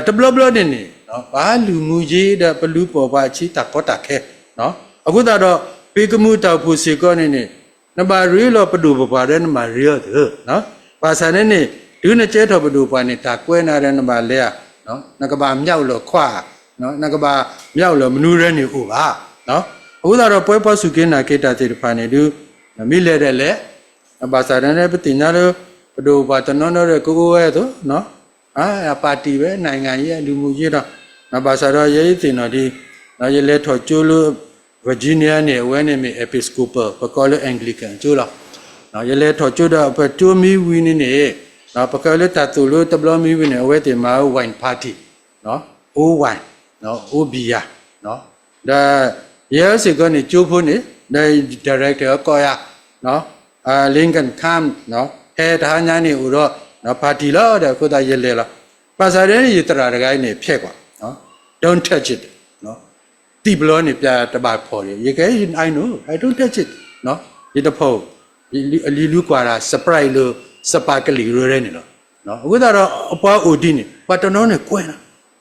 တဘျီဘျီန့ၣ်န့ၣ် ပှၤလုၢ်မူယ့ဒီးပလူၤပိာ်ပှၤအဆံးတၢ်ကီတၢ်ခဲ, အဃိသတးဒီး ပ့ၤကမူၣ်တၢ်အိၣ်ဖှိၣ်စ့ၢ်ကီးန့ၣ်န့ၣ် နဘၣ်ရ့လီၤပဒိၣ်ပပှၢ်ဒီးနဘၣ်ရ့အီၤသ့, ဘၣ်ဆၣ်န့ၣ်န့ၣ် တုၤနကဲထီၣ်ပဒိၣ်ပှၢ်န့ၣ် တၢ်ကွဲနၤဒီးနဘၣ်လဲၤဧါ, နကဘၣ်မြောက်လီၤခွါဧါ, နကဘၣ်မြောက်လီၤမနုၤရဲန့ၣ်အိၣ်ဘၣ်. အဃိသတးဒီးပဝဲပှၤစူၢ်က့ၤနာ်က့ၤတၢ်သ့ၣ်တဖၣ်န့ၣ်ဒုး မ့ၢ်လဲၤဒီးလဲၤ, ဘၣ်ဆၣ်ဒီးပသ့ၣ်ညါလၢ ပဒိၣ်ပပှၢ်တနီၤနီၤဒီးကအိၣ်ဝဲအသိး အပၣ်တံၣ်ဝဲ နိုင်ငံရေး အလုၢ်မူယ့ဒီး ဘၣ်ဆၣ်ဒီးယဲယသ့ၣ်နီၣ်ဒ် ယလဲၤထီၣ်ကၠိလၢ Virginia န့ၣ် အဝဲန့ၣ်မ့ၢ် Episcopal ပကိးလၢ Anglican ကၠိလီၤ. ယလဲၤထီၣ်ကၠိဒီးပကၠိမံဝံၤန့ၣ်န့ၣ် ပကဲလၢတၢ်သိၣ်လိတဘျီမံဝံၤန့ၣ် အဝဲသ့ၣ်မၤ wine party, အိၣ် wine, အိၣ် beer ဒီး ယဲစ့ၢ်ကီးန့ၣ် ကၠိဖိန့ၣ် ဒီး director ကိးယၤ Lincoln Camp ဟဲတဟါညါန့ၣ်အိၣ်ဒီး party လီၤဒီး အဃိသတးယလဲၤလီၤ. ဘၣ်ဆၣ်ဒီးယသရၣ်တဂၤအံၤန့ၣ် ဖျဲးကွၢ် don't touch it, သံၣ်ပျီန့ၣ် ပျးတဘၣ်ဖီၣ်ဒီး ယကဲ I know, I don't touch it, ယတဖီၣ်, အလံၤလူကွၢ်တၢ် Sprite လၢ sparkling ရၢန့ၣ်လီၤ. အဃိသတးဒီး အပှၤအိၣ်ဒ်န့ၣ် ပှၤတနီၤန့ၣ်ကွဲးနၤ,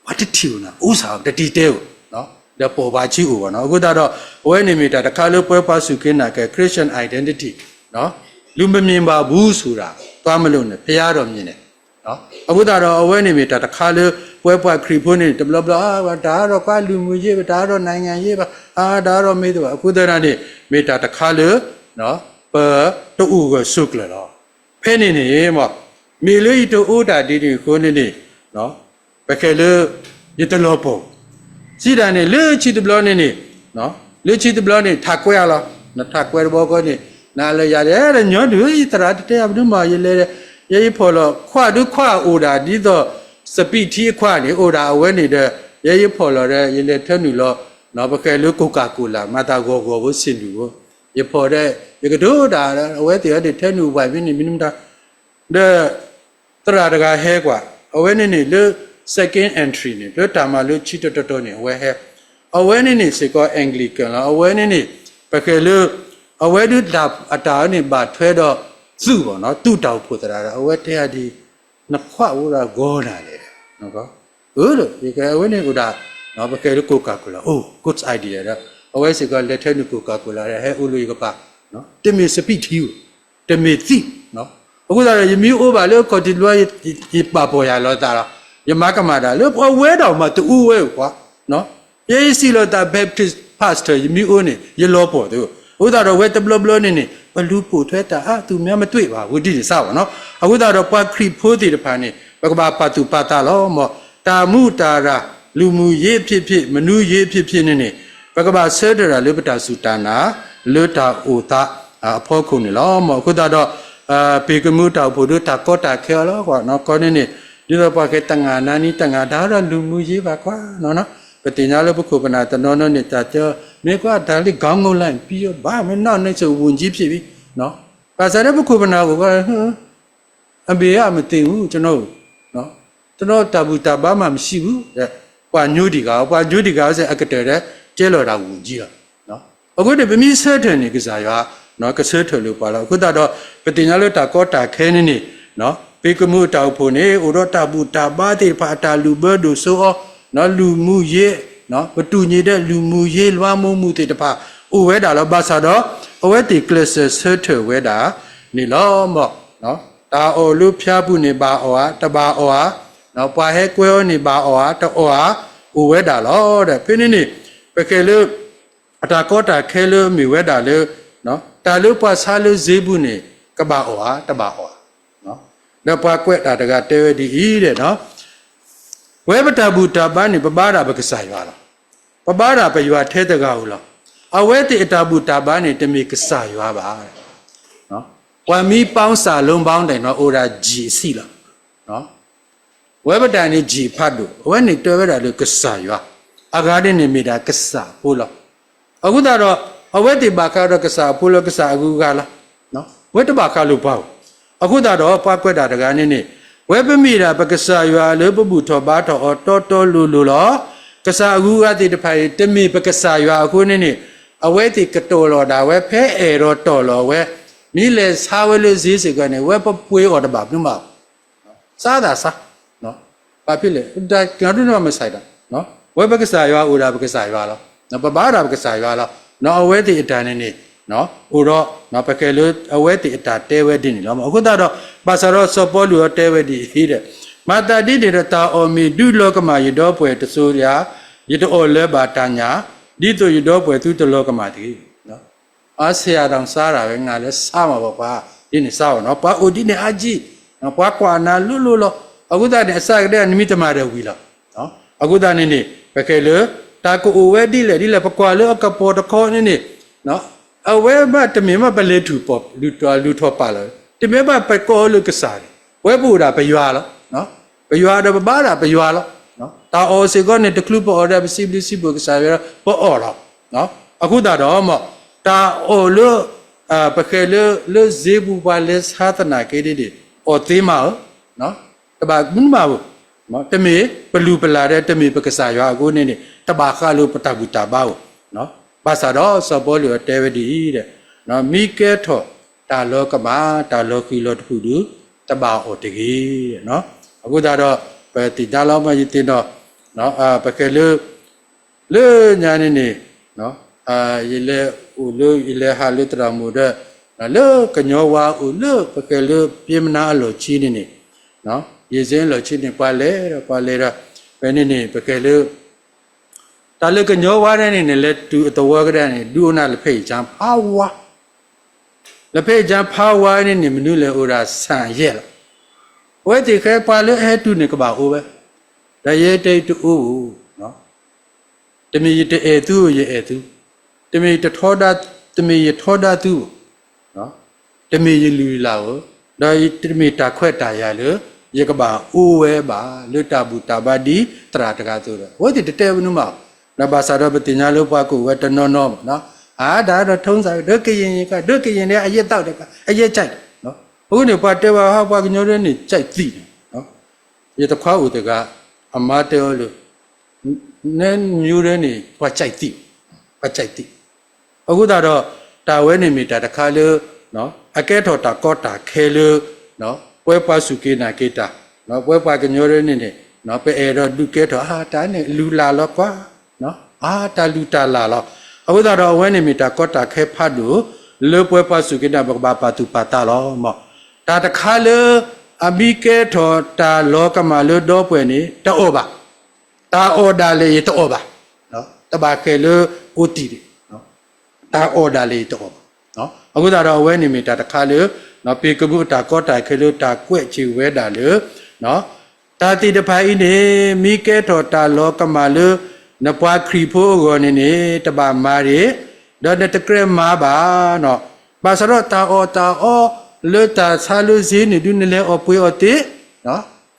ပှၤတထံၣ်ဧိၤနၤ အိၣ်စ့ၢ်ကီး တတံၤတဲဧိၤ, ဒီးပိာ်ပှၤဆံးအိၣ်ဘၣ်နီၤ. အဃိသတးဒီး အဝဲန့ၣ်မ့ၢ်တၢ်တခါလၢပဝဲပှၤစူၢ်က့ၤနာ်က့ၤ Christian identity, လူမမြင်ပါဘူးဆိုတာ သွားမလို့နဲ့ ဘုရားတော်မြင်တယ်. အဃိသတးဒီး အဝဲန့ၣ်မ့ၢ်တၢ်တခါလၢ ပဝဲပှၤခရံာ်ဖိန့ၣ် တဘျီဘျီ တၢ်ဒီးကွၢ်လုၢ်မူယ့ဘၣ်, တၢ်ဒီး နိုင်ငံရေး ဘၣ်, တၢ်ဒီးမ့ၢ်တဘၣ်. အဃိသတးန့ၣ် မ့ၢ်တၢ်တခါလၢ ပတအိၣ်ဂၢၢ်ဆိးကျၢၤလီၤ. ဖဲန့ၣ်န့ၣ် မ့ၢ်လၢယတအိၣ်တၢ်ဒ်န့ၣ်အဃိန့ၣ်န့ၣ် ပကဲလၢ ယတလီၤပှီၢ်, စံးတၢ်န့ၣ် လၢခံတဘျီန့ၣ်န့ၣ် လၢခံတဘျီန့ၣ် ထးကွဲးအါလီၤ. နထးကွဲးတဘျီဃီန့ၣ် နလၢယၤဒီး ညီနုၢ် ယသရၣ်တတဲအဘၣ်မး ယလဲၤဒီး ယဲယဖီၣ်လီၤ ခွါဒုးခွါအိၣ်ဒၣ်ဒ်သိး စပံးထံအခွါန့ၣ် အိၣ်ဒၣ်အဝဲန့ၣ်ဒီး ယဲယဖီၣ်လီၤဒီး ယလဲၤထၢနုာ်လီၤ ပကဲလၢ Coca-Cola မၤသးဂီၤဂီၤဖိဆ့ၣ်နုာ်ဖိ ယဖီၣ်ဒီး ယကတိၤတၢ်ဒီး အဝဲသ့ၣ်အံၤဒၣ်ထဲနုာ်ဝဲမ့ၢ်န့ၣ် မ့ၢ်နမတၤ ဒီး သရၣ်တဂၤဟဲကွၢ်, အဝဲန့ၣ်န့ၣ်လၢ second entry န့ၣ် လၢတၢ်မၤလိခံတီၤတီၤတီၤန့ၣ် အဝဲဟဲ, အဝဲန့ၣ်န့ၣ်စ့ၢ်ကီး Anglican လီၤ. အဝဲန့ၣ်န့ၣ် ပဃဲၤလၢ အဝဲဒၣ်အတၢ်န့ၣ်ဘၣ်ထွဲဒီး သုးဘၣ်နီၤ သုးတၢ်အိၣ်ဖှိၣ်သရၣ်ဒီး အဝဲတဲဒ်အံၤ, နခွါအိၣ်ဒီးဂီၤနၤလဲၣ်, အၢ အဝဲန့ၣ်အိၣ်ဒၣ် ပဃဲၤလၢ Coca-Cola, အိၣ် good idea ဒီး အဝဲစ့ၢ်ကီးလဲၤထဲနုာ် Coca-Cola ဒီး ဟဲအိၣ်လၢယကပၤ, တမ့ၢ်စပံးထံဧိၤ, တမ့ၢ်သံး, အဃိသတးဒီး ယမ့ၢ်အိၣ်ဘၣ်လၢ Cote d'Ivoire ယပာ်ပီၢ်ယၤလီၤသးလီၤ. ယမၤကမၣ်တၢ်လၢပှၤဝဲဒီးမၤ တအူဝဲဧိၤကွၢ် ယဲယစံးလီၤသး Baptist pastor ယမ့ၢ်အိၣ်န့ၣ် ယလီၤပှီၢ်သ့, အဃိသတးဒီး ဝဲတဘျီဘျီန့ၣ်န့ၣ် ပလူၤပိာ်ထွဲတၢ်အါ သူများမတွေ့ပါဘူး ဒ်န့ၣ်စၢ်ဘၣ်နီၤ. အဃိသတးဒီး ပှၤခရံာ်ဖိသ့ၣ်တဖၣ်န့ၣ် ပကဘၣ်ပာ်သူၣ်ပာ်သးလီၤ. မ်တၢ်မူးတၢ်ရၢ် လူမှုရေးဖြစ်ဖြစ် မနုၤရေးဖြစ်ဖြစ်န့ၣ်န့ၣ် ပကဘၣ်ဆၢထၢၣ်တၢ်လၢပတၢ်စူၢ်တၢ်နာ် လၢတၢ်အိၣ်သးအဖီခိၣ်န့ၣ်လီၤ. မ်အဃိသတးဒီး ပ့ၤကမူတၢ်အိၣ်ဖှိၣ်ဒီးတၢ်ကီတၢ်ခဲအီၤလီၤ. ကီန့ၣ်န့ၣ် ဒ်သိးပှၤကဲတၢ်နါနံၤ တၢ်နါဒါဒီး လူမှုရေး ဘၣ်ကွၢ်နီၤနီၤ. ပသ့ၣ်ညါလၢပခိၣ်ပနၢ်တနီၤနီၤန့ၣ် တၢ်ကၢ မ့ၢ်ကွၢ်တၢ်လၢ ခေါင်းငုံလိုက်ပြီးတော့ ဘာမှ နောက်နေ့ဆို ဝန်ကြီးဖြစ်ပြီ ဘၣ်ဆၣ်ဒီးပခိၣ်ပနၢ်အိၣ်ကီ အမေက မသိဘူး ကျွန်တော် ကျွန်တော် တၢ်ဘူၣ်တၢ်ဘါမှ မရှိဘူး ပှၤညိဒံးဂၤ ပှၤညိဒံးဂၤစ့ၢ် အကတၢၢ်ဒီး ကဲလီၤတၢ် ဝန်ကြီး လီၤ. အဃိန့ၣ် ပမ့ၢ်ဆၢထၢၣ်န့ၣ် ကစၢ်ယွၤ ကဆၢထၢၣ်လိာ်ပှၤလီၤ. အဃိသတးဒီး ပသ့ၣ်ညါလၢတၢ်ကီတၢ်ခဲန့ၣ်န့ၣ် ပ့ၤကမူတၢ်အိၣ်ဖှိၣ်န့ၣ် အိၣ်ဒီးတၢ်ဘူၣ်တၢ်ဘါသ့ၣ်တဖၣ် အတၢ်လုၢ်ဘၢဒိၣ်စိအီၤ လူမှုရေး ပတူၢ်ညိၣ်ဒီး လူမှုရေး လွှမ်းမိုးမှု သ့ၣ်တဖၣ် အိၣ်ဝဲဒၣ်လီၤ. ဘၣ်ဆၣ်ဒီး အဝဲသ့ၣ်ကျဲးစၢးဆၢထၢၣ်ဝဲဒၣ်န့ၣ်လီၤ. မ် တၢ်အီၣ်လၢဖၠါပူၤန့ၣ် ဘၣ်အီၣ်ဧါ တဘၣ်အီၣ်ဧါ, ပှၤဟဲကွဲအီၤန့ၣ် ဘၣ်အီၣ်ဧါ တအီၣ်ဧါ အိၣ်ဝဲဒၣ်လီၤ. ဒီးဖဲန့ၣ်န့ၣ် ပဃဲၤလၢ အတၢ်ကီတၢ်ခဲလၢမ့ၢ်ဝဲဒၣ်လၢ တၢ်လၢပှၤဆါလၢစ့ပူၤန့ၣ် ကဘၣ်အီၣ်ဧါ တဘၣ်အီၣ်ဧါ. ဒီးပှၤကွဲးတၢ်တဂၤတဲဝဲဒ်အံၤဒီး ပဝဲပတၢ်ဘူၣ်တၢ်ဘါန့ၣ် ပဘါဒၣ်ပကစၢ်ယွၤလီၤ. ပဘါဒၣ်ပယွၤထဲတဂၤဧိၤလီၤ. အဝဲသ့ၣ်အတၢ်ဘူၣ်တၢ်ဘါန့ၣ် တမ့ၢ်ကစၢ်ယွၤဘၣ်. ပှၤမံပီစၢ်လိဘီဒဲးနီၤ အိၣ်ဒၣ်ကံၣ်အဆံးလီၤ. ဝဲပတၢ်န့ၣ်ကံၣ်ဖးဒိၣ် အဝဲန့ၣ်တဲဝဲဒၣ်လၢကစၢ်ယွၤ, အဂၤန့ၣ်န့ၣ်မ့ၢ်ဒၣ်ကစၢ်ဖိလီၤ. အဃိသတးဒီး အဝဲသ့ၣ်ဘၣ်ဃးဒီးကစၢ်အဖိလီၤ ကစၢ်အဂုၤအဂၤလီၤ. ဝဲတဘၣ်ဃးလိာ်ပှၤဧိၤ. အဃိသတးဒီး ပှၤကွဲးတၢ်တဂၤန့ၣ်န့ၣ် ဝဲပမ့ၢ်ဒၣ်ပကစၢ်ယွၤလၢပဘူၣ်ထီၣ်ဘါထီၣ်အီၤတီတီလိၤလိၤလီၤ. ကစၢ်အဂုၤအဂၤသ့ၣ်တဖၣ်အံၤ တမ့ၢ်ပကစၢ်ယွၤအဃိန့ၣ်န့ၣ် အဝဲသ့ၣ်ကတီၢ်လီၤဒၣ်ဝဲ ဖဲအဲၣ်ဒိးတီၢ်လီၤဝဲ မ့ၢ်လဲၤဆါဝဲလၢစ့စ့ၢ်ကီးန့ၣ် ဝဲပပှ့ၤအီၤတဘၣ်မနုၤမး စါသးစါ, ဘၣ်ဖဲလဲၣ် တၢ်ကဒုနမဆဲးတၢ်, ဝဲပကစၢ်ယွၤအိၣ်ဒၣ်ပကစၢ်ယွၤလီၤ. ပဘါဒၣ်ပကစၢ်ယွၤလီၤ. အဝဲသ့ၣ်အတၢ်န့ၣ်န့ၣ် အိၣ်ဒီး ပကဲလၢအဝဲသ့ၣ်အတၢ်တဲဝဲဒ်န့ၣ်လီၤ. အဃိသတးဒီး ဘၣ်ဆၣ်ဒီးစီၤပီလူးအီၤတဲဝဲဒ်အံၤဒီး, မၤသးဒ်န့ၣ်ဒီး တၢ်အီၣ်မ့ၢ်ဒုးလီၤကမၣ်ယဒီပုၢ်ဝဲၢ်တစိၤဧါ, ယတအီၣ်လၢၤဘၣ်တၢ်ညၣ်, ဒ်သိးယဒီပုၢ်ဝဲၢ်သုတလီၤကမၣ်တဂ့ၤ. အဆံးအတၢ်စါဒၣ်ဝဲ ငါလၢဆါမးဘၣ်ပှၤ ဒ်န့ၣ်စါဘၣ်နီၤ, ပှၤအိၣ်ဒ်န့ၣ်အါကံၢ်, ပှၤကွၢ်နၤလိၤလိၤလီၤ. အဃိသတးန့ၣ် အစကတည်းက နမံၤတမၤဒီးဝံၤလီၤ. အဃိသတးန့ၣ်န့ၣ် ပကဲလၢ တၢ်ကအိၣ်ဝဲဒ်လဲၣ်ဒ်လဲၣ် ပကွၢ်လၢအကပီၤတခီန့ၣ်န့ၣ် အဝဲဘၣ်တမ့ၢ်ဘၣ်ပလဲၤထူၣ်ပီၢ် လူၤထီၣ်ပာ်လီၤ, တမ့ၢ်ဘၣ်ပကိးအီၤလၢကစၢ်န့ၣ်, ပဝဲပအိၣ်ဒၣ်ပယွၤလီၤ. ပယွၤဒီးပဘါဒၣ်ပယွၤလီၤ. တၢ်အီၣ်စ့ၢ်ကီးန့ၣ် တချုးပအီၣ်ဒီးပစံးဘျုးစံးဖှိၣ်ကစၢ်ယွၤဒီး ပအီၣ်လီၤ. အဃိသတးဒီး မ်တၢ်အီၣ်လၢ ပဃဲလၢ လၢစ့ပူၤပှၤလဲၤဆါသနာ်က့န့ၣ်န့ၣ် အီၣ်သ့မးဧိၤ, တဘၣ်မနုၤမးဧိၤ, တမ့ၢ်ပလူၤပလၢ်ဒီး တမ့ၢ်ပကစၢ်ယွၤအဃိန့ၣ်န့ၣ် တဘၣ်ဃးလိာ်ပတၢ်ဘူၣ်တၢ်ဘါဧိၤ. ဘၣ်ဆၣ်ဒီးစီၤပီလူးအီၤတဲဝဲဒ်အံၤ, မ့ၢ်ကဲထီၣ်တၢ်လီၤကမၣ် တၢ်လီၤဃံၤလီၤတဖုၣ်ဒီး တဘၣ်အီၣ်တဂ့ၤ. အဃိသတးဒီး ပသ့ၣ်ညါလီၤမးယသ့ၣ်နီၣ် ပဃဲလၢ လၢညါန့ၣ်န့ၣ် ယလဲၤအိၣ်လၢ ယလဲၤဟးလၢသရၣ်မုၣ်ဒီး လၢကညီဝါအိၣ်လၢပဃဲလၢ ပျ့ၤမနါအလီၢ်ခံန့ၣ်န့ၣ် ယစ့အလီၢ်ခံန့ၣ် ပှၤလဲၤဒီး ပှၤလဲၤဒီး ဖဲန့ၣ်န့ၣ် ပဃဲလၢ တၢ်လၢကညီဝါဒဲးန့ၣ်န့ၣ် လဲၤတုၤအသဝီကဒဲးန့ၣ် ဒုးအိၣ်နၤလၢဖဲအံၤကၠါဖးဝါ လၢဖဲအံၤကၠါဖးဝါန့ၣ်န့ၣ် မနုၤလဲၣ်အိၣ်ဒၣ်ဆၣ်ယဲၢ်လီၤ. အဝဲသ့ၣ်ဃဲပှၤလၢအဟဲတုၤန့ၣ်ကဘၣ်အိၣ်ဝဲ, ဒီးယဲတဲအံၤတအိၣ်ဧိၤ တမ့ၢ်ယတအဲၣ်သုဧိၤ ယအဲၣ်သု, တမ့ၢ်ယတထီဒါ, တမ့ၢ်ယထီဒါသုဧိၤ, တမ့ၢ်ယလုၢ်ယလၢ်ဧိၤ, ဒီးတမ့ၢ်တၢ်ခွဲးတၢ်ယာ်လၢ ယကဘၣ်အိၣ်ဝဲဘၣ် လၢတၢ်ဘူၣ်တၢ်ဘါဒ်သရၣ်တဂၤအသိးဒီး အဝဲသ့ၣ်တတဲမနုၤမး, ဒီးဘၣ်ဆၣ်ဒီးပသ့ၣ်ညါလၢပှၤကအိၣ်ဝဲတနီၤနီၤမး, အါတၢ်ဒီးထုံးစံး ဒီးကရင်က ဒီးကရင်လည်း အရက်သောက်တခါ အရက်ကြိုက် အဃိန့ၣ် ပှၤတဲဝဲဟီ ပှၤကညီဒ်န့ၣ် ကြိုက်သည့်န့ၣ် ယတခွါအိၣ်တဂၤ အမါတဲအီၤလၢ နဲမၠိဒ်န့ၣ် ပှၤကြိုက်သည့် ပှၤကြိုက်သည့် အဃိသတးဒီး တၢ်ဝဲန့ၣ်မ့ၢ်တၢ်တခါလၢ အကဲထီၣ်တၢ်ကီတၢ်ခဲလၢ ပဝဲပှၤစူၢ်က့ၤနာ်က့ၤတၢ် ပဝဲပှၤကညီဒ်န့ၣ်န့ၣ် ပအဲၣ်ဒိးဒုးကဲထီၣ် အါ တၢ်န့ၣ်လူၤလၢ်လီၤကွၢ် အါ တၢ်လူၤတၢ်လၢ်လီၤ. အဃိသတးဒီးအဝဲန့ၣ်မ့ၢ်တၢ်ကီတၢ်ခဲဖးဒိၣ် လၢပဝဲပှၤစူၢ်က့ၤနာ် ပကဘၣ်ပာ်သူၣ်ပာ်သးလီၤ. တၢ်တခါလၢ အမ့ၢ်ကဲထီၣ်တၢ်လီၤကမၣ်လၢဒီပုၢ်ဝဲၢ်န့ၣ် တအီၣ်ဘၣ်. တၢ်အီၣ်ဒၣ်လဲာ်အံၤတအီၣ်ဘၣ်. တဘၣ်ဃဲၤလၢအိၣ်တံၢ်ဒံး တၢ်အီၣ်ဒၣ်လဲာ်အံၤတအီၣ်ဘၣ်. အဃိသတးဒီးအဝဲန့ၣ်မ့ၢ်တၢ်တခါလၢ ပ့ၤကမူးအတၢ်ကီတၢ်ခဲလၢတၢ်ကွဲးစၢၤဝဲဒၣ်လၢ တၢ်သ့ၣ်တဖၣ်အံၤန့ၣ် မ့ၢ်ကဲထီၣ်တၢ်လီၤကမၣ်လၢ နပှၤခရံာ်ဖိအဂီၢ်န့ၣ်န့ၣ် တဘၣ်မၤတဂ့ၤ, ဒီးနတကြၢးမၤဘၣ်. ဘၣ်ဆၣ်ဒီးတၢ်အီၣ်တၢ်အီလၢတၢ်ဆါလၢစ့န့ၣ်ဒုး နလဲၤအီၣ်ပှ့ၤအီၣ်သ့,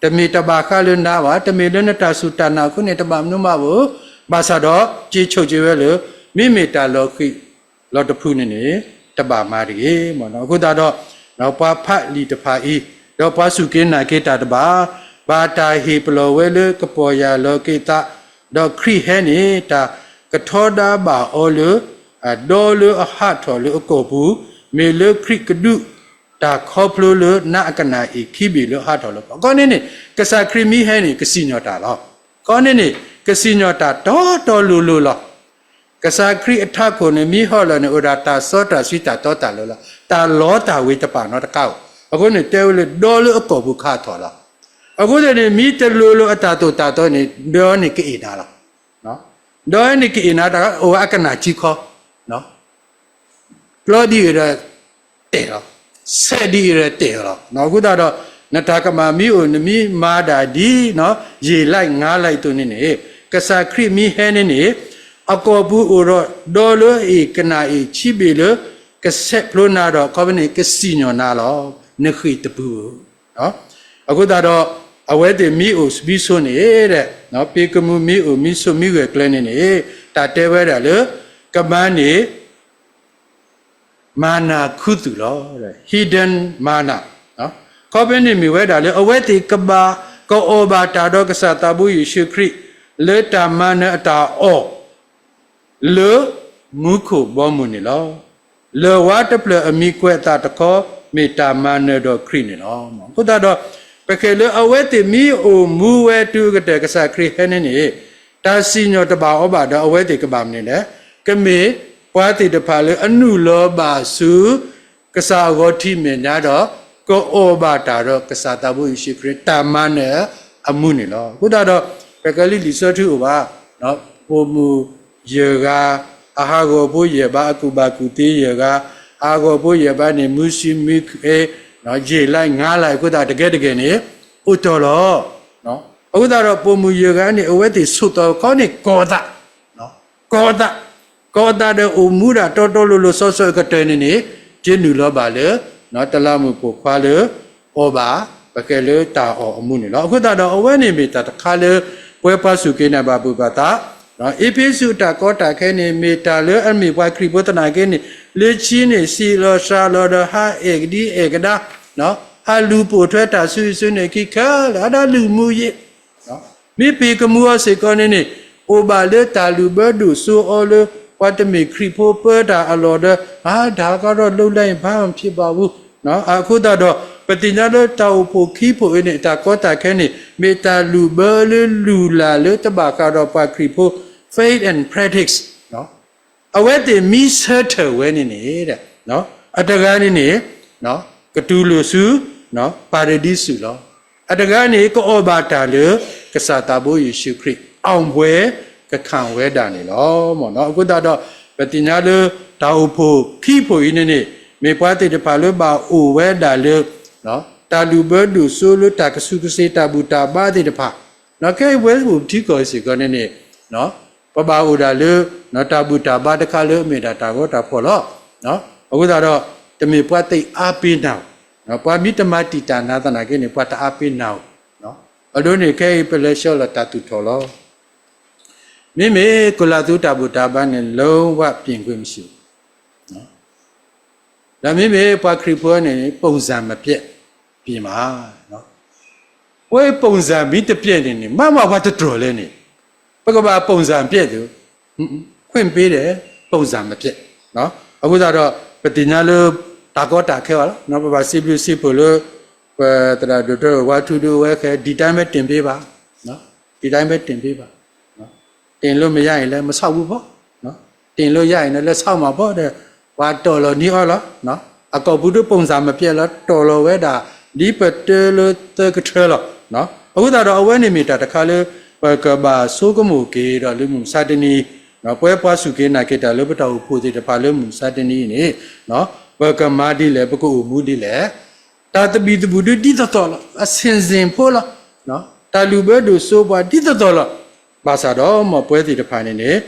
တမ့ၢ်တဘၣ်ဃးလၢနၤဘၣ်, တမ့ၢ်လၢနတၢ်စူၢ်တၢ်နာ်အဃိန့ၣ် တဘၣ်မနုၤမးဘၣ်. ဘၣ်ဆၣ်ဒီး က့ၤဆိၣ်က့ၤဝဲလၢ မ့မ့ၢ်တၢ်လီၤဃံၤလီၤတဖုန့ၣ်န့ၣ် တဘၣ်မၤတဂ့ၤ. အဃိသတးဒီး ပှၤဖးလံာ်တဖၣ်အံၤ ဒီးပှၤစူၢ်က့ၤနာ်က့ၤတၢ်တဖၣ် ဘၣ်တၢ်ဟ့ၣ်ပလီၢ်ဝဲလၢကပီၤယၢ်လီၤက့ၤသး, ဒီးခရံာ်ဟဲန့ၣ် တၢ်ကထီဒါဘၣ်အီၤလၢ ဒီလၢအဟးထီၣ်လၢအကိာ်ပူၤ, မ့ၢ်လၢခရံာ်ကဒုးတၢ်ခီဖျိလၢနးအကနၣ်အ့ၣ်ခံဘ့ၣ်လၢအဟးထီၣ်လၢကီၢ်. ခီန့ၣ်န့ၣ် ကစၢ်ခရံာ်မ့ၢ်ဟဲန့ၣ် ကစံၣ်ညီၣ်တၢ်လီၤ. ခီန့ၣ်န့ၣ် ကစံၣ်ညီၣ်တၢ်တီတီလိၤလိၤလီၤ. ကစၢ်ခရံာ်အထးခိၣ်န့ၣ် မ့ၢ်ဟီၣ်လီၤန့ၣ် အိၣ်ဒၣ်တၢ်စီတၢ်ဆှံတၢ်တီတၢ်လိၤလီၤ. တၢ်လီတၢ်ဝ့ၤတပာ်နီတခါဧိၤ. အဃိန့ၣ် တဲဝဲလၢဒီလၢအကိာ်ပူၤခးထီၣ်လီၤ. အဃိသတးန့ၣ် မ့ၢ်တလိၤလိၤအတၢ်သိၣ်တၢ်သီန့ၣ် ဒီန့ၣ်ကအ့ၣ်နၤလီၤ. ဒီန့ၣ်ကအ့ၣ်နၤတၢ်အိၣ်ဝဲအကနၣ်ကံခီ ပျီဒ်အံၤဒီးတဲာ်လီၤ, ဆဲးဒ်အံၤဒီးတဲာ်လီၤ. အဃိသတးဒီး နတၢ်ကမၣ်မ့ၢ်အိၣ် နမ့ၢ်မၤဒၣ်ဒ် ယ့ၢ်လံငါလံအသိးန့ၣ်န့ၣ် ကစၢ်ခရံာ်မ့ၢ်ဟဲန့ၣ်န့ၣ် အကိာ်ပူၤအိၣ်ဒီးဒီလၢအ့ၣ်ကနၣ်အ့ၣ်ဆံးဘ့ၣ်လၢ ကဆဲးဖျိနၤဒီး ခီဖျိန့ၣ် ကစံၣ်ညီၣ်နၤလီၤ. နဃ့ၢ်တပူၤဧိၤ. အဃိသတးဒီး အဝဲသ့ၣ်မ့ၢ်အိၣ်မံဆိန့ၣ် ပ့ၤကမူးမ့ၢ်အိၣ်မံဆိမ့ၢ်ဂဲၤကျဲန့ၣ်န့ၣ် တၢ်တဲဝဲဒၣ်လၢ ကမၤန့ၢ် မၤနၤခူသူၣ်လီၤ. hidden manna. ခီဖျိန့ၣ်မ့ၢ်ဝဲဒၣ်လၢ အဝဲသ့ၣ်ကဘၣ်ကအီၣ်ဘၣ်တၢ်ဒီးကစၢ်သးဘိယ့ၣ်ၡူးခရံာ် လၢတၢ်မၤနၢၤအတၢ်အီၣ် လၢမူခိၣ်ဘီမုၢ်န့ၣ်လီၤ. လၢၢ်ဝါတဖျၢၣ်အမံၤကွဲးအသးတခီ မ့ၢ်တၢ်မၤနၢၤဒီးခရံာ်န့ၣ်လီၤ. အဃိသတးဒီး ပဃဲၤလၢအဝဲသ့ၣ်မ့ၢ်အိၣ်မူဝဲတုၤအကတၢၢ် ကစၢ်ခရံာ်ဟဲန့ၣ်န့ၣ် တၢ်စံၣ်ညီၣ်တဘၣ်အီၤဘၣ်ဒီး အဝဲသ့ၣ်ကဘၣ်မနုၤလဲၣ်, ကမ့ၢ်ပှၤသ့ၣ်တဖၣ်လၢအနုာ်လီၤဘၣ်ဆူ ကစၢ်အဂီၤထံးမဲာ်ညါဒီး ကအီၣ်ဘၣ်တၢ်ဒီးကစၢ်သးဘိယ့ၣ်ၡူးခရံာ် တၢ်မၤနၢၤအမူန့ၣ်လီၤ. အဃိသတးဒီး ပကဲလံာ်လံာ်စီဆှံအိၣ်ဘၣ်, ပိာ်မုၣ်ယဲၢ်ဂၤ, အဟးဂီၤဖိယဲၢ်ဘါ, အကူၣ်ဘၣ်ကူၣ်သ့ယဲၢ်ဂၤ, အဟးဂီၤဖိယဲၢ်ဘါန့ၣ် မူဆံမူခ့, ယ့ၢ်လံငါလံအဃိသတး တကဲတဂ့ၤန့ၣ် အိၣ်တီၢ်လီၤ. အဃိသတးဒီး ပိာ်မုၣ်ယဲၢ်ဂၤန့ၣ် အဝဲသ့ၣ်ဆိးသီခီန့ၣ် ကီၤသး ကီၤသး, ကီၤသးဒီးအိၣ်မူဒၣ်တီတီလိၤလိၤစီစီအကတၢၢ်န့ၣ်န့ၣ် ကနုာ်လီၤဘၣ်လၢ တလးမုၣ်ပိာ်ခွါလၢအီၣ်ဘၣ် ပကဲလၢတၢ်အီၣ်အမူန့ၣ်လီၤ. အဃိသတးဒီးအဝဲန့ၣ်မ့ၢ်တၢ်တခါလၢ ပဝဲပှၤစူၢ်က့ၤနာ်ဘၣ်ပုၢ်ဘၣ်သး အ့းဖ့းစူးအတၢ်ကီတၢ်ခဲန့ၣ် မ့ၢ်တၢ်လၢအမ့ၢ်ပှၤခရံာ်ဖိသနာ်က့န့ၣ် လၢခံန့ၣ် စံးလီၤစှၤလီၤဒီးဟးအဲၣ်ကဒံအဲၣ်ကဒါ ဟးလူၤပိာ်ထွဲတၢ်ဆူအံၤဆူန့ၣ်အခံခဲလၢာ် အဒၣ်လုၢ်မူယ့ၢ် မ့ၢ်ပ့ၤကမူအီၤစ့ၢ်ကီးန့ၣ်န့ၣ် အိၣ်ဘၣ်လၢတၢ်လုၢ်ဘၢဒိၣ်စိအီၤလၢ ပှၤတမ့ၢ်ခရံာ်ဖိပၢတၢ်အလီၢ်ဒီး အါ ဒါကတော့လုပ်လိုက်ရင်ဘာမှဖြစ်ပါဘူး အဃိသတးဒီး ပသ့ၣ်ညါလၢတၢ်အိၣ်ဖှိၣ်ခံဖှိၣ်အံၤန့ၣ် တၢ်ကီတၢ်ခဲန့ၣ် မ့ၢ်တၢ်လုၢ်ဘၢလၢလုၢ်လၢ်လၢတဘၣ်ဃးဒီးပှၤခရံာ်ဖိ faith and practice အဝဲသ့ၣ်မ့ၢ်ဆၢထၢၣ်ဝဲန့ၣ်န့ၣ် အတဂၤန့ၣ်န့ၣ် ကတူၢ်လိာ်ဆူ ပၤရဒံစူးလီၤ. အတဂၤန့ၣ် ကအီၣ်ဘၣ်တၢ်လၢ ကစၢ်သးဘိယ့ၣ်ၡူးခရံာ် အောင်ပွဲ ကခးဝဲဒၣ်န့ၣ်လီၤ. အဃိသတးဒီး ပသ့ၣ်ညါလၢ တၢ်အိၣ်ဖှိၣ်ခံဖှိၣ်အံၤန့ၣ်န့ၣ် မ့ၢ်ပှၤသ့ၣ်တဖၣ်လၢဘၣ်အိၣ်ဝဲဒၣ်လၢ တၢ်လုၢ်ဘၢဒိၣ်စိလၢတၢ်ကဆူးကဆ့တၢ်ဘူၣ်တၢ်ဘါသ့ၣ်တဖၣ် ခဲအံၤပဝဲအိၣ်ပထံကီၢ်စ့ၢ်ကီးန့ၣ်န့ၣ် ပဘၣ်အိၣ်ဒၣ်လၢ တၢ်ဘူၣ်တၢ်ဘါတခါလၢအမ့ၢ်ဒၣ်တၢ်ဂီၤတၢ်ဖီၣ်လီၤ. အဃိသတးဒီး တမ့ၢ်ပှၤသ့ၣ်အါပ့ၤနၤဧိၤ, ပှၤမ့ၢ်တမၤတံာ်တာ်နၤသနာ်က့န့ၣ် ပှၤတအါပ့ၤနၤဧိၤ. အဒိန့ၣ်ခဲအံၤပလဲၤဆှၢလီၤတၢ်သူၣ်ထီၣ်လီၤ. မ့မ့ၢ်ကီၤလၤသူတၢ်ဘူၣ်တၢ်ဘါန့ၣ် လုံးဝပြင်ခွင့်မရှိဘူး ဒီးမ့မ့ၢ်ပှၤခရံာ်ဖိန့ၣ် ပုံစံမပျက် ပြင်မှာ, ပဝဲ ပုံစံမ့ၢ်တပျက်န့ၣ်န့ၣ် မ့ၢ်မ့ၢ်ပှၤတတြီၢ်လဲၣ်န့ၣ် ပကဘၣ် ပုံစံမပျက် သူခွင့်ပေးတယ်, ပုံစံမပျက်. အဃိသတးဒီး ပသ့ၣ်ညါလၢ တၢ်ကီတၢ်ခဲအီၤလီၤ. ပဘၣ်စံးဘျုးစံးဖှိၣ်လၢ ပသရၣ်ဒိၣ်ထၢ ဝါထူဒိၣ်ဝဲခဲ ဒီတိုင်းပဲတင်ပေးပါ, ဒီတိုင်းပဲတင်ပေးပါ, တင်လို့မရရင်လည်း မဆောက်ဘူးပေါ့, တင်လို့ရရင်လည်း လက်ဆောင်ပါပေါ့ ဒီး ပှၤတီၢ်လီၤန့ၢ်အီၤလီၤ. အကိာ်ပူၤဒ် ပုံစံမပျက် လီၤ တီၢ်လီၤဝဲဒၣ် ဒ်ပတဲလၢသၢကထၢလီၤ. အဃိသတးဒီး အဝဲန့ၣ်မ့ၢ်တၢ်တခါလၢ ပကဘၣ်ဆိကမိၣ်က့ၤဒီး လၢမုၢ်မဆါတနံၤ ပဝဲပှၤစူၢ်က့ၤနာ်က့ၤတၢ်လၢပတၢ်အိၣ်ဖှိၣ်သ့ၣ်တဖၣ်လၢမုၢ်မဆါတနံၤအံၤန့ၣ် ပကမၤဒ်လဲၣ်, ပကအိၣ်မူဒ်လဲၣ်. တၢ်သဘံၣ်သဘုၣ်ဒ်သိးသိးလီၤ. အဆင့်ဆင့်ဖိလီၤ. တၢ်လုၢ်ဘၢဒိၣ်စိပှၤဒ်သိးသိးလီၤ. ဘၣ်ဆၣ်ဒီး မ်ပဝဲသ့ၣ်တဖၣ်န့ၣ်န့ၣ်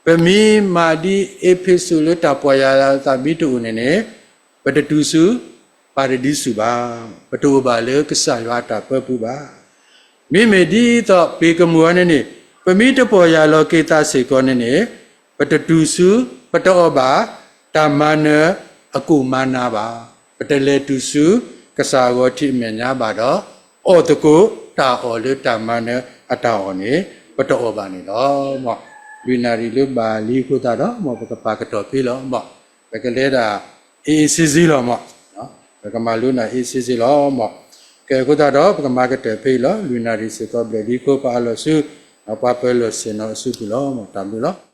ပမ့ၢ်မၤဒ်အ့းဖ့းစူးလၢတၢ်ပီၢ်ယၢ်လီၤသးမ့ၢ်တအိၣ်န့ၣ်န့ၣ် ပတတုၤဆူ ပၤရဒံစူၤဘၣ်, ပတအိၣ်ဘၣ်လၢကစၢ်ယွၤအတၢ်ပၢပူၤဘၣ်. မ့မ့ၢ်ဒ်သိးပ့ၤကမူၤအီၤန့ၣ်န့ၣ် ပမ့ၢ်တပီၢ်ယၢ်လီၤက့ၤသးစ့ၢ်ကီးန့ၣ်န့ၣ် ပတတုၤဆူ ပတအီၣ်ဘၣ် တၢ်မၤနၢၤအကိၣ်မၤနၤဘၣ်. ပတလဲၤတုၤဆူ ကစၢ်အဂီၤထံးအမဲာ်ညါဘၣ်ဒီး အီၣ်သကိးတၢ်အီၣ်လၢတၢ်မၤနၢၤအတၢ်အီၣ်န့ၣ် ပတအီၣ်ဘၣ်န့ၣ်လီၤ. မ်လွံၢ်နၣ်ရံၣ်လၢဘၣ်လံအဃိသတးဒီး မ်ပကပာ်ကတီၢ်ဖဲလီၤ. မ်ပကလဲၤဒၣ် အ့ၣ်အ့ၣ်စ့စ့လီၤ. မ်ပကမၤလိနၢ်အ့ၣ်စ့စ့လီၤ. မ်ကဲအဃိသတးဒီး ပကမၤကတၢၢ်ဖဲအံၤလီၤ. လွံၢ်နၣ်ရံၣ်စ့ၢ်ကီးဘျဲၣ်လံအဃိ ပအးလီၤဆူ ပှၤပၢၤလီၢ်ဆ့ၣ်နီၤအစုပူၤလီၤ. မ်တၢ်ဘျုးလီၤ.